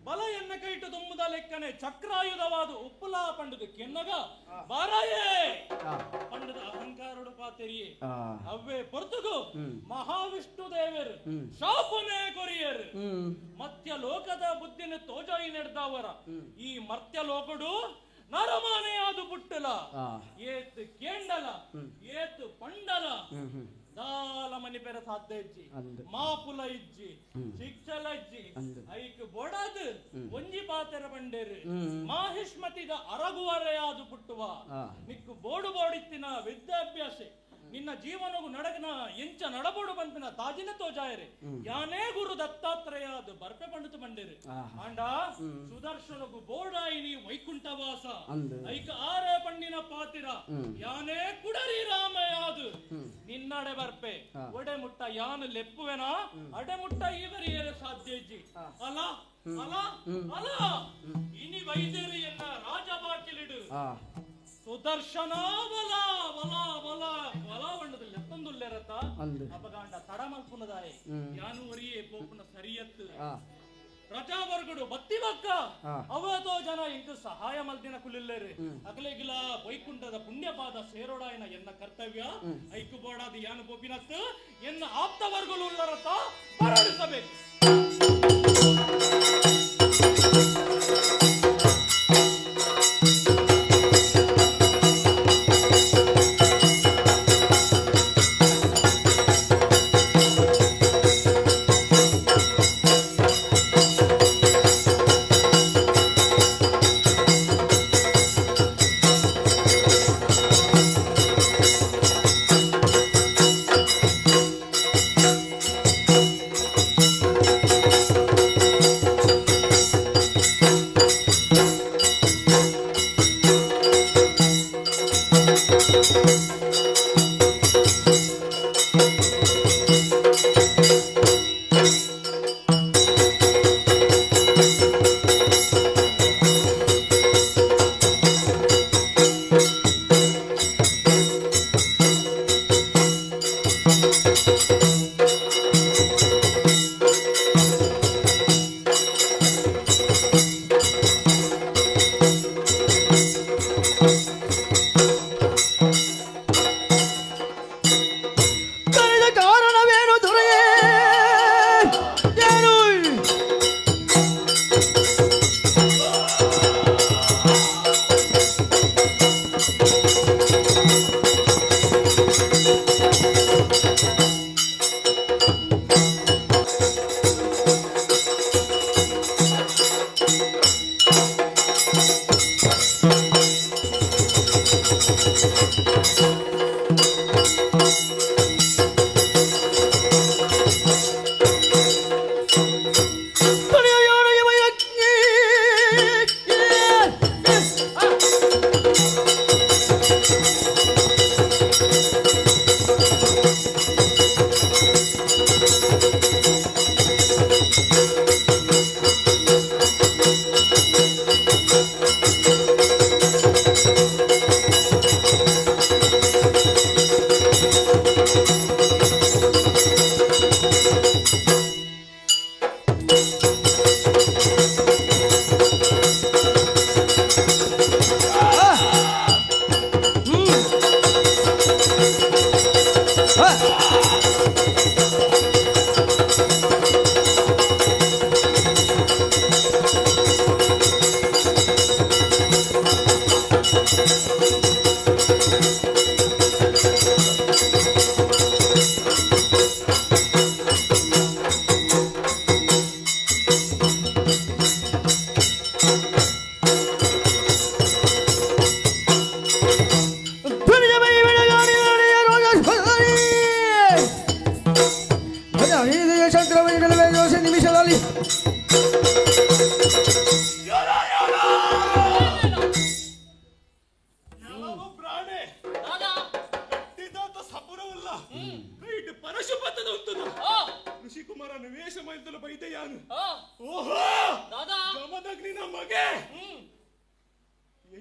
ಬಲ ಎನ್ನ ಕೈಟು ತುಂಬುದ ಲೆಕ್ಕನೆ ಚಕ್ರಾಯುಧವಾದ ಉಪ್ಪುಲಾ ಪಂಡುದು ಕೆನ್ನಗ ಬಾರಾಯೇ ಪಂಡದ ಅಹಂಕಾರಡು ಪಾತೆರಿಯೇ ಅವ್ವೇ ಪೊರ್ತುಗು ಮಹಾವಿಷ್ಣು ದೇವರು ಶಾಪನೇ ಕೊರಿಯರು. ಮತ್ಯ ಲೋಕದ ಬುದ್ಧಿನ ತೋಜಾಯಿ ನಡೆದವರ ಈ ಮರ್ತ್ಯ ಲೋಕಡು ನರಮಾನೆಯಾದು ಪುಟ್ಟಲ ಏತ್ ಕೇಂಡಲ ಏತ್ ಪಂಡಲ ದಾಲ ಮನಿ ಪೆರ ಸಾಧ್ಯ ಇಜ್ಜಿ ಮಾಪುಲ ಇಜ್ಜಿ ಶಿಕ್ಷಲ ಇಜ್ಜಿ ಐಕ್ ಬೊಡದು ಒಂಜಿ ಪಾತೆರ ಬಂಡೇರು ಮಾಹಿಷ್ಮತಿದ ಅರಗುವರೆಯಾದು ಪುಟ್ಟುವ ನಿಕ್ಕು ಬೋಡು ಬೋಡಿತ್ತಿನ ವಿದ್ಯಾಭ್ಯಾಸ ನಿನ್ನ ಜೀವನಗು ನಡಗನ ಎಂಚ ನಡಬೋಡು ಬಂಪಿನ ತಾಜಿನ ತೋಜಾಯರೆ ಯಾನೇ ಗುರು ದತ್ತಾತ್ರೇಯಾದು ಬರ್ಪೆ ಪಂಡುತು ಬಂಡೇರು. ಆಂಡ ಸುದರ್ಶನಗು ಬೋಡಾಯಿನಿ ವೈಕುಂಠವಾಸ ಐಕ ಆರೆ ಪಂಡಿನ ಪಾತಿರ ಯಾನೇ ಕುಡರಿ ರಾಮಯಾದು ನಿನ್ನಡೆ ಬರ್ಪೆ ಒಡೆ ಮುಟ್ಟ ಯಾನು ಲೆಪ್ಪುವೆನಾ ಅಡೆ ಮುಟ್ಟ ಇವರಿಯರೆ ಸಾಧ್ಯ ಇಜ್ಜಿ. ಅಲ ಅಲ ಅಲ ಇನಿ ವೈದ್ಯರು ಎನ್ನ ರಾಜ ಬಾಕಿಲಿಡು ಸುದರ್ಶನ ಬಲ ಬಲ ಬಲ ಬಲ ಬಣ್ಣದಲ್ಲಿ ಎತ್ತೊಂದುಲ್ಲೆರತ ಅಪಗಾಂಡ ತಡಮಲ್ಪುನದಾಯೆ ಯಾನು ಒರಿಯೇ ಪೋಪುನ ಸರಿಯತ್ತು ಪ್ರಜಾವರ್ಗಡು ಬತ್ತಿ ಬಕ್ಕ ಅವತೋ ಜನ ಇಂಕು ಸಹಾಯ ಮಲ್ದಿನ ಕುಲಿಲ್ಲೇರು ಅಗಲೆಗಿಲ ವೈಕುಂಠದ ಪುಣ್ಯಪಾದ ಸೇರೋಡಾಯನ ಎನ್ನ ಕರ್ತವ್ಯ ಐಕು ಬೋಡಾದ ಯಾನು ಪೋಪಿನತ್ತು ಎನ್ನ ಆಪ್ತವರ್ಗಲು ಉಳ್ಳರತ ಬರಡಿಸಬೇಕು.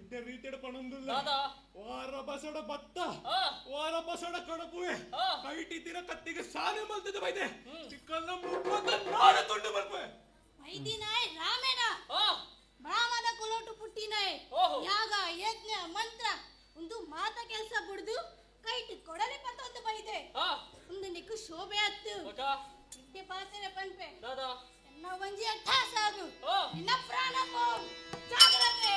ಎಡ್ಡೆ ರೀತಿಯ ಪಣಂದುಲ್ಲ ವಾರ ಬಸಡ ಬತ್ತ ವಾರ ಬಸಡ ಕಡಪುವೆ ಕೈಟಿತ್ತಿನ ಕತ್ತಿಗೆ ಸಾನೆ ಮಲ್ತದ ಬೈದೆ ಚಿಕ್ಕಲ್ಲ ಮುಪ್ಪತ್ತ ನಾಡು ತುಂಡು ಬರ್ಪೆ ವೈದಿನಾಯ್ ರಾಮೇನ ಬ್ರಾಹ್ಮಣ ಕುಲೋಟು ಪುಟ್ಟಿನಾಯ್ ಯಾಗ ಯಜ್ಞ ಮಂತ್ರ ಒಂದು ಮಾತ ಕೆಲಸ ಬುಡ್ದು ಕೈಟ್ ಕೊಡಲಿ ಪತ್ತೊಂದು ಬೈದೆ ಒಂದು ನಿಕ್ಕು ಶೋಭೆ ಆತ್ತು ಇಟ್ಟೆ ಪಾತೆರೆ ಪನ್ಪೆ ಎನ್ನ ಒಂಜಿ ಅಟ್ಟಾಸ ಆಗು ನಿನ್ನ ಪ್ರಾಣ ಪೋ ಜಾಗ್ರತೆ.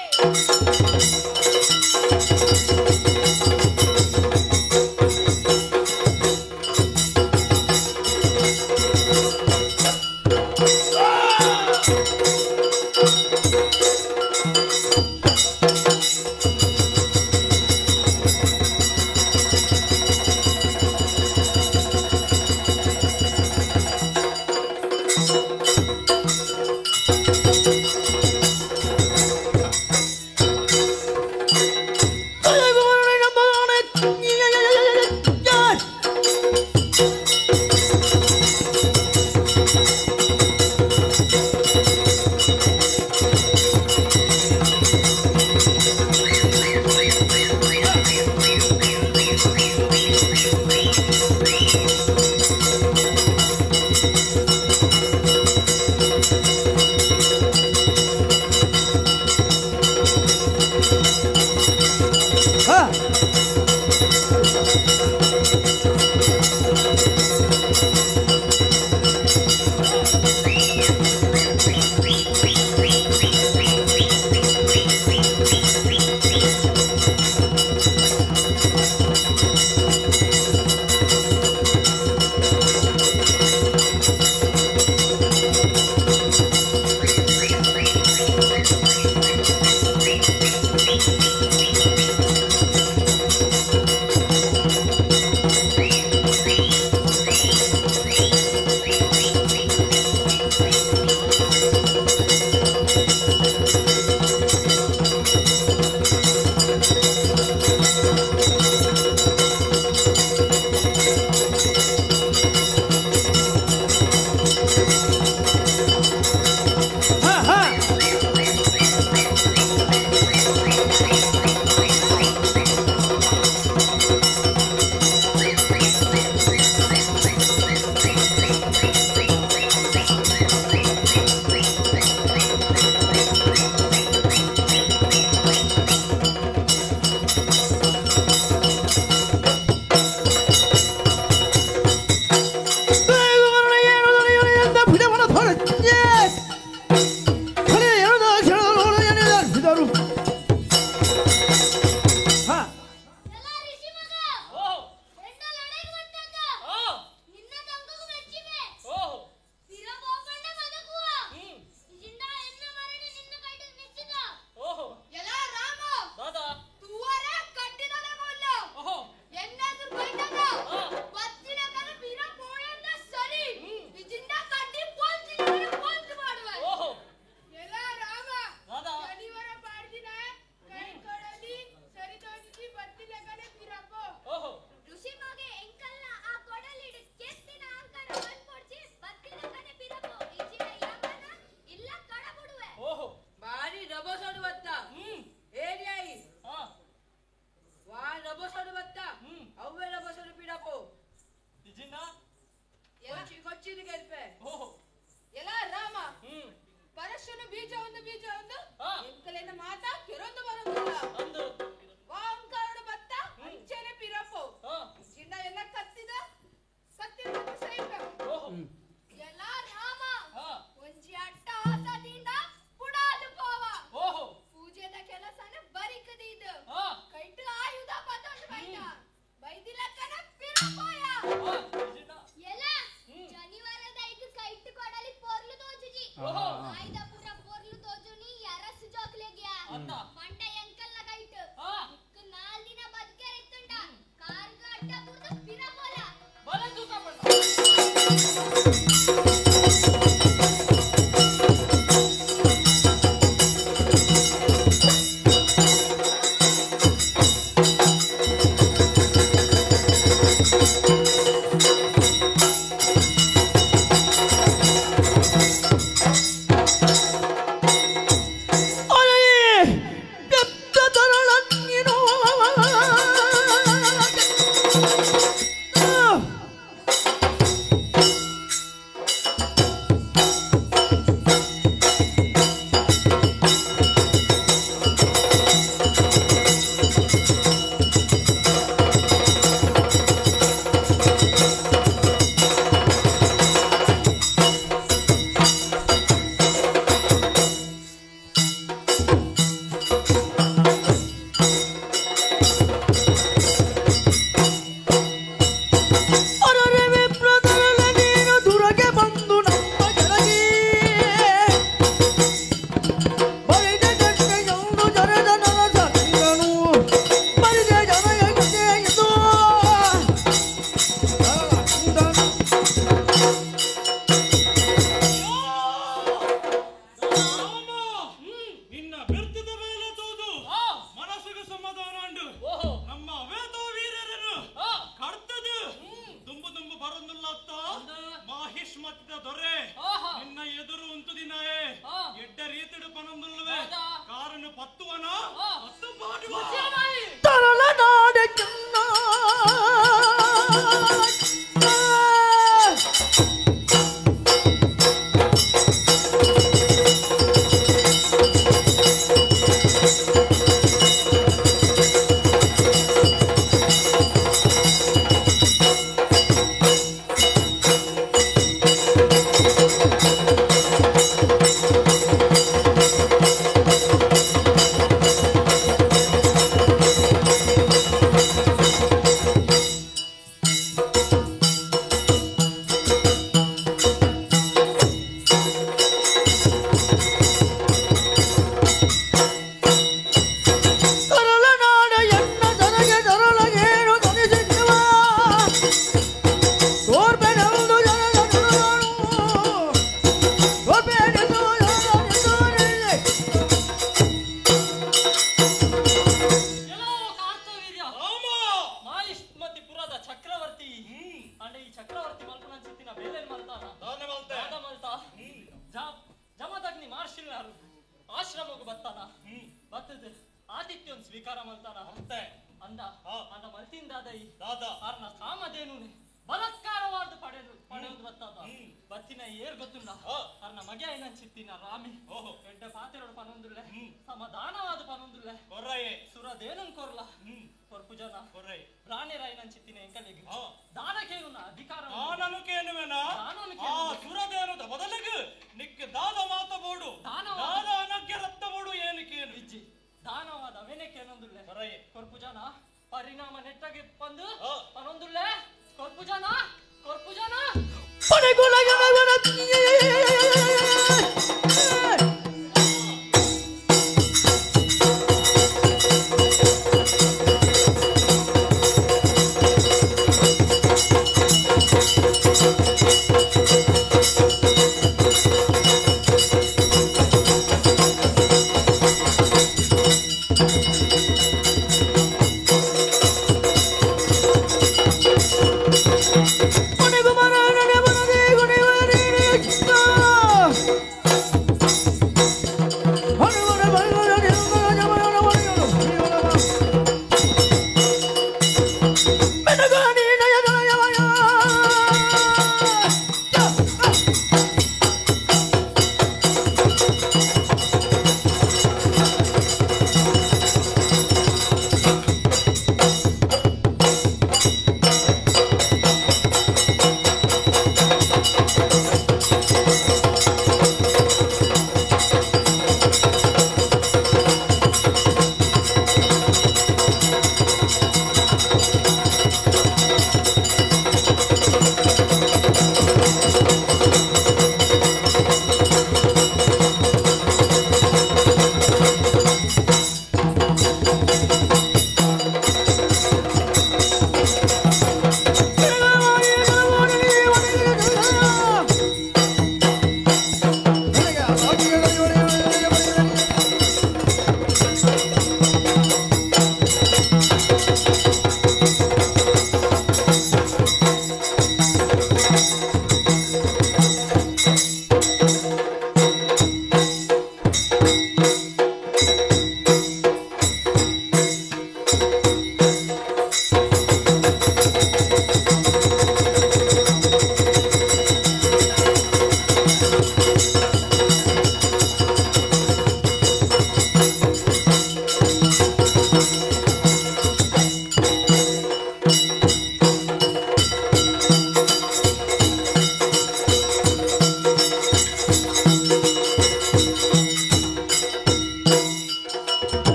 ಆಶ್ರಮಕ್ಕೆ ಬತ್ತಾನ ಬತ್ತದ ಆತಿಥ್ಯನ್ ಸ್ವೀಕಾರ ಮಲ್ತಾನ ಅಂದ ಅಂದ ಮಲ್ತಿಂದಾದ ಈ ಅರ್ನ ಕಾಮಧೇನು ಬಲಾತ್ಕಾರವಾದ ಪಡೆದು ಪಡೆಯುವುದು ಬತ್ತಾದ ಬತ್ತಿನ ಏರ್ ಗೊತ್ತುಂಡ ಅರ್ನ ಮಗೆ ಏನಂಚಿತ್ತಿನ ರಾಮಿ ಎಡ್ಡ ಪಾತೆರೋಡು ಪನೊಂದುಲ್ಲೆ ಸಮಾಧಾನವಾದ ಪನೊಂದುಲ್ಲೆ ಸುರದೇನನ್ ಕೊರ್ಲ ಕೊರ್ಪು ಜನ ಬ್ರಾಣಿ ಎಂಕಲಿಗೆ ದಾನಕೇನು ಅಧಿಕಾರ ದಾನನು ಕೇನುವೆನಾ ಆ ಸುರದೇನುದ ಬದಲಿಗೆ ನಿಕ್ ದಾದ ಮಾತ ಬೋಡು ದಾದ ಅನಕ್ಕೆ ರಕ್ತ ಬೋಡು ಏನು ಕೇನು ಇಜ್ಜಿ ದಾನವಾದ ಅವೇನೆ ಕೇನೊಂದುಲ್ಲೆ ಕೊರ್ಪು ಜನ ಪರಿಣಾಮ ನೆಟ್ಟಗೆ ಬಂದು ಪನೊಂದುಲ್ಲೆ ಕೊರ್ಪು ಜನ ಕೊರ್ಪು ಜನ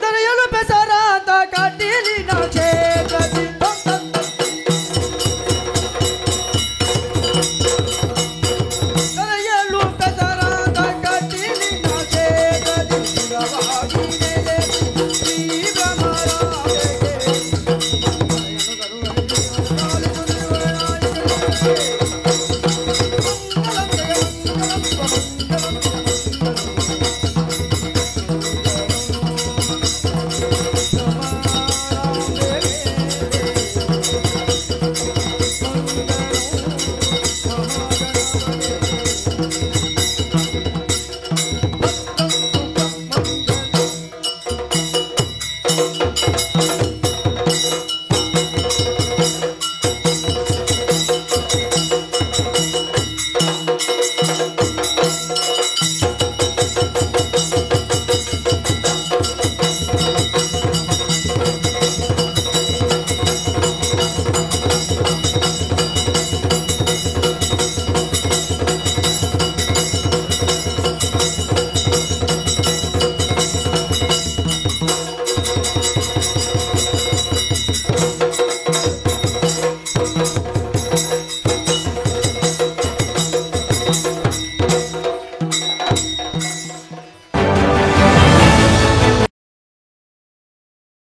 ದರೆಯಲು ಬೆಸರಾದ ಕಾಟಿಲಿ.